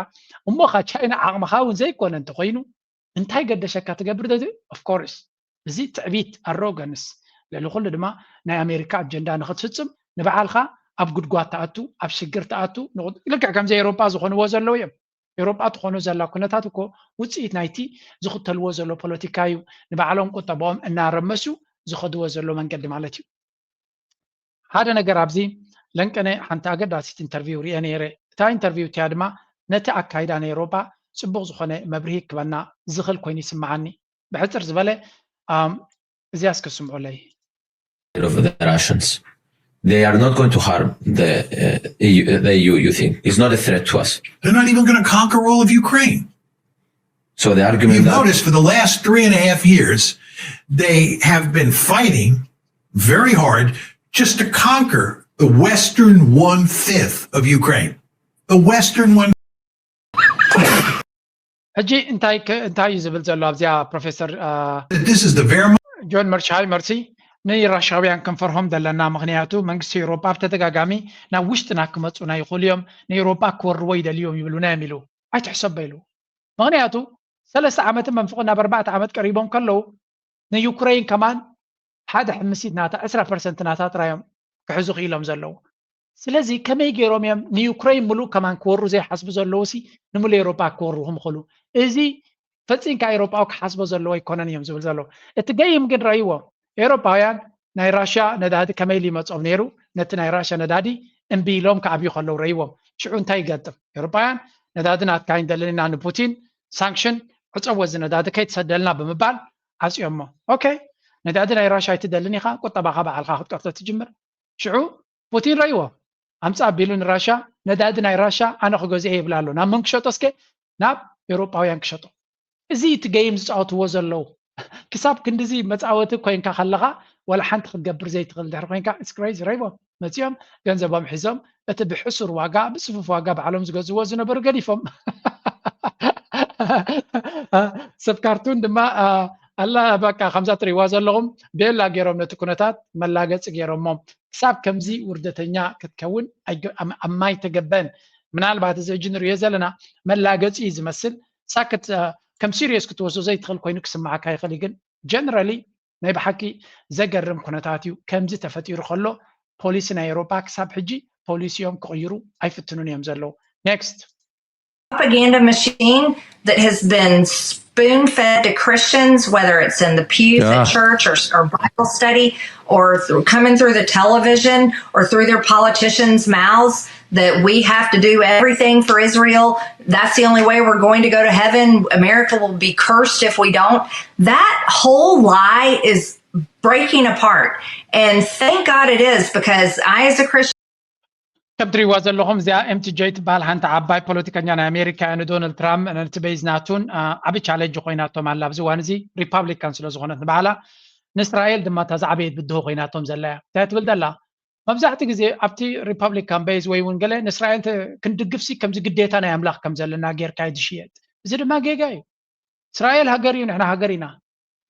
እሞ ኸዓ ቻይና ዓቕምኻ እውን ዘይኮነ እንተኾይኑ እንታይ ገደሸካ ትገብር ዶ? Of course እዚ ትዕቢት ኣሮጋንስ ልዕሊ ኩሉ ድማ ናይ ኣሜሪካ ኣጀንዳ ንኽትፍፅም ንባዕልኻ ኣብ ጉድጓድ ትኣቱ ኣብ ሽግር ትኣቱ ልክዕ ከምዚ ኤሮጳ ዝኾንዎ ዘለዉ እዮም። ኤውሮጳ ትኾኖ ዘላ ኩነታት እኮ ውፅኢት ናይቲ ዝኽተልዎ ዘሎ ፖለቲካ እዩ። ንባዕሎም ቁጠባኦም እናረመሱ ዝኸድዎ ዘሎ መንገዲ ማለት እዩ። ሓደ ነገር ኣብዚ ለንቀነ ሓንቲ ኣገዳሲት ኢንተርቪው ሪአ ነይረ። እታ ኢንተርቪው እቲኣ ድማ ነቲ ኣካይዳ ናይ ኤውሮጳ ፅቡቕ ዝኾነ መብርሂ ክበና ዝኽእል ኮይኑ ይስምዓኒ። ብሕፅር ዝበለ እዚኣስ ክስምዑለይ። of the Russians. They are not going to harm the uh, EU, the EU, you think. It's not a threat to us. They're not even going to conquer all of Ukraine. So the argument You've that noticed for the last three and a half years, they have been fighting very hard just to conquer the western one fifth of Ukraine. The western one. ሕጂ እንታይ ከ- እንታይ እዩ ዝብል ዘሎ ኣብዚኣ ፕሮፌሰር አ፣ This is the Wehrmacht. ጆን መርሻይ መርሲ ንራሻውያን ክንፈርሆም ዘለና፣ ምኽንያቱ መንግስቲ ኤውሮጳ ብተደጋጋሚ ናብ ውሽጥና ክመፁና ይኽእሉ እዮም፣ ንኤውሮጳ ክወርዎ ይደልዩ እዮም ይብሉና እዮም ኢሉ ኣይትሕሰቦ ኢሉ። ምኽንያቱ ሰለስተ ዓመትን መንፍቕን ናብ ኣርባዕተ ዓመት ቀሪቦም ከለዉ ንዩክረይን ከማን ሓደ ሕምሲት ናታ ዕስራ ፐርሰንት ናታ ጥራይ እዮም ክሕዙ ክኢሎም ዘለዉ። ስለዚ ከመይ ገይሮም እዮም ንዩክረይን ምሉእ ከማን ክወሩ ዘይሓስቡ ዘለዉ ሲ ንምሉእ ኤውሮጳ ክወሩ ክምኽእሉ? እዚ ፈጺምካ ኤውሮጳዊ ክሓስቦ ዘለዎ ኣይኮነን እዮም ዝብል ዘለዉ። እቲ ገይም ግን ረእይዎ። ኤውሮጳውያን ናይ ራሽያ ነዳዲ ከመይ ኢሉ ይመጾም ነይሩ፣ ነቲ ናይ ራሽያ ነዳዲ እምቢ ኢሎም ክኣብዩ ከለዉ ረእይዎም። ሽዑ እንታይ ይገጥም? ኤውሮጳውያን ነዳዲ ናትካ ኣይንደልን ኢና ንፑቲን ሳንክሽን ዕጸዎ እዚ ነዳዲ ከይትሰደልና ብምባል ዓጽዮሞ። ኦኬ ነዳዲ ናይ ራሽያ ኣይትደልን ኢኻ፣ ቁጠባኻ ባዕልኻ ክትቀርቶ ትጅምር። ሽዑ ፑቲን ረእይዎ። ኣምጻ ኣቢሉ ንራሽያ ነዳዲ ናይ ራሽያ ኣነ ክገዝኦ ይብል ኣሎ። ናብ መን ክሸጦ እስከ? ናብ ኤውሮጳውያን ክሸጦ። እዚ እቲ ገይም ዝጻወትዎ ዘለዉ። ክሳብ ክንድዚ መጻወቲ ኮይንካ ከለኻ ዋላ ሓንቲ ክትገብር ዘይትኽእል ድሕሪ ኮይንካ it's crazy ረይቦም መጺኦም ገንዘቦም ሒዞም እቲ ብሕሱር ዋጋ ብጽፉፍ ዋጋ ባዕሎም ዝገዝዎ ዝነበሩ ገዲፎም ሰብ ካርቱን ድማ ኣላ በቃ ከምዛ ትሪዋ ዘለኹም ቤላ ገይሮም ነቲ ኩነታት መላገፂ ገይሮሞ ክሳብ ከምዚ ውርደተኛ ክትከውን ኣይተገበን ምናልባት እዚ ሕጂ ንሪኦ ዘለና መላገፂ እዩ ዝመስል ሳክት ከም ሲሪየስ ክትወስዶ ዘይትኽእል ኮይኑ ክስማዓካ ይኽእል ግን ጀነራሊ ናይ ብሓቂ ዘገርም ኩነታት እዩ ከምዚ ተፈጢሩ ከሎ ፖሊሲ ናይ ኤውሮጳ ክሳብ ሕጂ ፖሊሲኦም ክቕይሩ ኣይፍትኑን እዮም ዘለዉ next propaganda machine that has been spoon fed to Christians, whether it's in the pews at church or, or Bible study or through, coming through the television or through their politicians' mouths, that we have to do everything for Israel. That's the only way we're going to go to heaven. America will be cursed if we don't. That whole lie is breaking apart. And thank God it is, because I, as a Christian, ከም ትሪእዋ ዘለኹም እዚኣ ኤምቲጄ ትበሃል ሓንቲ ዓባይ ፖለቲከኛ ናይ ኣሜሪካ እያ ንዶናልድ ትራምፕ ነቲ ቤዝ ናቱን ዓብዪ ቻለንጅ ኮይናቶም ኣላ ኣብዚ እዋን እዚ ሪፓብሊካን ስለ ዝኾነት ንባዕላ ንእስራኤል ድማ እታ ዝዓበየት ብድሆ ኮይናቶም ዘላ እያ እንታይ ትብል ዘላ መብዛሕትኡ ግዜ ኣብቲ ሪፐብሊካን ቤዝ ወይ እውን ገለ ንእስራኤል ክንድግፍሲ ከምዚ ግዴታ ናይ ኣምላኽ ከም ዘለና ጌርካ እዩ ዝሽየጥ። እዚ ድማ ጌጋ እዩ። እስራኤል ሃገር እዩ፣ ንሕና ሃገር ኢና።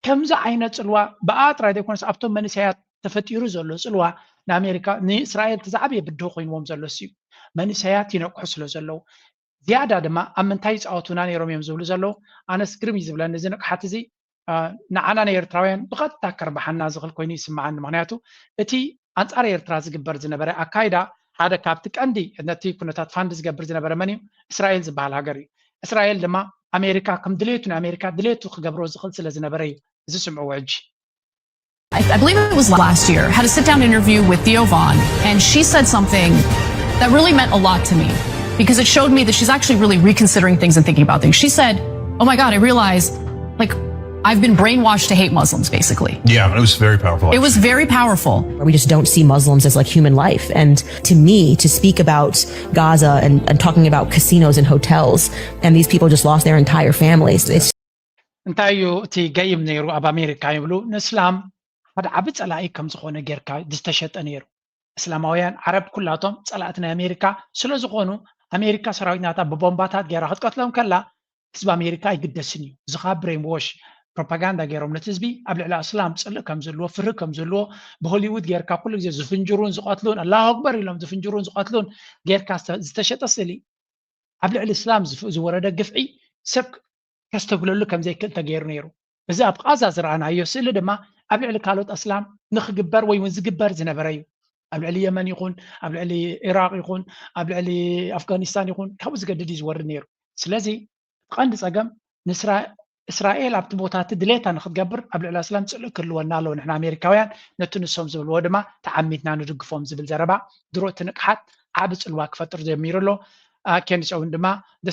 ከምዚ ዓይነት ጽልዋ ብኣ ጥራይ ዘይኮነስ ኣብቶም መንእሰያት ተፈጢሩ ዘሎ ጽልዋ ንኣሜሪካ ንእስራኤል እቲ ዝዓበየ ብድሆ ኮይንዎም ዘሎ እዩ። መንእሰያት ይነቅሑ ስለ ዘለዉ ዝያዳ ድማ ኣብ ምንታይ ይፃወቱና ነይሮም እዮም ዝብሉ ዘለዉ። ኣነስ ግርም እዩ ዝብለኒ እዚ ንቕሓት እዚ። ንዓና ንኤርትራውያን ብቐጥታ ከርብሓና ዝኽእል ኮይኑ ይስምዓኒ። ምኽንያቱ እቲ ኣንጻር ኤርትራ ዝግበር ዝነበረ ኣካይዳ ሓደ ካብቲ ቀንዲ ነቲ ኩነታት ፋንድ ዝገብር ዝነበረ መን እዩ? እስራኤል ዝበሃል ሃገር እዩ። እስራኤል ድማ ኣሜሪካ ከም ድሌቱ ንኣሜሪካ ድሌቱ ክገብሮ ዝኽእል ስለ ዝነበረ እዩ። እዚ ስምዕዎ ሕጂ። I, I believe it was last year, had a sit down interview with Theo Vaughn, and she said something that really meant a lot to me because it showed me that she's actually really reconsidering things and thinking about things. She said, "Oh my God, I realized like I've been brainwashed to hate Muslims, basically." Yeah, it was very powerful. It was very powerful. We just don't see Muslims as like human life. And to me, to speak about Gaza and, and talking about casinos and hotels, and these people just lost their entire families. It's እንታይ እዩ እቲ ገይም ነይሩ ኣብ ኣሜሪካ ይብሉ ንእስላም ሓደ ዓቢ ጸላኢ ከም ዝኾነ ጌርካ ዝተሸጠ ነይሩ። እስላማውያን ዓረብ ኩላቶም ጸላእቲ ናይ ኣሜሪካ ስለ ዝኾኑ ኣሜሪካ ሰራዊት ናታ ብቦምባታት ገይራ ክትቀትሎም ከላ ህዝቢ ኣሜሪካ ኣይግደስን እዩ። እዚ ካብ ብሬን ዎሽ ፕሮፓጋንዳ ገይሮም ነቲ ህዝቢ ኣብ ልዕሊ ኣስላም ጽልእ ከም ዘለዎ ፍርህ ከም ዘለዎ ብሆሊውድ ጌርካ ኩሉ ግዜ ዝፍንጅሩን ዝቐትሉን ኣላሁ ኣክበር ኢሎም ዝፍንጅሩን ዝቐትሉን ጌርካ ዝተሸጠ ስእሊ ኣብ ልዕሊ እስላም ዝወረደ ግፍዒ ሰብ ከስተብለሉ ከም ዘይክእል ተገይሩ ነይሩ። እዚ ኣብ ቓዛ ዝረኣናዮ ስእሊ ድማ ኣብ ልዕሊ ካልኦት ኣስላም ንኽግበር ወይ እውን ዝግበር ዝነበረ እዩ። ኣብ ልዕሊ የመን ይኹን ኣብ ልዕሊ ኢራቕ ይኹን ኣብ ልዕሊ ኣፍጋኒስታን ይኹን ካብኡ ዝገድድ እዩ ዝወርድ ነይሩ። ስለዚ እቲ ቀንዲ ጸገም ንእስራኤል ኣብቲ ቦታ እቲ ድሌታ ንክትገብር ኣብ ልዕሊ ኣስላም ጽልእ ክህልወና ኣለዎ። ንሕና ኣሜሪካውያን ነቲ ንሶም ዝብልዎ ድማ ተዓሚትና ንድግፎም ዝብል ዘረባ ድሮ እቲ ንቕሓት ዓቢ ጽልዋ ክፈጥር ጀሚሩ ኣሎ። ኬንድስ እውን ድማ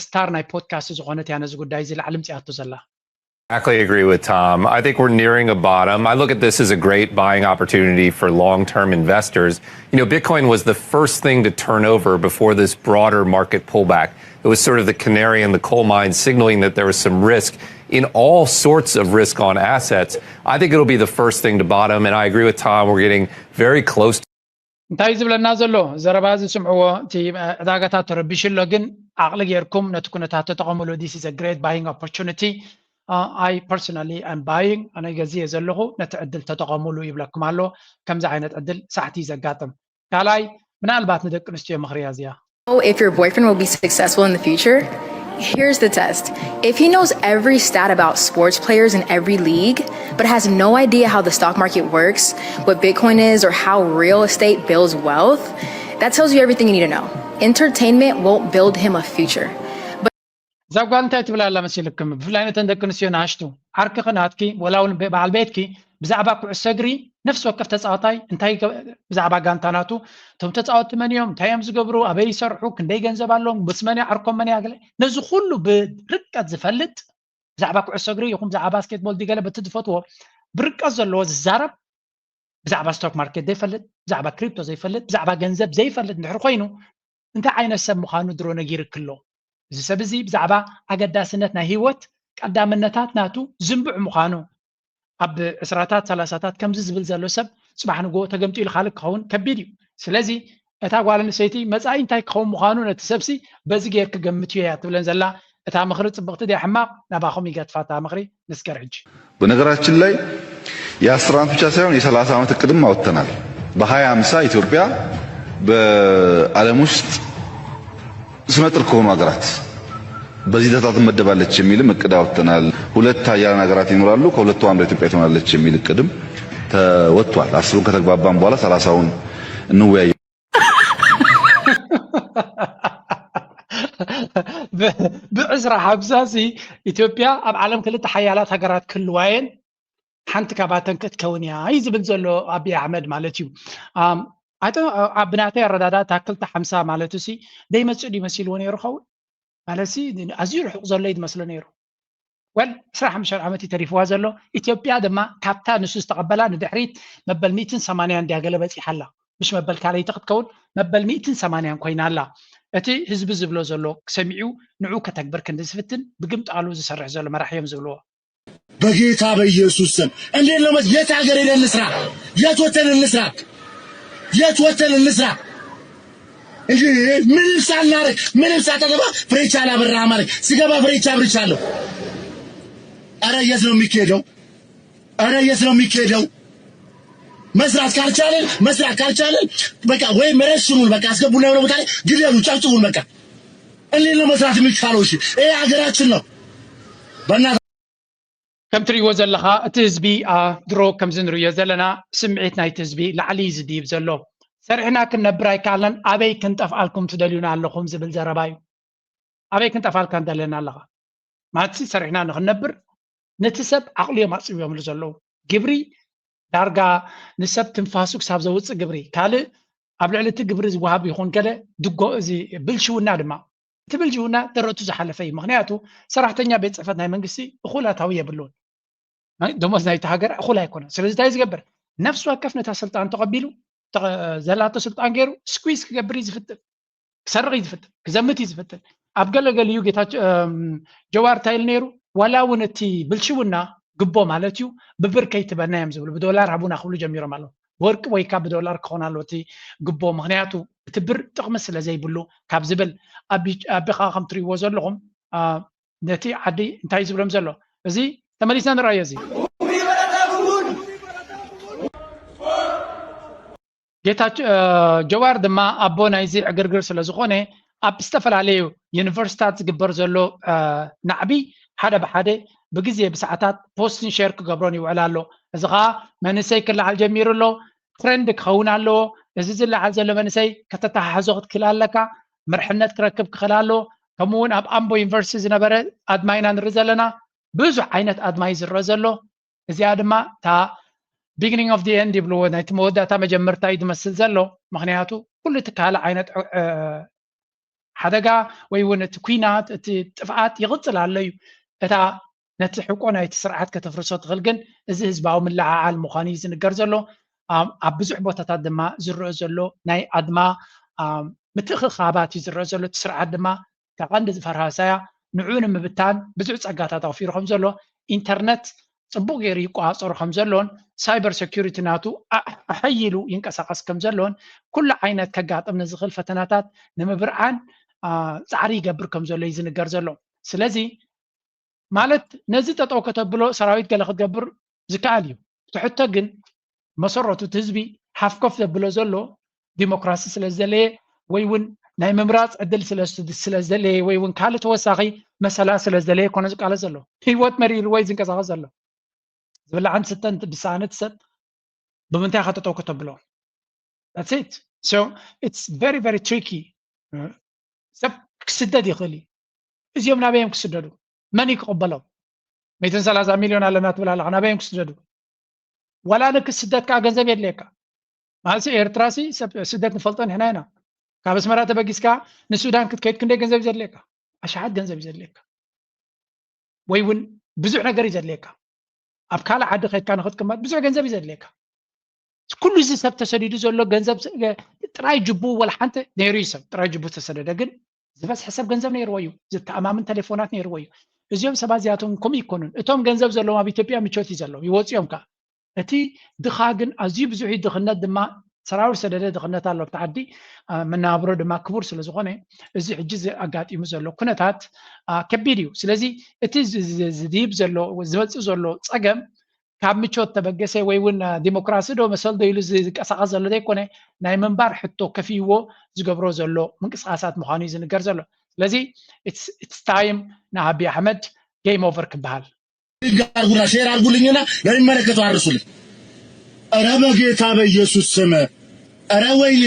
ስታር ናይ ፖድካስት ዝኾነት እያ ነዚ ጉዳይ እዚ ላዕሊ ምጽኣቶ ዘላ። Exactly agree with Tom. I think we're nearing a bottom. I look at this as a great buying opportunity for long term investors. You know, Bitcoin was the first thing to turn over before this broader market pullback. It was sort of the canary in the coal mine, signaling that there was some risk in all sorts of risk on assets. I think it'll be the first thing to bottom. And I agree with Tom, we're getting very close to እንታይ ዝብለና ዘሎ ዘረባ እዚ ስምዕዎ። እቲ ዕዳጋታት ተረቢሹ ኣሎ፣ ግን ዓቕሊ ጌርኩም ነቲ ኩነታት ተጠቐምሉ። This is a great buying opportunity. I personally am buying. ኣነ ገዚኤ ዘለኹ፣ ነቲ ዕድል ተጠቐምሉ ይብለኩም ኣሎ። ከምዚ ዓይነት ዕድል ሳሕቲ እዩ ዘጋጥም። ካልኣይ ምናልባት ንደቂ ኣንስትዮ ምኽሪ እያ እዚኣ። Know if your boyfriend will be successful in the future? Here's the test. If he knows every stat about sports players in every league, but has no idea how the stock market works, what Bitcoin is, or how real estate builds wealth, that tells you everything you need to know. Entertainment won't build him a future. እዛ ጓል እንታይ ትብል ኣላ መሲልክም? ብፍላይ ነተን ደቂ ኣንስትዮ ንኣሽቱ ዓርክኺ ናትኪ ወላ እውን በዓል ቤትኪ ብዛዕባ ኩዕሶ እግሪ ነፍሲ ወከፍ ተፃዋታይ እንታይ ብዛዕባ ጋንታ ናቱ እቶም ተፃወትቲ መን እዮም እንታይ እዮም ዝገብሩ ኣበይ ይሰርሑ ክንደይ ገንዘብ ኣለዎም ምስ መን ዓርኮም መን ያገለ ነዚ ኩሉ ብርቀት ዝፈልጥ ብዛዕባ ኩዕሶ እግሪ ይኹን ብዛዕባ ባስኬትቦል ድገለ በቲ ዝፈትዎ ብርቀት ዘለዎ ዝዛረብ ብዛዕባ ስቶክ ማርኬት ዘይፈልጥ ብዛዕባ ክሪፕቶ ዘይፈልጥ ብዛዕባ ገንዘብ ዘይፈልጥ እንድሕር ኮይኑ እንታይ ዓይነት ሰብ ምዃኑ ድሮ ነጊርክ ኣሎ። እዚ ሰብ እዚ ብዛዕባ ኣገዳስነት ናይ ህይወት ቀዳምነታት ናቱ ዝንብዕ ምዃኑ ኣብ ዕስራታት ሰላሳታት ከምዚ ዝብል ዘሎ ሰብ ፅባሕ ንግሆ ተገምጢሉ ካልእ ክኸውን ከቢድ እዩ። ስለዚ እታ ጓል ኣንስተይቲ መፃኢ እንታይ ክኸውን ምዃኑ ነቲ ሰብሲ በዚ ጌርክ ገምትዮ እያ ትብለን ዘላ። እታ ምኽሪ ፅብቕቲ ድያ ሕማቕ? ናባኹም ይገድፋ እታ ምኽሪ። ንስገር ሕጂ። በነገራችን ላይ የአስር ዓመት ብቻ ሳይሆን የሰላሳ ዓመት እቅድም አውጥተናል። በሃያ ሃምሳ ኢትዮጵያ በዓለም ውስጥ ስመጥር ከሆኑ ሀገራት በዚህ ደረጃ ትመደባለች የሚልም እቅድ አውጥተናል። ሁለት ሀያላን ሀገራት ይኖራሉ። ከሁለቱ አንዷ ኢትዮጵያ ትሆናለች የሚል እቅድም ተወጥቷል። አስሩን ከተግባባን በኋላ ሰላሳውን እንወያይ። ብዕስራ ሓምሳ ሲ ኢትዮጵያ ኣብ ዓለም ክልተ ሓያላት ሃገራት ክህልዋየን ሓንቲ ካባተን ክትከውን እያ እዩ ዝብል ዘሎ ኣብይ ኣሕመድ ማለት እዩ። ኣብ ናተይ ኣረዳዳ እታ ክልተ ሓምሳ ማለት ሲ ደይመፅእ ድዩ መሲልዎ ነይሩ ኸውን ማለት ሲ ኣዝዩ ርሑቕ ዘሎ እዩ ዝመስሎ ነይሩ። ወል ዕስራ ሓሙሽተ ዓመት እዩ ተሪፍዋ ዘሎ። ኢትዮጵያ ድማ ካብታ ንሱ ዝተቐበላ ንድሕሪት መበል ሚእትን ሰማንያን እንድያ ገለ በፂሓ ኣላ። ምሽ መበል ካልኣይቲ ክትከውን መበል ሚእትን ሰማንያን ኮይና ኣላ። እቲ ህዝቢ ዝብሎ ዘሎ ክሰሚዑ ንዑ ከተግብር ክንዲ ዝፍትን ብግምጣሉ ዝሰርሕ ዘሎ መራሒ እዮም ዝብልዎ። በጌታ በኢየሱስ ስም እንዴት ነው የት ሀገር ሄደን እንስራ? የት ወተን እንስራ? የት ወተን እንስራ እንጂ ምንም ሳናረግ ምንም ሳጠገባ ፍሬቻ አላበራህም አለኝ። ስገባ ፍሬቻ አብርቻለሁ። ኧረ የት ነው የሚካሄደው? ኧረ የት ነው የሚካሄደው? መስራት ካልቻለን መስራት ካልቻለን በቃ ወይ መረሽኑን በቃ አስገቡና የሆነ ቦታ ላይ ግደሉ፣ ጨፍጭፉን። በቃ እንዴት ነው መስራት የሚቻለው? እሺ ይሄ ሀገራችን ነው። በእናትህ ከም ትርእይዎ ዘለኻ እቲ ህዝቢ ድሮ ከምዚ ንርእዮ ዘለና ስምዒት ናይቲ ህዝቢ ላዕሊ እዩ ዝድይብ ዘሎ። ሰሪሕና ክንነብር ኣይከኣልናን፣ ኣበይ ክንጠፍኣልኩም ትደልዩና ኣለኹም ዝብል ዘረባ እዩ። ኣበይ ክንጠፍኣልካ እንደለና ኣለኻ ማለት ሰሪሕና ንክንነብር ነቲ ሰብ ዓቕሉ እዮም ኣፅብዮምሉ ዘለዉ። ግብሪ ዳርጋ ንሰብ ትንፋሱ ክሳብ ዘውፅእ ግብሪ ካልእ ኣብ ልዕሊ እቲ ግብሪ ዝወሃብ ይኹን ገለ ድጎ እዚ ብልሽውና ድማ እቲ ብልሽውና ደረቱ ዝሓለፈ እዩ። ምክንያቱ ሰራሕተኛ ቤት ፅሕፈት ናይ መንግስቲ እኹላታዊ የብሉን። ደሞዝ ናይቲ ሃገር እኹል ኣይኮነን። ስለዚ እንታይ ዝገብር ነፍሲ ወከፍ ነታ ስልጣን ተቐቢሉ ዘላቶ ስልጣን ገይሩ ስኩዝ ክገብር እዩ ዝፍትን፣ ክሰርቕ እዩ ዝፍትን፣ ክዘምት እዩ ዝፍትን። ኣብ ገለገሊኡ ጌታቸው ጀዋር እንታይ ኢሉ ነይሩ? ዋላ እውን እቲ ብልሽውና ግቦ ማለት እዩ ብብር ከይትበና እዮም ዝብሉ፣ ብዶላር ሃቡና ክብሉ ጀሚሮም ኣለዉ። ብወርቂ ወይ ካብ ብዶላር ክኾን ኣለዎ እቲ ግቦ፣ ምክንያቱ እቲ ብር ጥቕሚ ስለ ዘይብሉ ካብ ዝብል ኣቢ ከዓ ከም ትርእይዎ ዘለኹም ነቲ ዓዲ እንታይ ዝብሎም ዘሎ እዚ ተመሊስና ንርኣዮ እዚ ጌታ ጀዋር ድማ ኣቦ ናይዚ ዕግርግር ስለ ዝኾነ ኣብ ዝተፈላለዩ ዩኒቨርሲታት ዝግበር ዘሎ ናዕቢ ሓደ ብሓደ ብግዜ ብሰዓታት ፖስትን ሸር ክገብሮን ይውዕል ኣሎ። እዚ ከዓ መንእሰይ ክለዓል ጀሚሩ ኣሎ። ትረንድ ክኸውን ኣለዎ። እዚ ዝለዓል ዘሎ መንእሰይ ከተተሓሕዞ ክትክእል ኣለካ። መርሕነት ክረክብ ክኽእል ኣለዎ። ከምኡ እውን ኣብ ኣምቦ ዩኒቨርሲቲ ዝነበረ ኣድማይና ንርኢ ዘለና ብዙሕ ዓይነት ኣድማይ ዝረአ ዘሎ እዚኣ ድማ እታ beginning of the end ይብልዎ ናይቲ መወዳእታ መጀመርታ እዩ ዝመስል ዘሎ። ምክንያቱ ኩሉ እቲ ካልእ ዓይነት ሓደጋ ወይ እውን እቲ ኩናት እቲ ጥፍኣት ይቕፅል ኣሎ እዩ። እታ ነቲ ሕቆ ናይቲ ስርዓት ከተፍርሶ ትኽእል ግን እዚ ህዝባዊ ምልዕዓል ምዃኑ እዩ ዝንገር ዘሎ። ኣብ ብዙሕ ቦታታት ድማ ዝረአ ዘሎ ናይ ኣድማ ምትእኽኻባት እዩ ዝረአ ዘሎ። እቲ ስርዓት ድማ ካብ ቀንዲ ዝፈርሃሳያ ንዑ ንምብታን ብዙሕ ፀጋታት ኣውፊሩ ከም ዘሎ ኢንተርነት ፅቡቕ ገይሩ ይቆፃፀሩ ከም ዘሎን ሳይበር ሴኩሪቲ ናቱ ኣሐይሉ ይንቀሳቐስ ከም ዘሎን ኩሉ ዓይነት ከጋጥም ንዝኽእል ፈተናታት ንምብርዓን ፃዕሪ ይገብር ከም ዘሎ እዩ ዝንገር ዘሎ። ስለዚ ማለት ነዚ ጠጠው ከተብሎ ሰራዊት ገለ ክትገብር ዝከኣል እዩ። እቲ ሕቶ ግን መሰረቱ እቲ ህዝቢ ሓፍኮፍ ዘብሎ ዘሎ ዲሞክራሲ ስለ ዝደለየ ወይ እውን ናይ ምምራፅ ዕድል ስለ ዝደለየ ወይ እውን ካልእ ተወሳኺ መሰላ ስለ ዝደለየ ኮነ ዝቃለስ ዘሎ። ህይወት መሪርዎ እዩ ዝንቀሳቐስ ዘሎ። ዝብላዕን ዝስተን ብሰኣነት ሰብ ብምንታይ ኢኻ ጠጠው ከተብሎ? That's it. So it's very very tricky. ሰብ ክስደድ ይኽእል እዩ። እዚኦም ናበይ እዮም ክስደዱ? መን እዩ ክቕበሎም? ሚእትን ሰላሳ ሚልዮን ኣለና ትብል ኣለኻ፣ ናበይ እዮም ክስደዱ? ዋላ ንክትስደድ ከዓ ገንዘብ የድልየካ። ማለት ኤርትራ ሲ ሰብ ስደት ንፈልጦ ንሕና ኢና። ካብ ኣስመራ ተበጊስካ ንሱዳን ክትከይድ ክንደይ ገንዘብ እዩ ዘድልየካ? ኣሽሓት ገንዘብ እዩ ዘድልየካ። ወይ እውን ብዙሕ ነገር እዩ ዘድልየካ። ኣብ ካልእ ዓዲ ከድካ ንክትቅመጥ ብዙሕ ገንዘብ እዩ ዘድልየካ። ኩሉ እዚ ሰብ ተሰዲዱ ዘሎ ገንዘብ ጥራይ ጅቡ ወላ ሓንቲ ነይሩ እዩ ሰብ ጥራይ ጅቡ ተሰደደ ግን ዝበዝሐ ሰብ ገንዘብ ነይርዎ እዩ። ዝተኣማምን ቴሌፎናት ነይርዎ እዩ። እዚኦም ሰባት እዚኣቶም ከምኡ ይኮኑን። እቶም ገንዘብ ዘለዎም ኣብ ኢትዮጵያ ምቾት እዩ ዘለዎም ይወፅኦም ከዓ። እቲ ድኻ ግን ኣዝዩ ብዙሕ እዩ። ድኽነት ድማ ሰራውር ሰደደ ድኽነት ኣሎ ኣብቲ ዓዲ። መነባብሮ ድማ ክቡር ስለ ዝኾነ እዚ ሕጂ እዚ ኣጋጢሙ ዘሎ ኩነታት ከቢድ እዩ። ስለዚ እቲ ዝድይብ ዘሎ ዝመፅእ ዘሎ ፀገም ካብ ምቾት ተበገሰ ወይ እውን ዲሞክራሲ ዶ መሰል ዶ ኢሉ ዝንቀሳቐስ ዘሎ ዘይኮነ ናይ ምንባር ሕቶ ከፊእዎ ዝገብሮ ዘሎ ምንቅስቃሳት ምዃኑ እዩ ዝንገር ዘሎ። ስለዚ it's time ንኣቢ ኣሕመድ game over ክበሃል። ኣርጉላ ሼር ኣርጉልኝና ለሚመለከተው አድርሱልኝ። ኧረ በጌታ በኢየሱስ ስም ኧረ ወይኔ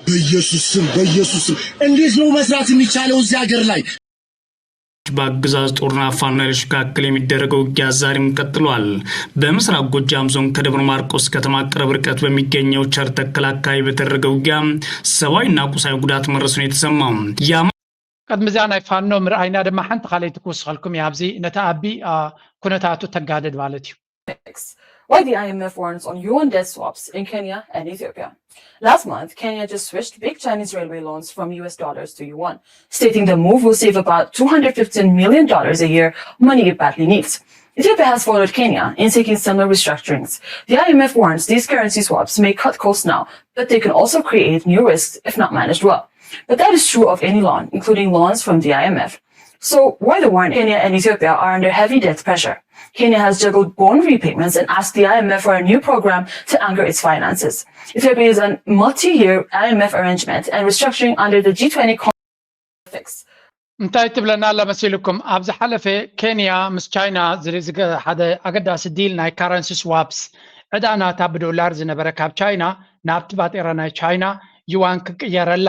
በኢየሱስ ስም በኢየሱስ ስም እንዴት ነው መስራት የሚቻለው እዚህ ሀገር ላይ? በአገዛዝ ጦርና ፋኖ ኃይሎች መካከል የሚደረገው ውጊያ ዛሬም ቀጥሏል። በምስራቅ ጎጃም ዞን ከደብረ ማርቆስ ከተማ ቅርብ ርቀት በሚገኘው ቸርተክል አካባቢ በተደረገ ውጊያ ሰብአዊና ቁሳዊ ጉዳት መድረሱን የተሰማው። ቅድሚ እዛ ናይ ፋኖ ምርኣይና ድማ ሓንቲ ካልኣይቲ ክውስኸልኩም እያ። ኣብዚ ነታ ኣቢ ኩነታቱ ተጋደድ ማለት እዩ። Why the I M F warns on yuan debt swaps in Kenya and Ethiopia. Last month, Kenya just switched big Chinese railway loans from U S dollars to yuan, stating the move will save about two hundred fifteen million dollars a year, money it badly needs. Ethiopia has followed Kenya in seeking similar restructurings. The I M F warns these currency swaps may cut costs now, but they can also create new risks if not managed well. But that is true of any loan, including loans from the I M F. So why the warning? Kenya and Ethiopia are under heavy debt pressure. Kenya has juggled bond repayments and asked the I M F for a new program to anchor its finances. Ethiopia is a multi-year I M F arrangement and restructuring under the G twenty context. እንታይ ትብለና ኣላ መሲልኩም? ኣብ ዝሓለፈ ኬንያ ምስ ቻይና ዝሪ- ዝገ- ሓደ ኣገዳሲ ዲል ናይ ካረንሲ ስዋፕስ ዕዳ ናታ ብዶላር ዝነበረ ካብ ቻይና ናብቲ ባጤራ ናይ ቻይና ዩዋን ክቅየረላ፣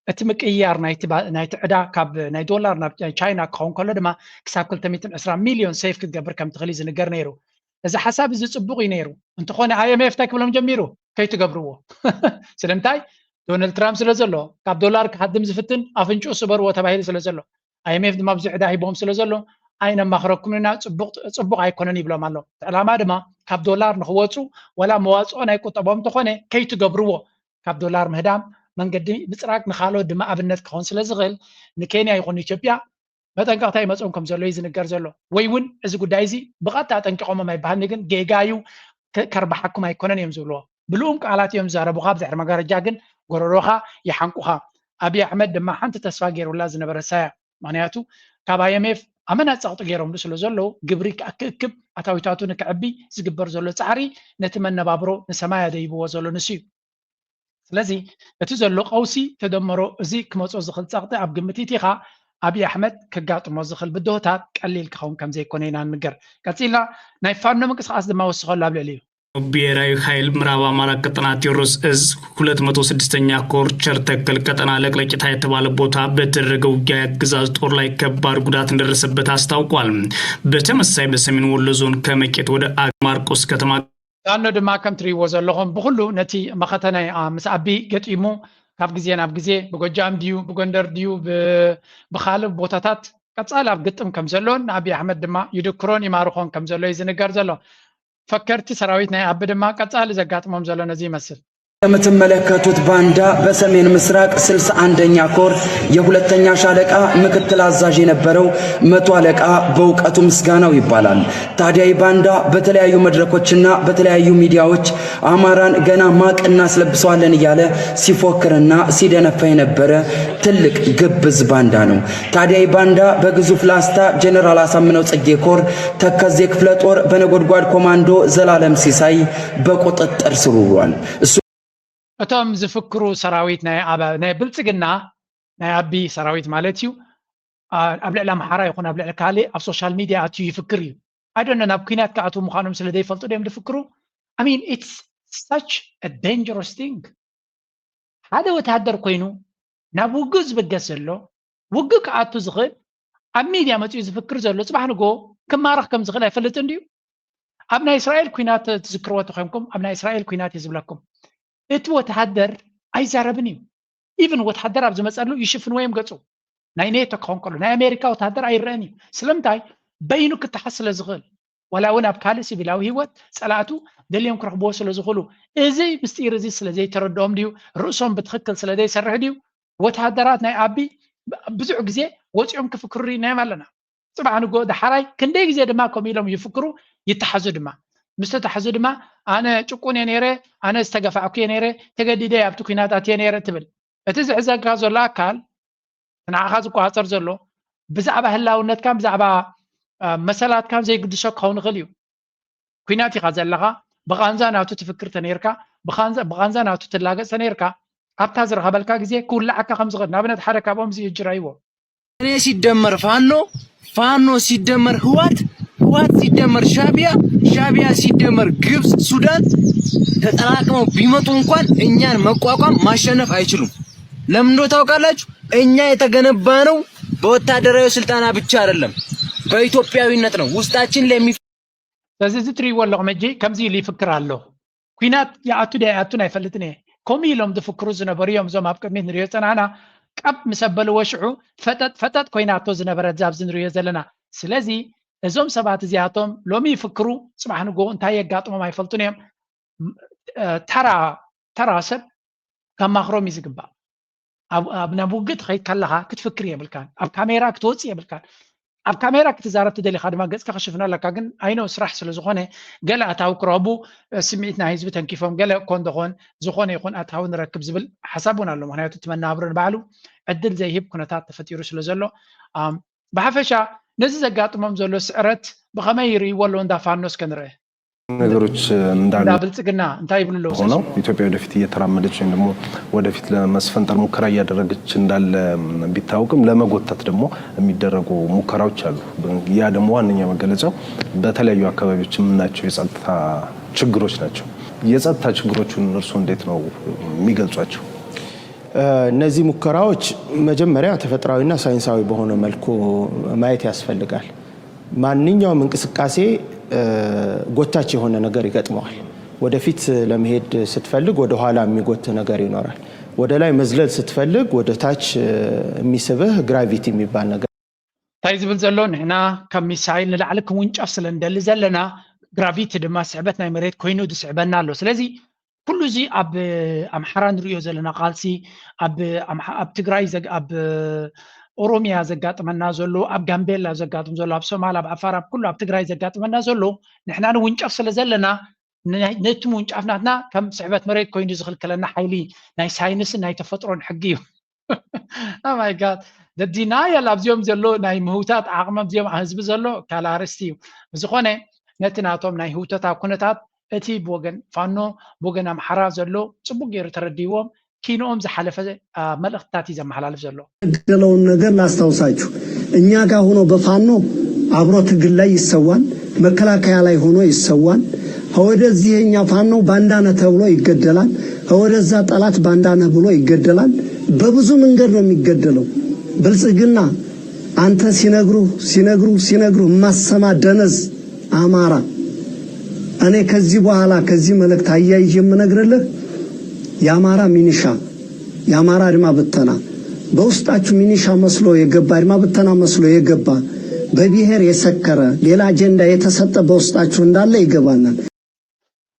እቲ ምቅያር ናይቲ ባ- ናይቲ ዕዳ ካብ ናይ ዶላር ናብ ናይ ቻይና ክኸውን ከሎ ድማ ክሳብ ክልተ ሚእትን ዕስራ ሚልዮን ሴፍ ክትገብር ከም ትኽእል እዩ ዝንገር ነይሩ። እዚ ሓሳብ እዚ ጽቡቕ እዩ ነይሩ። እንተኾነ I M F እንታይ ክብሎም ጀሚሩ? ከይትገብርዎ። ስለምንታይ? ዶናልድ ትራምፕ ስለ ዘሎ፣ ካብ ዶላር ክሃድም ዝፍትን ኣፍንጭኡ ስበርዎ ተባሂሉ ስለ ዘሎ፣ I M F ድማ ብዙሕ ዕዳ ሂቦም ስለ ዘሎ ኣይነማኽረኩም ኢና፣ ጽቡቕ ኣይኮነን ይብሎም ኣሎ። እቲ ዕላማ ድማ ካብ ዶላር ንኽወፁ ዋላ መዋፅኦ ናይ ቁጠቦም እንተኾነ ከይትገብርዎ፣ ካብ ዶላር ምህዳም መንገዲ ምፅራግ ንኻልኦት ድማ ኣብነት ክኸውን ስለ ዝኽእል ንኬንያ ይኹን ኢትዮጵያ መጠንቀቕታ ይመፅኦም ከም ዘሎ እዩ ዝንገር ዘሎ። ወይ እውን እዚ ጉዳይ እዚ ብቐጥታ ኣጠንቂቖሞም ኣይበሃልኒ፣ ግን ጌጋ እዩ፣ ከ- ከርብሓኩም ኣይኮነን እዮም ዝብልዎ። ብልኡም ቃላት እዮም ዝዛረቡኻ፣ ብድሕሪ መጋረጃ ግን ጎረሮኻ ይሓንቁኻ። ኣብይ ኣሕመድ ድማ ሓንቲ ተስፋ ገይሩላ ዝነበረ ሳያ፣ ምክንያቱ ካብ I M F ኣመና ፀቕጢ ገይሮምሉ ስለ ዘለዉ ግብሪ ክእክብ ኣታዊታቱ ንክዕቢ ዝግበር ዘሎ ፃዕሪ ነቲ መነባብሮ ንሰማይ ኣደይብዎ ዘሎ ንሱ እዩ። ስለዚ እቲ ዘሎ ቀውሲ ተደመሮ እዚ ክመፆ ዝኽእል ፀቕጢ ኣብ ግምት ኢቲኻ ኣብይ ኣሕመድ ከጋጥሞ ዝኽእል ብድሆታት ቀሊል ክኸውን ከም ዘይኮነ ኢና ንንገር። ቀፂልና ናይ ፋኖ ምንቅስቃስ ድማ ወስኸሉ ኣብ ልዕሊ እዩ። ብሔራዊ ኃይል ምዕራብ አማራ ቀጠና ቴዎድሮስ እዝ ሁለት መቶ ስድስተኛ ኮር ቸርተክል ቀጠና ለቅለቂታ የተባለ ቦታ በተደረገ ውጊያ የአገዛዙ ጦር ላይ ከባድ ጉዳት እንደደረሰበት አስታውቋል። በተመሳይ በሰሜን ወሎ ዞን ከመቄት ወደ አገው ማርቆስ ከተማ ፋኖ ድማ ከም ትርእይዎ ዘለኹም ብኩሉ ነቲ መኸተ ናይ ምስ ኣቢ ገጢሙ ካብ ግዜ ናብ ግዜ ብጎጃም ድዩ ብጎንደር ድዩ ብካልእ ቦታታት ቀፃሊ ኣብ ግጥም ከም ዘሎን ንኣቢ ኣሕመድ ድማ ይድክሮን ይማርኾን ከም ዘሎ እዩ ዝንገር ዘሎ። ፈከርቲ ሰራዊት ናይ ኣቢ ድማ ቀፃሊ ዘጋጥሞም ዘሎ ነዚ ይመስል። የምትመለከቱት ባንዳ በሰሜን ምስራቅ ስልሳ አንደኛ ኮር የሁለተኛ ሻለቃ ምክትል አዛዥ የነበረው መቶ አለቃ በእውቀቱ ምስጋናው ይባላል። ታዲያ ይህ ባንዳ በተለያዩ መድረኮችና በተለያዩ ሚዲያዎች አማራን ገና ማቅ እናስለብሰዋለን እያለ ሲፎክርና ሲደነፋ የነበረ ትልቅ ግብዝ ባንዳ ነው። ታዲያ ይህ ባንዳ በግዙፍ ላስታ ጀነራል አሳምነው ጽጌ ኮር ተከዜ ክፍለ ጦር በነጎድጓድ ኮማንዶ ዘላለም ሲሳይ በቁጥጥር ስር ውሏል። እሱ እቶም ዝፍክሩ ሰራዊት ናይ ኣባ- ናይ ብልፅግና ናይ ኣቢ ሰራዊት ማለት እዩ። ኣ- ኣብ ልዕሊ ኣምሓራ ይኹን ኣብ ልዕሊ ካልእ ኣብ ሶሻል ሚድያ ኣትዩ ይፍክር እዩ። ኣይደነ ናብ ኩናት ክኣትዉ ምዃኖም ስለ ዘይፈልጡ ድዮም ዝፍክሩ? I mean it's such a dangerous thing። ሓደ ወታደር ኮይኑ ናብ ውግእ ዝበገስ ዘሎ ውግእ ክኣቱ ዝኽእል ኣብ ሚድያ መፂኡ ዝፍክር ዘሎ ፅባሕ ንጎ ክማረኽ ከም ዝኽእል ኣይፈልጥን ድዩ? ኣብ ናይ እስራኤል ኩናት ትዝክርዎ ተኾይንኩም ኣብ ናይ እስራኤል ኩናት እዩ ዝብለኩም። እቲ ወተሃደር ኣይዛረብን እዩ። ኢቭን ወተሃደር ኣብ ዝመፀሉ ይሽፍንዎ እዮም ገፁ። ናይ ኔቶ ክኸውን ከሎ ናይ ኣሜሪካ ወተሃደር ኣይረአን እዩ። ስለምንታይ? በይኑ ክተሓዝ ስለ ዝኽእል ዋላ እውን ኣብ ካልእ ሲቪላዊ ህይወት ፀላእቱ ደልዮም ክረኽብዎ ስለ ዝኽእሉ። እዚ ምስጢር እዚ ስለ ዘይተረድኦም ድዩ? ርእሶም ብትኽክል ስለ ዘይሰርሕ ድዩ? ወተሃደራት ናይ ኣቢ ብዙሕ ግዜ ወፂኦም ክፍክሩ ርኢናዮም ኣለና። ፅባሕ ንጎ ዳሓራይ ክንደይ ግዜ ድማ ከምኡ ኢሎም ይፍክሩ ይተሓዙ ድማ። ምስ ተታሕዙ ድማ ኣነ ጭቁን እየ ነይረ፣ ኣነ ዝተገፋዕኩ እየ ነይረ፣ ተገዲደ ኣብቲ ኩናት ኣትየ ነይረ ትብል። እቲ ዝሕዘካ ዘሎ ኣካል ንዓኻ ዝቆፃፀር ዘሎ ብዛዕባ ህላውነትካን ብዛዕባ መሰላትካን ዘይግድሶ ክኸውን ይኽእል እዩ። ኩናት ኢኻ ዘለኻ፣ ብቓንዛ ናቱ ትፍክር ተነይርካ፣ ብቓንዛ ናቱ ትላገፅ ተነይርካ ኣብታ ዝረኸበልካ ግዜ ክውልዓካ ከም ዝኽእል ንኣብነት ሓደ ካብኦም እዚ እጅራይዎ እኔ ሲደመር ፋኖ ፋኖ ሲደመር ህዋት ህዋት ሲደመር ሻቢያ ሻቢያ ሲደመር ግብፅ ሱዳን ተጠራቅመው ቢመጡ እንኳን እኛን መቋቋም ማሸነፍ አይችሉም። ለምንዶ ታውቃላችሁ? እኛ የተገነባነው በወታደራዊ ስልጠና ብቻ አይደለም፣ በኢትዮጵያዊነት ነው። ውስጣችን ለሚ ስለዚ እዚ ትርእይዎ ኣለኹም ሕጂ ከምዚ ኢሉ ይፍክር ኣሎ። ኩናት ይኣቱ ዶ ኣይኣቱን ኣይፈልጥን እየ። ከምኡ ኢሎም ዝፍክሩ ዝነበሩ እዮም እዞም ኣብ ቅድሚት ንሪኦ ዝፀናሕና። ቀብ ምስ ኣበልዎ ሽዑ ፈጠጥ ፈጠጥ ኮይናቶ ዝነበረት እዛ ኣብዚ ንሪኦ ዘለና። ስለዚ እዞም ሰባት እዚኣቶም ሎሚ ይፍክሩ፣ ፅባሕ ንጎ እንታይ የጋጥሞም ኣይፈልጡን እዮም። ተራ ተራ ሰብ ከማኽሮም እዩ ዝግባእ። ኣብ ናብ ውግእ ትኸይድ ከለኻ ክትፍክር የብልካን። ኣብ ካሜራ ክትወፅእ የብልካን። ኣብ ካሜራ ክትዛረብ ትደሊኻ ድማ ገጽካ ክሽፍና ኣለካ። ግን ኣይኖ ስራሕ ስለ ዝኾነ ገለ ኣታዊ ክረኽቡ፣ ስምዒት ናይ ህዝቢ ተንኪፎም ገለ እኮ እንደኾን ዝኾነ ይኹን ኣታዊ ንረክብ ዝብል ሓሳብ እውን ኣሎ። ምክንያቱ እቲ መናብሮ ንባዕሉ ዕድል ዘይህብ ኩነታት ተፈጢሩ ስለ ዘሎ፣ ብሓፈሻ ነዚ ዘጋጥሞም ዘሎ ስዕረት ብኸመይ ይርእይዎ ኣለዉ እንዳ ፋኖ እስከ ንርአ። ነገሮች እንዳሉ እንዳ ብልጽግና እንታይ ይብሉ ኣለዉ? ሆነው ኢትዮጵያ ወደፊት እየተራመደች ወይም ደግሞ ወደፊት ለመስፈንጠር ሙከራ እያደረገች እንዳለ ቢታወቅም ለመጎተት ደግሞ የሚደረጉ ሙከራዎች አሉ። ያ ደግሞ ዋነኛ መገለጫው በተለያዩ አካባቢዎች የምናያቸው የጸጥታ ችግሮች ናቸው። የጸጥታ ችግሮቹን እርስዎ እንዴት ነው የሚገልጿቸው? እነዚህ ሙከራዎች መጀመሪያ ተፈጥሯዊና ሳይንሳዊ በሆነ መልኩ ማየት ያስፈልጋል። ማንኛውም እንቅስቃሴ ጎታች የሆነ ነገር ይገጥመዋል። ወደፊት ለመሄድ ስትፈልግ ወደ ኋላ የሚጎትህ ነገር ይኖራል። ወደ ላይ መዝለል ስትፈልግ ወደ ታች የሚስብህ ግራቪቲ የሚባል ነገር እንታይ ዝብል ዘሎ ንሕና ካብ ሚሳይል ንላዕሊ ክንውንጨፍ ስለ ንደሊ ዘለና ግራቪቲ ድማ ስዕበት ናይ መሬት ኮይኑ ዝስዕበና ኣሎ። ስለዚ ኩሉ እዚ ኣብ ኣምሓራ ንሪኦ ዘለና ቃልሲ ኣብ ኣምሓ- ኣብ ትግራይ ዘግ- ኣብ ኦሮሚያ ዘጋጥመና ዘሎ ኣብ ጋምቤላ ዘጋጥም ዘሎ ኣብ ሶማል ኣብ ዓፋር ኣብ ኩሉ ኣብ ትግራይ ዘጋጥመና ዘሎ ንሕና ንውንጨፍ ስለ ዘለና ናይ- ነቲ ምውንጫፍ ናትና ከም ስዕበት መሬት ኮይኑ ዝኽልክለና ሓይሊ ናይ ሳይንስን ናይ ተፈጥሮን ሕጊ እዩ። ማይ ጋድ ደዲናየል ኣብዚኦም ዘሎ ናይ ምህውታት ዓቕሚ ኣብዚኦም ህዝቢ ዘሎ ካልእ ኣርእስቲ እዩ። ብዝኾነ ነቲ ናቶም ናይ ህውተታ ኩነታት እቲ ብወገን ፋኖ ብወገን ኣምሓራ ዘሎ ጽቡቅ ገይሩ ተረዲዎም ኪንኦም ዝሓለፈ መልእኽትታት እዩ ዘመሓላልፍ ዘሎ። የገደለውን ነገር ላስታውሳችሁ። እኛ ጋር ሆኖ በፋኖ አብሮ ትግል ላይ ይሰዋል፣ መከላከያ ላይ ሆኖ ይሰዋል። ወደዚህ የኛ ፋኖ ባንዳ ነህ ተብሎ ይገደላል፣ ወደዛ ጠላት ባንዳ ነህ ብሎ ይገደላል። በብዙ መንገድ ነው የሚገደለው። ብልጽግና አንተ ሲነግሩ ሲነግሩ ሲነግሩ የማሰማ ደነዝ አማራ። እኔ ከዚህ በኋላ ከዚህ መልእክት አያይዤ የምነግርልህ የአማራ ሚኒሻ፣ የአማራ አድማ ብተና፣ በውስጣችሁ ሚኒሻ መስሎ የገባ፣ አድማ ብተና መስሎ የገባ፣ በብሔር የሰከረ ሌላ አጀንዳ የተሰጠ በውስጣችሁ እንዳለ ይገባናል።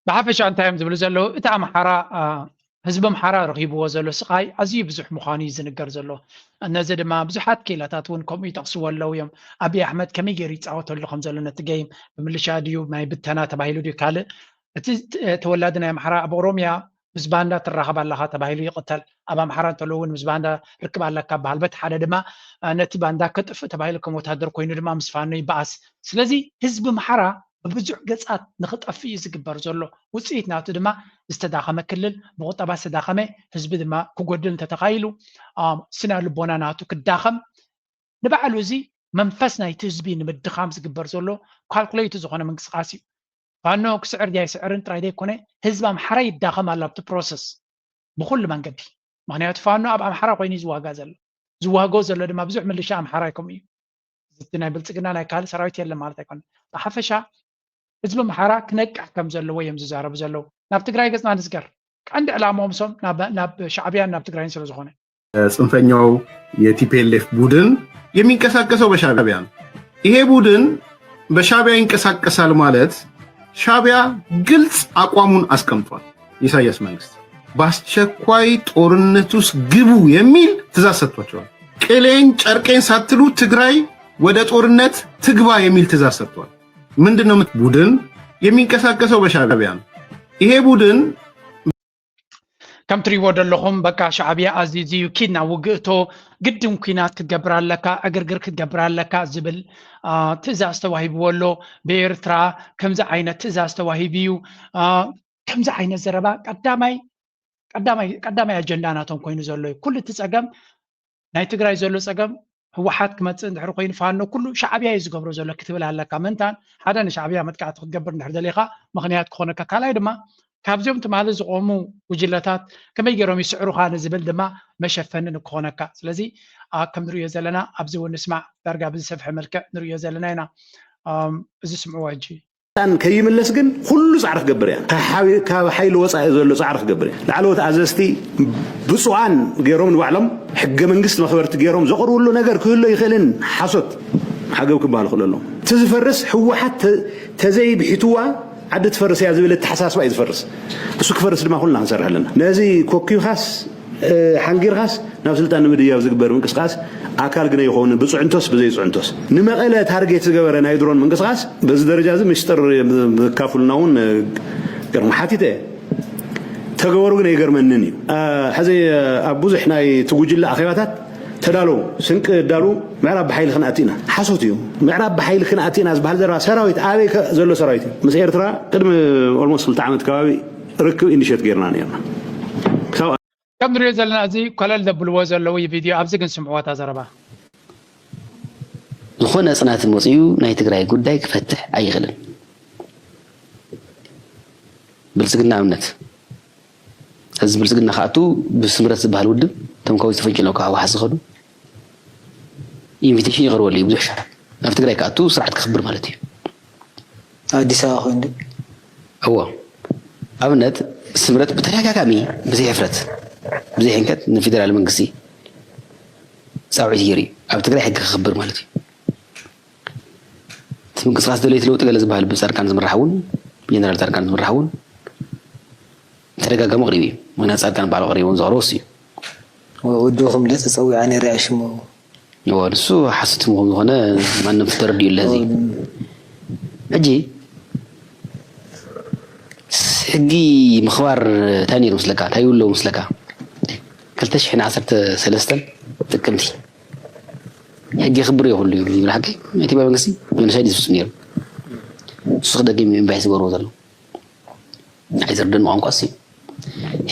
ብሓፈሻ እንታይ እዮም ዝብሉ ዘለዉ? እቲ ኣምሓራ ህዝቢ ኣምሓራ ረኺብዎ ዘሎ ስቓይ ኣዝዩ ብዙሕ ምዃኑ እዩ ዝንገር ዘሎ። ነዚ ድማ ብዙሓት ክኢላታት እውን ከምኡ ይጠቕስዎ ኣለዉ እዮም። ኣብይ ኣሕመድ ከመይ ገይሩ ይፃወተሉ ከም ዘሎ ነቲ ገይም ብምልሻ ድዩ ናይ ብተና ተባሂሉ ድዩ ካልእ እቲ ተወላዲ ናይ ኣምሓራ ኣብ ኦሮሚያ ምስ ባንዳ ትራኸብ ኣለኻ ተባሂሉ ይቕተል። ኣብ ኣምሓራ እንተሎ እውን ምስ ባንዳ ርክብ ኣለካ በሃል። በቲ ሓደ ድማ ነቲ ባንዳ ከጥፍእ ተባሂሉ ከም ወታደር ኮይኑ ድማ ምስ ፋኖ ይበኣስ። ስለዚ ህዝቢ ኣምሓራ ብብዙሕ ገጻት ንኽጠፍእ እዩ ዝግበር ዘሎ። ውፅኢት ናቱ ድማ ዝተዳኸመ ክልል ብቁጠባ ዝተዳኸመ ህዝቢ ድማ ክጎድል እንተተኻይሉ ስነ ልቦና ናቱ ክዳኸም ንባዕሉ እዚ መንፈስ ናይቲ ህዝቢ ንምድኻም ዝግበር ዘሎ ካልኩሌቱ ዝኾነ ምንቅስቃስ እዩ። ፋኖ ክስዕር ድያ ይስዕርን ጥራይ ዘይኮነ ህዝቢ ኣምሓራ ይዳኸም ኣሎ ኣብቲ ፕሮሰስ ብኩሉ መንገዲ። ምክንያቱ ፋኖ ኣብ ኣምሓራ ኮይኑ እዩ ዝዋጋ ዘሎ። ዝዋገው ዘሎ ድማ ብዙሕ ምልሻ ኣምሓራ ከምኡ እዩ። እቲ ናይ ብልፅግና ናይ ካልእ ሰራዊት የለን ማለት ኣይኮነ። ብሓፈሻ ህዝቢ ኣምሓራ ክነቅሕ ከም ዘለዎ እዮም ዝዛረቡ ዘለዉ። ናብ ትግራይ ገፅና ንዝገር። ቀንዲ ዕላማኦም ሶም ናብ ሻዕብያን ናብ ትግራይን ስለ ዝኾነ ጽንፈኛው የ ቲ ፒ ኤል ኤፍ ቡድን የሚንቀሳቀሰው በሻዕቢያ ነው። ይሄ ቡድን በሻዕቢያ ይንቀሳቀሳል ማለት ሻዕቢያ ግልጽ አቋሙን አስቀምጧል። የኢሳያስ መንግስት በአስቸኳይ ጦርነት ውስጥ ግቡ የሚል ትእዛዝ ሰጥቷቸዋል። ቅሌን ጨርቄን ሳትሉ ትግራይ ወደ ጦርነት ትግባ የሚል ትእዛዝ ሰጥቷል። ምንድን ነው የምት- ቡድን የሚንቀሳቀሰው በሻዕቢያ ነው። ይሄ ቡድን ከም ትሪእዎ ዘለኹም በቃ ሻዕብያ ኣዚዙ እዩ ኪድ ናብ ውግእቶ ግድን ኩናት ክትገብር ኣለካ ዕግርግር ክትገብር ኣለካ ዝብል ትእዛዝ ተዋሂብዎ ኣሎ። ብኤርትራ ከምዚ ዓይነት ትእዛዝ ተዋሂቡ እዩ። ከምዚ ዓይነት ዘረባ ቀዳማይ ቀዳማይ ኣጀንዳ ናቶም ኮይኑ ዘሎ እዩ። ኩሉ እቲ ፀገም ናይ ትግራይ ዘሎ ፀገም ህወሓት ክመፅእ እንድሕር ኮይኑ ፋኖ ኩሉ ሻዕብያ እዩ ዝገብሮ ዘሎ ክትብል ኣለካ። ምንታን ሓደ ንሻዕብያ መጥቃዕቲ ክትገብር እንድሕር ደሊኻ ምክንያት ክኾነካ። ካልኣይ ድማ ካብዚኦም ትማሊ ዝቆሙ ጉጅለታት ከመይ ገይሮም ይስዕሩኻ ንዝብል ድማ መሸፈኒ ንክኾነካ። ስለዚ ከም ንሪኦ ዘለና ኣብዚ እውን ንስማዕ ዳርጋ ብዝሰፍሐ መልክዕ ንሪኦ ዘለና ኢና። እዚ ስምዕዎ ሕጂ። ስልጣን ከይምለስ ግን ኩሉ ፃዕሪ ክገብር እያ። ካብ ሓይሊ ወፃኢ ዘሎ ፃዕሪ ክገብር እያ። ላዕለዎት ኣዘዝቲ ብፁዓን ገይሮም ንባዕሎም ሕገ መንግስቲ መኽበርቲ ገይሮም ዘቕርብሉ ነገር ክህሎ ይኽእልን ሓሶት ዓገብ ክበሃል ክእሎ ኣለዎ። እቲ ዝፈርስ ህወሓት ተዘይብሒትዋ ዓዲ ትፈርስ እያ ዝብል ኣተሓሳስባ እዩ ዝፈርስ። እሱ ክፈርስ ድማ ኩልና ክንሰርሕ ኣለና። ነዚ ኮኪኻስ ሓንጊርካስ ናብ ስልጣን ንምድያብ ዝግበር ምንቅስቃስ ኣካል ግነ ይኸውን፣ ብፅዕንቶስ ብዘይፅዕንቶስ። ንመቐለ ታርጌት ዝገበረ ናይ ድሮን ምንቅስቃስ በዚ ደረጃ እዚ ምስጢር ዘካፍሉና እውን ገርም ሓቲተ እየ። ተገበሩ ግን ኣይገርመንን እዩ። ሕዚ ኣብ ብዙሕ ናይ እቲ ጉጅለ ኣኼባታት ተዳለዉ፣ ስንቂ ዳሉ፣ ምዕራብ ብሓይሊ ክንኣቲ ኢና። ሓሶት እዩ። ምዕራብ ብሓይሊ ክንኣቲ ኢና ዝበሃል ዘረባ ሰራዊት ኣበይ ከ ዘሎ ሰራዊት እዩ? ምስ ኤርትራ ቅድሚ ኦልሞስት ክልተ ዓመት ከባቢ ርክብ ኢኒሼት ጌርና ነርና። ክሳብ ከም ንሪኦ ዘለና እዚ ኮለል ዘብልዎ ዘለዉ ቪድዮ ኣብዚ ግን ስምዕዎ እታ ዘረባ። ዝኾነ ፅናት መፅዩ ናይ ትግራይ ጉዳይ ክፈትሕ ኣይኽእልን። ብልፅግና ኣብነት እዚ ብልፅግና ክኣቱ ብስምረት ዝበሃል ውድብ እቶም ከዊ ዝተፈንጭሎ ካብ ህወሓት ዝኸዱ ኢንቪቴሽን ይቐርበሉ እዩ ብዙሕ ሻዕ ናብ ትግራይ ክኣቱ ስርዓት ክኽብር ማለት እዩ። ኣዲስ ኣበባ ኮይኑ እዎ ኣብነት ስምረት ብተደጋጋሚ ብዘይ ሕፍረት ብዘይ ሕንከት ንፌደራል መንግስቲ ፃውዒት ገይሩ እዩ ኣብ ትግራይ ሕጊ ክኽብር ማለት እዩ። እቲ ምንቅስቃስ ደለይቲ ለውጢ ገለ ዝበሃል ብፃድቃን ዝምራሕ እውን ብጀነራል ፃድቃን ዝምራሕ እውን ተደጋጋሚ ቀሪቡ እዩ። ምክንያት ፃድቃን ባዕሉ ቀሪቡ ዝቐረበ እሱ እዩ። ውድብኹም ለ ተፀዊዓ ነይራ እያ ሽሙ እዎ ንሱ ሓሶት ምኹም ዝኾነ ማንም ተረዲኡ ኣለዚ ሕጂ ሕጊ ምኽባር እንታይ ነይሩ ምስለካ እንታይ ይብሎ ምስለካ ክልተ ሽሕን ዓሰርተ ሰለስተን ጥቅምቲ ሕጊ ክብር የብሉ እዩ ይብል ሓቂ ኢትዮጵያ መንግስቲ ጀኖሳይድ ዝፍፅም ነይሩ እሱ ክደግም ኢምባይ ዝገብርዎ ዘሎ ኣይዘርደን ቋንቋ ሲ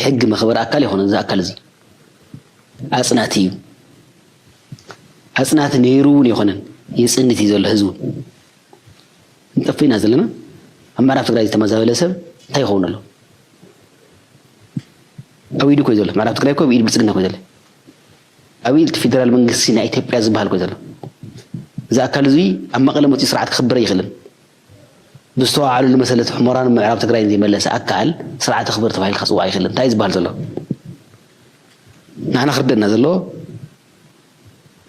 ሕጊ መኽበር ኣካል የኾነ እዚ ኣካል እዚ ኣፅናቲ እዩ ኣፅናቲ ነይሩ እውን የኾነን የፅንት እዩ ዘሎ ህዝቡ ንጠፍእ ኢና ዘለና ኣብ ምዕራብ ትግራይ ዝተመዛበለ ሰብ እንታይ ይኸውን ኣሎ ኣብ ኢዱ ኮይ ዘሎ ምዕራብ ትግራይ ኮ ብኢድ ብልፅግና ኮይ ዘሎ ኣብ ኢድ ፌደራል መንግስቲ ናይ ኢትዮጵያ ዝበሃል ኮይ ዘሎ እዚ ኣካል እዚ ኣብ መቐለ መፅኡ ስርዓት ክኽብር ኣይኽእልን ብዝተዋዓሉ ንመሰለት ሕሞራን ምዕራብ ትግራይን ዘይመለሰ ኣካል ስርዓተ ክብር ተባሂልካ ክፅዋዕ ኣይኽእልን እንታይ ዝበሃል ዘሎ ንሕና ክርደና ዘሎ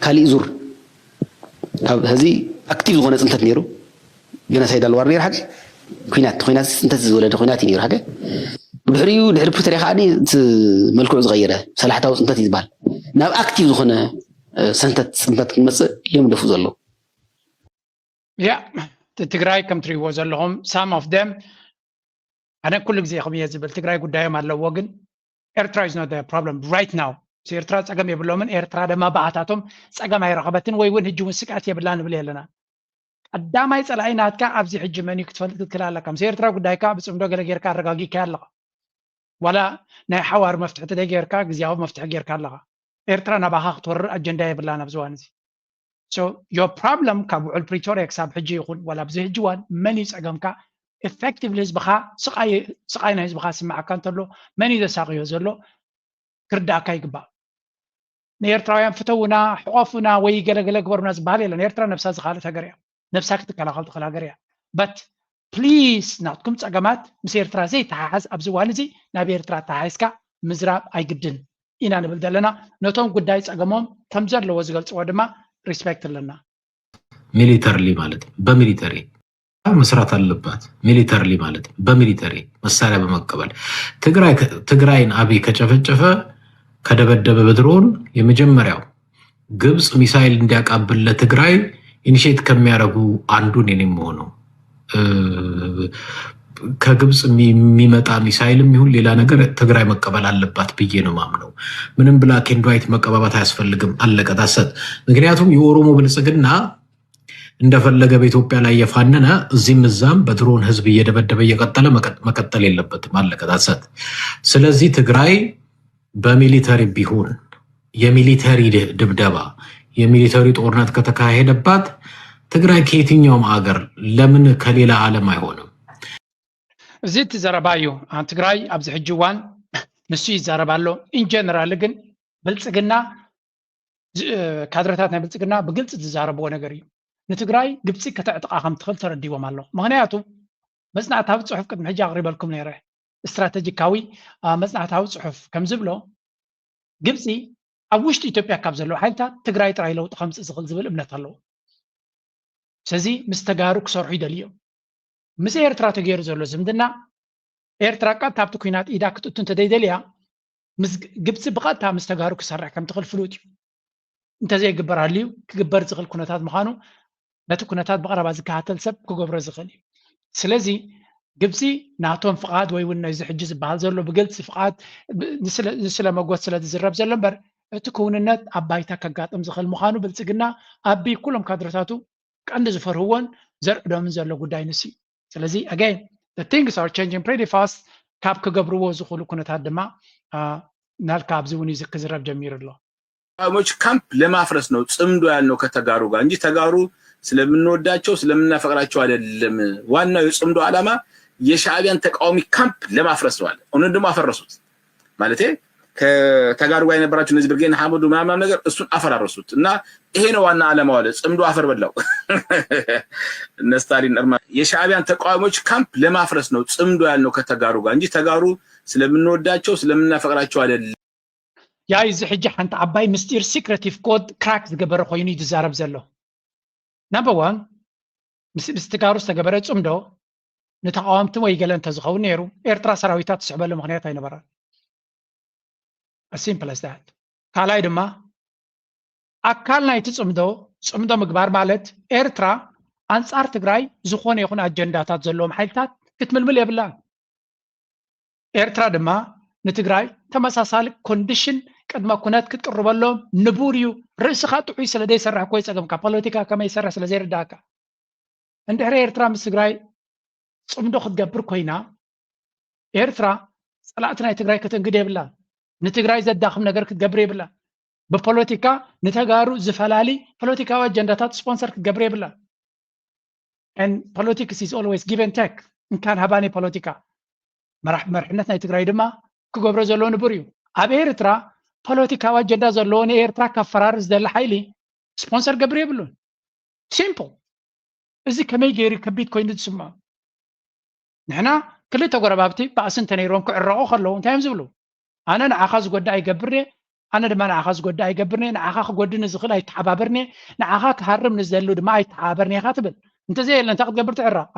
ካሊእ ዙር ካብ ህዚ ኣክቲቭ ዝኾነ ፅንተት ነይሩ ጀኖሳይድ ኣልዋር ነይሩ ሓቂ ኩናት ኩናት ፅንተት ዝወለደ ኩናት እዩ ነይሩ ሓቂ ብድሕሪኡ ድሕሪ ፕሪቶሪያ ከዓ እቲ መልክዑ ዝቀየረ ሰላሕታዊ ፅንተት እዩ ዝበሃል ናብ ኣክቲቭ ዝኾነ ሰንተት ፅንተት ክንመፅእ እዮም ደፉ ዘለዉ ያ ትግራይ ከም ትሪእዎ ዘለኹም some of them ኣነ ኩሉ ግዜ ከም እየ ዝብል ትግራይ ጉዳዮም ኣለዎ ግን ኤርትራ is not problem right now ኤርትራ ፀገም የብሎምን ኤርትራ ድማ ብኣታቶም ፀገም ኣይረኸበትን ወይ እውን ህጂ እውን ስግኣት የብላ ንብል የለና ቀዳማይ ፀላኢ ናትካ ኣብዚ ሕጂ መን እዩ ክትፈልጥ ክትክል ኣለካ ምስ ኤርትራ ጉዳይካ ብፅምዶ ገለ ጌርካ ኣረጋጊእካ ኣለኻ ዋላ ናይ ሓዋር መፍትሒ ተደይ ጌርካ ግዜያዊ መፍትሒ ጌርካ ኣለኻ ኤርትራ ናባኻ ክትወርር ኣጀንዳ የብላን ኣብዚ ዋን እዚ your problem ካብ ውዕል ፕሪቶሪያ ክሳብ ሕጂ ይኹን ዋላ ኣብዚ ሕጂ ዋን መን እዩ ፀገምካ effectively ህዝብኻ ስቃይ ናይ ህዝብኻ ስምዓካ እንተሎ መን እዩ ዘሳቅዮ ዘሎ ክርዳእካ ይግባእ ንኤርትራውያን ፍተውና ሕቆፉና ወይ ገለገለ ግበሩና ዝበሃል የለን ኤርትራ ነብሳ ዝካለት ሃገር እያ ነብሳ ክትከላኸል ትኽእል ሃገር እያ but please ናትኩም ፀገማት ምስ ኤርትራ ዘይተሓሓዝ ኣብዚ እዋን እዚ ናብ ኤርትራ ተሓሒዝካ ምዝራብ ኣይግድን ኢና ንብል ዘለና ነቶም ጉዳይ ፀገሞም ከም ዘለዎ ዝገልፅዎ ድማ respect ኣለና ሚሊተርሊ ማለት በሚሊተሪ መስራት ኣለባት ሚሊተርሊ ማለት በሚሊተሪ መሳሪያ በመቀበል ትግራይ ትግራይን አብይ ከጨፈጨፈ ከደበደበ በድሮን የመጀመሪያው ግብጽ ሚሳይል እንዲያቃብል ለትግራይ ኢኒሼት ከሚያደርጉ አንዱ እኔ ነኝ የምሆነው። ከግብጽ የሚመጣ ሚሳይልም ይሁን ሌላ ነገር ትግራይ መቀበል አለባት ብዬ ነው ማምነው። ምንም ብላክ ኤንድ ዋይት መቀባባት አያስፈልግም። አለቀ። ዳሰት ምክንያቱም የኦሮሞ ብልጽግና እንደፈለገ በኢትዮጵያ ላይ የፋነነ እዚህም እዛም በድሮን ህዝብ እየደበደበ እየቀጠለ መቀጠል የለበትም። አለቀ። ዳሰት ስለዚህ ትግራይ በሚሊተሪ ቢሆን የሚሊተሪ ድብደባ የሚሊተሪ ጦርነት ከተካሄደባት ትግራይ ከየትኛውም አገር ለምን ከሌላ ዓለም አይሆንም? እዚ እቲ ዘረባ እዩ። ትግራይ ኣብዚ ሕጂ እዋን ንሱ ይዛረብ ኣሎ። ኢንጀነራል ግን ብልፅግና ካድረታት ናይ ብልፅግና ብግልፂ ዝዛረብዎ ነገር እዩ። ንትግራይ ግብፂ ከተዕጥቃ ከም ትኽእል ተረዲዎም ኣሎ። ምክንያቱ መፅናዕታዊ ፅሑፍ ቅድሚ ሕጂ ኣቅሪበልኩም ነይረ። ስትራተጂካዊ መፅናዕታዊ ፅሑፍ ከም ዝብሎ ግብፂ ኣብ ውሽጢ ኢትዮጵያ ካብ ዘለዉ ሓይልታት ትግራይ ጥራይ ለውጢ ከምፅእ ዝኽእል ዝብል እምነት ኣለዎ። ስለዚ ምስ ተጋሩ ክሰርሑ ይደልዩ እዮም። ምስ ኤርትራ ተገይሩ ዘሎ ዝምድና ኤርትራ ቀጥታ ኣብቲ ኩናት ኢዳ ክትእቱ እንተደይደልያ ምስ ግብፂ ብቐጥታ ምስ ተጋሩ ክሰርሕ ከም ትኽእል ፍሉጥ እዩ። እንተዘይግበር ኣልዩ ክግበር ዝኽእል ኩነታት ምዃኑ ነቲ ኩነታት ብቐረባ ዝከታተል ሰብ ክገብሮ ዝኽእል እዩ። ስለዚ ግብፂ ናቶም ፍቓድ ወይ እውን ነዚ ሕጂ ዝበሃል ዘሎ ብግልፂ ፍቓድ ንስለ መጎት ስለ ዝዝረብ ዘሎ እምበር እቲ ክውንነት ኣብ ባይታ ከጋጥም ዝኽእል ምዃኑ ብልፅግና ኣቢ ኩሎም ካድረታቱ ቀንዲ ዝፈርህዎን ዘርዕዶምን ዘሎ ጉዳይ ንሱ እዩ። ስለዚ again things are changing pretty fast። ካብ ክገብርዎ ዝኽእሉ ኩነታት ድማ ናልካ ኣብዚ እውን እዩ ክዝረብ ጀሚሩ ኣሎ። ተቃዋሚዎች ካምፕ ለማፍረስ ነው ጽምዶ ያልነው ከተጋሩ ጋር እንጂ ተጋሩ ስለምንወዳቸው ስለምናፈቅራቸው አይደለም። ዋናው የጽምዶ ዓላማ የሻዕቢያን ተቃዋሚ ካምፕ ለማፍረስ ነው አለ። እውነት ደግሞ አፈረሱት። ማለቴ ከተጋሩ ጋር የነበራቸው እነዚህ ብርጌድ ንሓመዱ ምናምን ነገር እሱን አፈራረሱት እና ይሄ ነው ዋና ዓላማው አለ። ጽምዶ አፈር በላው። እነ ስታሊን እርማ የሻዕቢያን ተቃዋሚዎች ካምፕ ለማፍረስ ነው ጽምዶ ያልነው ከተጋሩ ጋር እንጂ ተጋሩ ስለምንወዳቸው ስለምናፈቅራቸው አይደለም። ያይ እዚ ሕጂ ሓንቲ ዓባይ ምስጢር secretive code crack ዝገበረ ኮይኑ እዩ ዝዛረብ ዘሎ። Number one ምስ ምስ ተጋሩ ዝተገበረ ጽምዶ ንተቃወምቲ ወይ ገለ እንተዝኸውን ነይሩ ኤርትራ ሰራዊታት ትስዕበሉ ምክንያት ኣይነበራን። Simple as that። ካልኣይ ድማ ኣካል ናይቲ ጽምዶ ጽምዶ ምግባር ማለት ኤርትራ ኣንጻር ትግራይ ዝኾነ ይኹን ኣጀንዳታት ዘለዎም ሓይልታት ክትምልምል የብላን። ኤርትራ ድማ ንትግራይ ተመሳሳሊ ኮንዲሽን ቅድመ ኩነት ክትቅርበሎም ንቡር እዩ። ርእስኻ ጥዑይ ስለ ዘይሰርሕ እኮ ይጸገምካ። ፖለቲካ ከመይ ይሰርሕ ስለ ዘይርዳእካ። እንድሕሪ ኤርትራ ምስ ትግራይ ጽምዶ ክትገብር ኮይና ኤርትራ ጸላእቲ ናይ ትግራይ ክትእንግድ የብላን። ንትግራይ ዘዳኽም ነገር ክትገብር የብላን። ብፖለቲካ ንተጋሩ ዝፈላሊ ፖለቲካዊ ኣጀንዳታት ስፖንሰር ክትገብር የብላን። And politics is always give and take። እንካን ሃባኒ ፖለቲካ መራሕ መርሕነት ናይ ትግራይ ድማ ክገብሮ ዘለዎ ንቡር እዩ። ኣብ ኤርትራ ፖለቲካዊ ኣጀንዳ ዘለዎ ንኤርትራ ከፈራርስ ዝደሊ ሓይሊ ስፖንሰር ገብር የብሉን። Simple። እዚ ከመይ ገይሩ ከቢድ ኮይኑ ዝስምዖ? ንሕና ክልተ ጎረባብቲ ባእሲ እንተነይሮም ክዕረቑ ከለዉ እንታይ እዮም ዝብሉ? ኣነ ንዓኻ ዝጎድእ ኣይገብርንየ፣ ኣነ ድማ ንዓኻ ዝጎድእ ኣይገብርንየ፣ ንዓኻ ክጎድእኒ ዝኽእል ኣይተሓባበርንየ፣ ንዓኻ ክሃርም ንዝደሊ ድማ ኣይተሓባበርንየ ኢኻ ትብል። እንተዘየለ እንታይ ክትገብር ትዕረቕ?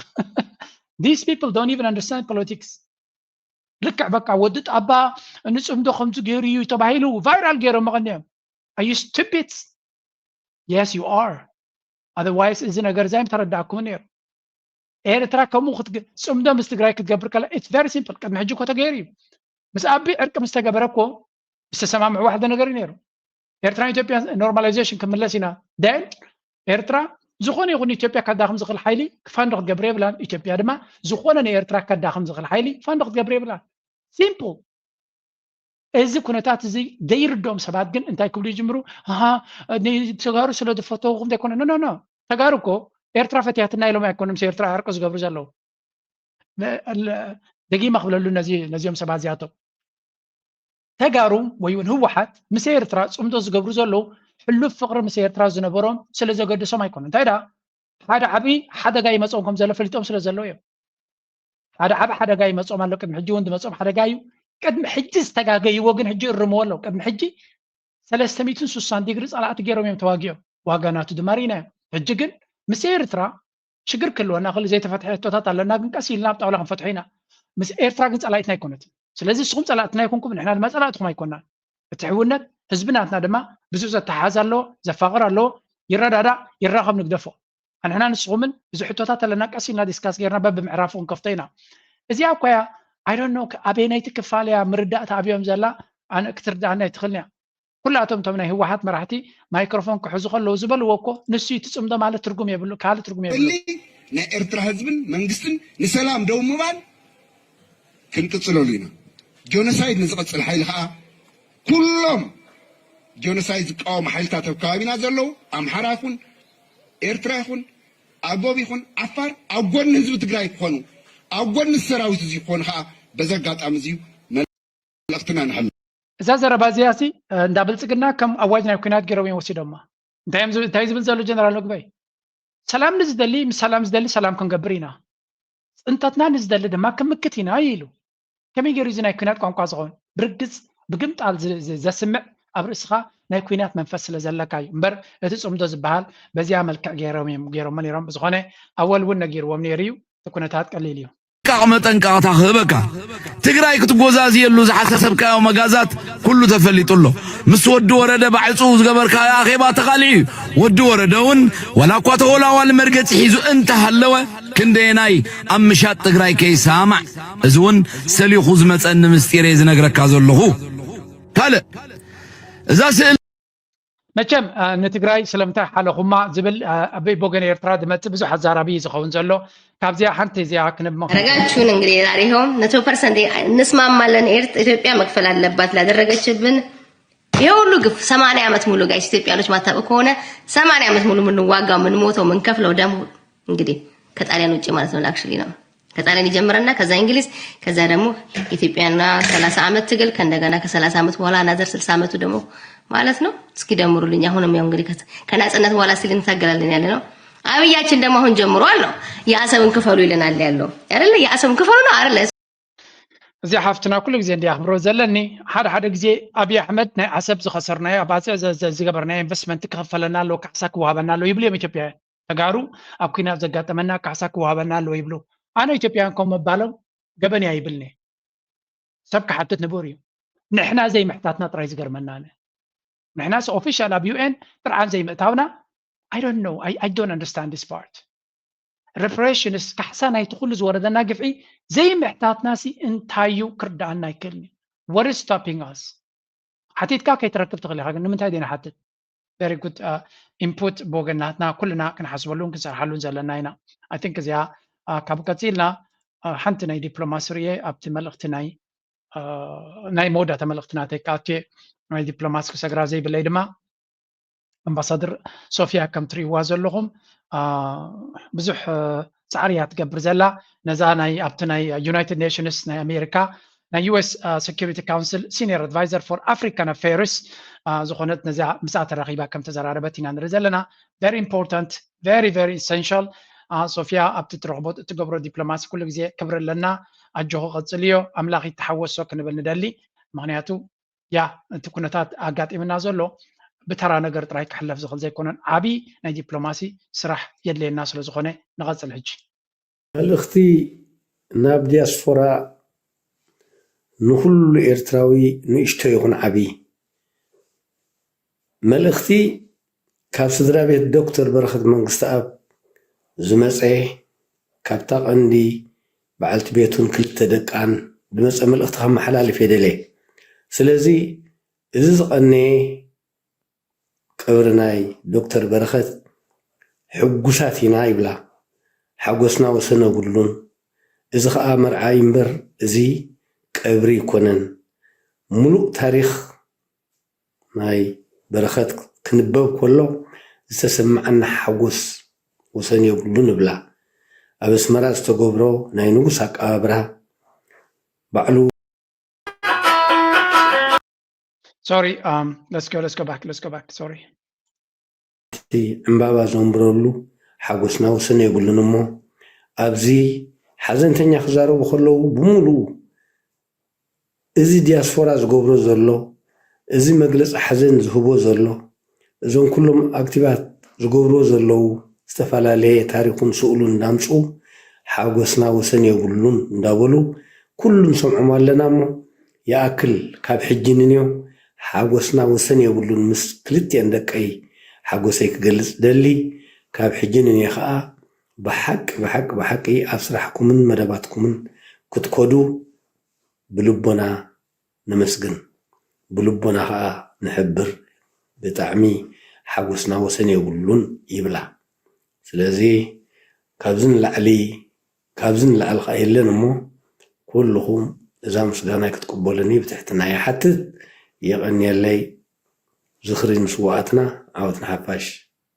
These people don't even understand politics። ልክዕ በቃ ወዲ ጣባ ንጽምዶ ከምዚ ገይሩ እዩ ተባሂሉ ቫይራል ገይሮም መቐኒኦም። Are you stupid? Yes you are. Otherwise እዚ ነገር እዚ ኣይምተረዳእኩምን ነይሩ። ኤርትራ ከምኡ ክትግ- ጽምዶ ምስ ትግራይ ክትገብር ከላ it's very simple። ቅድሚ ሕጂ እኮ ተገይሩ እዩ። ምስ ኣቢ ዕርቂ ምስ ተገበረ እኮ ዝተሰማምዕዎ ሓደ ነገር እዩ ነይሩ። ኤርትራን ኢትዮጵያን ኖርማላይዜሽን ክምለስ ኢና። Then ኤርትራ ዝኾነ ይኹን ኢትዮጵያ ከዳኽም ዝኽእል ሓይሊ ፋንዶ ክትገብር የብላን። ኢትዮጵያ ድማ ዝኾነ ንኤርትራ ከዳኽም ዝኽእል ሓይሊ ፋንዶ ክትገብር የብላን። Simple። እዚ ኩነታት እዚ ዘይርድኦም ሰባት ግን እንታይ ክብሉ ይጅምሩ? ኣሃ ንተጋሩ ስለ ዝፈተውኹም ዘይኮነ። No no no። ተጋሩ እኮ ኤርትራ ፈትያትና ኢሎም ኣይኮኑም ምስ ኤርትራ ዕርቂ ዝገብሩ ዘለዉ። ደጊመ ክብለሉ ነዚኦም ሰባት እዚኣቶም ተጋሩ ወይ እውን ህወሓት ምስ ኤርትራ ፅምዶ ዝገብሩ ዘለዉ ሕሉፍ ፍቕሪ ምስ ኤርትራ ዝነበሮም ስለ ዘገድሶም ኣይኮኑ። እንታይ ደኣ ሓደ ዓብዪ ሓደጋ ይመፅኦም ከም ዘሎ ፈሊጦም ስለ ዘለዉ እዮም። ሓደ ዓብዪ ሓደጋ ይመፅኦም ኣሎ። ቅድሚ ሕጂ እውን ዝመፅኦም ሓደጋ እዩ። ቅድሚ ሕጂ ዝተጋገይዎ ግን ሕጂ እርምዎ ኣለዉ። ቅድሚ ሕጂ ሰለስተ ሚእትን ስሳን ዲግሪ ፀላእቲ ገይሮም እዮም ተዋጊኦም። ዋጋ ናቱ ድማ ርኢናዮ። ሕጂ ግን ምስ ኤርትራ ሽግር ክህልወና ክእል ዘይተፈትሐ ሕቶታት ኣለና፣ ግን ቀስ ኢልና ኣብ ጣውላ ክንፈትሖ ኢና። ምስ ኤርትራ ግን ፀላኢትና ኣይኮነትን። ስለዚ ንስኹም ፀላእትና ኣይኮንኩም፣ ንሕና ድማ ፀላእትኹም ኣይኮናን። እቲ ሕውነት ህዝቢ ናትና ድማ ብዙሕ ዘተሓሓዝ ኣለዎ፣ ዘፋቕር ኣለዎ፣ ይረዳዳእ፣ ይራኸብ፣ ንግደፎ። ኣንሕና ንስኹምን ብዙሕ ሕቶታት ኣለና፣ ቀስ ኢልና ዲስካስ ጌርና በብምዕራፉ ክንከፍቶ ኢና። እዚኣ እኳ እያ I don't know ኣበየነይቲ ክፋል እያ ምርዳእታ ኣብዮም ዘላ፣ ኣነ ክትርዳእኒ ኣይትኽእልን እያ። ኩላቶም እቶም ናይ ህወሓት መራሕቲ ማይክሮፎን ክሕዙ ከለዉ ዝበልዎ እኮ ንሱ እዩ። እቲ ፅምዶ ማለት ትርጉም የብሉ፣ ካልእ ትርጉም የብሉ። ናይ ኤርትራ ህዝብን መንግስትን ንሰላም ደው ምባል ክንቅፅለሉ ኢና። ጆኖሳይድ ንዝቐፅል ሓይሊ ከዓ ኩሎም ጆኖሳይድ ዝቃወሙ ሓይልታት ኣብ ከባቢና ዘለዉ ኣምሓራ ይኹን ኤርትራ ይኹን ኣጎብ ይኹን ዓፋር ኣብ ጎኒ ህዝቢ ትግራይ ክኾኑ ኣብ ጎኒ ሰራዊት እዚ ክኾኑ ከዓ በዚ ኣጋጣሚ እዚ መልእኽትና ንሕል እዛ ዘረባ እዚኣ ሲ እንዳ ብልፅግና ከም ኣዋጅ ናይ ኩናት ገይሮም እዮም ወሲዶማ። እንታይ እዮም ዝብ- እንታይ ዝብል ዘሎ ጀነራል ምግበይ? ሰላም ንዝደሊ ምስ ሰላም ዝደሊ ሰላም ክንገብር ኢና። ፅንተትና ንዝደሊ ድማ ክምክት ኢና ኢሉ። ከመይ ገይሩ እዚ ናይ ኩናት ቋንቋ ዝኸውን? ብርግፅ ብግምጣል ዝ- ዝ- ዘስምዕ ኣብ ርእስኻ ናይ ኩናት መንፈስ ስለ ዘለካ እዩ እምበር እቲ ፅምዶ ዝበሃል በዚኣ መልክዕ ገይሮም እዮም ገይሮሞ ነይሮም። ብዝኾነ ኣወል እውን ነጊርዎም ነይሩ እዩ። እቲ ኩነታት ቀሊል እዩ። ጥንቃቕ መጠንቀቕታ ክህበካ። እቲ ትግራይ ክትጎዛዝየሉ ዝሓሰብካዮ መጋዛት ኩሉ ተፈሊጡ ኣሎ። ምስ ወዲ ወረደ ባዕፁ ዝገበርካዮ ኣኼባ ተኻሊዑ እዩ። ወዲ ወረደ እውን ዋላ እኳ ተወላዋሊ መርገፂ ሒዙ እንተሃለወ ክንደየናይ ኣብ ምሻጥ ትግራይ ከይሰማማዕ፣ እዚ እውን ሰሊኹ ዝመፀኒ ምስጢር እየ ዝነግረካ ዘለኹ። ካልእ እዛ ስእሊ መቸም ንትግራይ ስለምንታይ ሓለኹማ ዝብል ኣበይ ቦገን ኤርትራ ዝመፅእ ብዙሕ ኣዛራቢ እዩ ዝኸውን ዘሎ። ካብዚኣ ሓንቲ እዚኣ ክንብ ረጋችሁን እንግዲህ ዛሬ ይኸውም መቶ ፐርሰንት እንስማማለን። ኤርት ኢትዮጵያ መክፈል አለባት ላደረገችብን ይሄ ሁሉ ግፍ ሰማንያ ዓመት ሙሉ ጋይስ ኢትዮጵያኖች ማታውቁ ከሆነ ሰማንያ ዓመት ሙሉ የምንዋጋው የምንሞተው የምንከፍለው ደም እንግዲህ ከጣሊያን ውጭ ማለት ነው። Actually ነው ከጣሊያን ይጀምርና ከዛ እንግሊዝ ከዛ ደግሞ ኢትዮጵያና ሰላሳ ዓመት ትግል ከእንደገና ከሰላሳ ዓመት በኋላ another ስልሳ ዓመቱ ደግሞ ማለት ነው። እስኪ ደምሩልኝ። አሁንም ያው እንግዲህ ከ- ከናጽነት በኋላ ሲል እንታገላለን ያለ ነው። አብያችን ደግሞ አሁን ጀምሯል ነው የአሰብን ክፈሉ ይለናል ያለው አይደለ? የአሰብን ክፈሉ ነው አይደለ? እዚኣ ሓፍትና ኩሉ ግዜ እንዲያ ኣኽብሮ ዘለኒ። ሓደ ሓደ ግዜ ኣብይ ኣሕመድ ናይ ዓሰብ ዝኸሰርናዮ ኣብ ኣፅዕ ዘ- ዘ- ዝገበርናዮ ኢንቨስትመንት ክኸፈለና ኣለዎ፣ ካሕሳ ክወሃበና ኣለዎ ይብሉ እዮም ኢትዮጵያውያን። ተጋሩ ኣብ ኩናት ዘጋጠመና ካሕሳ ክወሃበና ኣለዎ ይብሉ። ኣነ ኢትዮጵያውያን ከም ምባሎም ገበን እያ ይብልኒ። ሰብ ክሓትት ንቡር እዩ። ንሕና ዘይምሕታትና ጥራይ ዝገርመና ኣነ። ንሕናስ ኦፊሻል ኣብ ዩ ኤን ጥርዓን ዘይምእታውና I don't know. I, I don't understand this part. Reparations ካሕሳ ናይቲ ኩሉ ዝወረደና ግፍዒ ዘይምሕታትናሲ እንታይ እዩ ክርድኣና ኣይክእልን እዩ። What is stopping us? ሓቲትካ ከይትረክብ ትኽእል ኢኻ፣ ግን ንምንታይ ዲና ሓትት? Very good input ብወገን ናትና ኩልና ክንሓስበሉን ክንሰርሓሉን ዘለና ኢና። I think እዚኣ ካብ ቀፂልና ሓንቲ ናይ ዲፕሎማሲ ርእየ ኣብቲ መልእኽቲ ናይ ናይ መወዳእታ መልእኽቲ ናተይ ክኣቱ እየ። ናይ ዲፕሎማሲ ክሰግራ ዘይብለይ ድማ ኣምባሳደር ሶፊያ ከም ትርእይዋ ዘለኹም ብዙሕ ፃዕሪ እያ ትገብር ዘላ። ነዛ ናይ ኣብቲ ናይ ዩናይትድ ኔሽንስ ናይ ኣሜሪካ ናይ ዩ ኤስ ሴኩሪቲ ካውንስል ሲኒየር ኣድቫይዘር ፎር ኣፍሪካን ኣፌርስ ዝኾነት ነዚኣ ምስኣ ተራኺባ ከም ተዘራረበት ኢና ንርኢ ዘለና። Very important, very very essential። ሶፊያ ኣብቲ ትረኽቦ እትገብሮ ዲፕሎማሲ ኩሉ ግዜ ክብሪ ኣለና። ኣጆኺ ቀፅልዮ፣ ኣምላኽ ይተሓወሶ ክንብል ንደሊ። ምክንያቱ ያ እቲ ኩነታት ኣጋጢምና ዘሎ ብተራ ነገር ጥራይ ክሕለፍ ዝኽእል ዘይኮነን ዓብዪ ናይ ዲፕሎማሲ ስራሕ የድልየና ስለዝኾነ ንቐፅል ሕጂ። መልእኽቲ ናብ ዲያስፖራ ንኹሉ ኤርትራዊ ንእሽቶ ይኹን ዓቢ መልእኽቲ ካብ ስድራ ቤት ዶክተር በረኸት መንግስተኣብ ዝመጸ ካብታ ቀንዲ በዓልቲ ቤቱን ክልተ ደቃን ዝመጸ መልእኽቲ ከመሓላልፍ እየ ደልየ። ስለዚ እዚ ዝቐነየ ቀብሪ ናይ ዶክተር በረኸት ሕጉሳት ኢና ይብላ። ሓጎስና ወሰን የብሉን። እዚ ኸኣ መርዓ እዩ እምበር እዚ ቀብሪ ኣይኮነን። ሙሉእ ታሪኽ ናይ በረኸት ክንበብ ከሎ ዝተሰምዓና ሓጎስ ወሰን የብሉን እብላ። ኣብ ኣስመራ ዝተገብሮ ናይ ንጉስ ኣቀባብራ ባዕሉ Sorry, um, let's go, let's go back, let's go back. Sorry. እቲ ዕምባባ ዘንብረሉ ሓጎስና ወሰን የብሉን እሞ ኣብዚ ሓዘንተኛ ክዛረቡ ከለዉ ብምሉኡ እዚ ዲያስፖራ ዝገብሮ ዘሎ እዚ መግለፂ ሓዘን ዝህቦ ዘሎ እዞም ኩሎም ኣክቲቫት ዝገብርዎ ዘለዉ ዝተፈላለየ ታሪኹን ስእሉን እንዳምፅኡ ሓጎስና ወሰን የብሉን እንዳበሉ ኩሉ ንሰምዖም ኣለና እሞ ይኣክል ካብ ሕጂ ንንዮ ሓጎስና ወሰን የብሉን ምስ ክልቲኤን ደቀይ ሓጎሰይ ክገልፅ ደሊ ካብ ሕጂ ንንዮ ከዓ ብሓቂ ብሓቂ ብሓቂ ኣብ ስራሕኩምን መደባትኩምን ክትከዱ ብልቦና ነመስግን ብልቦና ከዓ ንሕብር ብጣዕሚ ሓጎስና ወሰን የብሉን ይብላ ስለዚ ካብዚ ንላዕሊ ካብዚ ንላዕሊ ከዓ የለን እሞ ኩልኹም እዛ ምስጋናይ ክትቅበሉኒ ብትሕትና ይሓትት የቐንየለይ ዝኽሪ ንስዋኣትና ዓወት ንሓፋሽ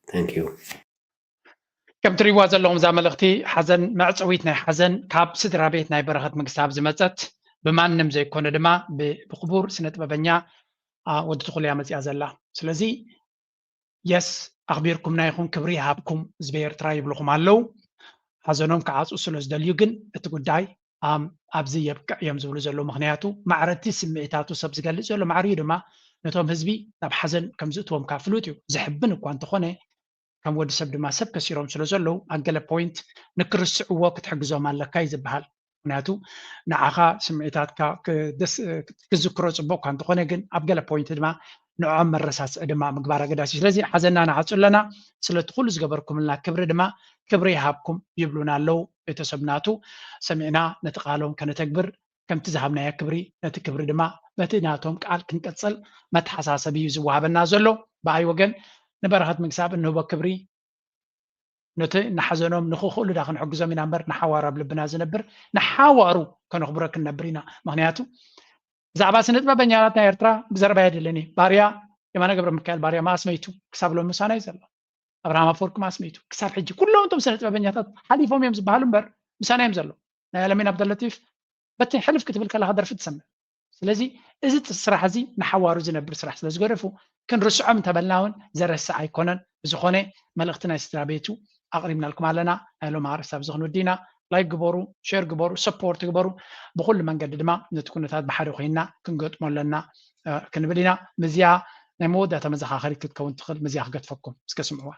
thank you ከም ትሪእዋ ዘለኹም እዛ መልእኽቲ ሓዘን መዕፀዊት ናይ ሓዘን ካብ ስድራ ቤት ናይ በረኸት መንግስተኣብ ዝመፀት ብማንም ዘይኮነ ድማ ብክቡር ስነ ጥበበኛ ወዲ ትኹል እያ መፅያ ዘላ ስለዚ የስ ኣኽቢርኩምና ኢኹም ክብሪ ይሃብኩም ህዝቢ ኤርትራ ይብልኹም ኣለዉ ሓዘኖም ክዓፁ ስለ ዝደልዩ ግን እቲ ጉዳይ ኣብዚ የብቅዕ እዮም ዝብሉ ዘለዉ ምክንያቱ ማዕረቲ ስምዒታቱ ሰብ ዝገልፅ ዘሎ ማዕርዩ ድማ ነቶም ህዝቢ ናብ ሓዘን ከም ዝእትዎም ካብ ፍሉጥ እዩ ዘሕብን እኳ እንተኾነ ከም ወዲ ሰብ ድማ ሰብ ከሲሮም ስለ ዘለዉ ኣብ ገለ ፖይንት ንክርስዕዎ ክትሕግዞም ኣለካ እዩ ዝበሃል ምክንያቱ ንዓኻ ስምዒታትካ ክዝክሮ ፅቡቅ እኳ እንተኾነ ግን ኣብ ገለ point ድማ ንዕኦም መረሳስዒ ድማ ምግባር ኣገዳሲ። ስለዚ ሓዘንና ንዓጹ ኣለና። ስለቲ ኩሉ ዝገበርኩምልና ክብሪ ድማ ክብሪ ይሃብኩም ይብሉና ኣለዉ። ቤተሰብ ናቱ ሰሚዕና ነቲ ቃሎም ከነተግብር ከምቲ ዝሃብናዮ ክብሪ ነቲ ክብሪ ድማ በቲ ናቶም ቃል ክንቀጽል መተሓሳሰቢ እዩ ዝወሃበና ዘሎ። ብኣይ ወገን ንበረኸት ምግሳብ እንህቦ ክብሪ ነቲ ንሓዘኖም ንኽኽእሉ ዳ ክንሕግዞም ኢና እምበር ንሓዋሩ ኣብ ልብና ዝነብር ንሓዋሩ ከነኽብሮ ክንነብር ኢና። ምክንያቱ ብዛዕባ ስነ ጥበበኛታት ናይ ኤርትራ ብዘረባ የድልን እዩ። ባርያ የማነ ገብረ ሚካኤል ባርያ መኣስ መይቱ ክሳብ ሎሚ ምሳና እዩ ዘሎ። ኣብርሃም ኣፈወርቂ መኣስ መይቱ ክሳብ ሕጂ ኩሎም እቶም ስነ ጥበበኛታት ሓሊፎም እዮም ዝበሃሉ እምበር ምሳና እዮም ዘለዉ። ናይ ኣለሚን ኣብደለቲፍ በቲ ሕልፍ ክትብል ከለካ ደርፊ ትሰምዕ። ስለዚ እዚ ስራሕ እዚ ንሓዋሩ ዝነብር ስራሕ ስለ ዝገደፉ ክንርስዖም እንተበልና እውን ዘረስዕ ኣይኮነን። ብዝኾነ መልእኽቲ ናይ ስድራ ቤቱ ኣቕሪብናልኩም ኣለና። ናይ ሎም ኣርእስቲ ኣብዚ ክንውዲ ኢና። ላይክ ግበሩ፣ ሼር ግበሩ፣ ሰፖርት ግበሩ። ብኩሉ መንገዲ ድማ ነቲ ኩነታት ብሓደ ኮይንና ክንገጥሞ ኣለና ክንብል ኢና። ምዚኣ ናይ መወዳእታ መዘኻኸሪት ክትከውን ትኽእል። ምዚኣ ክገድፈኩም እስከ ስምዕዋ።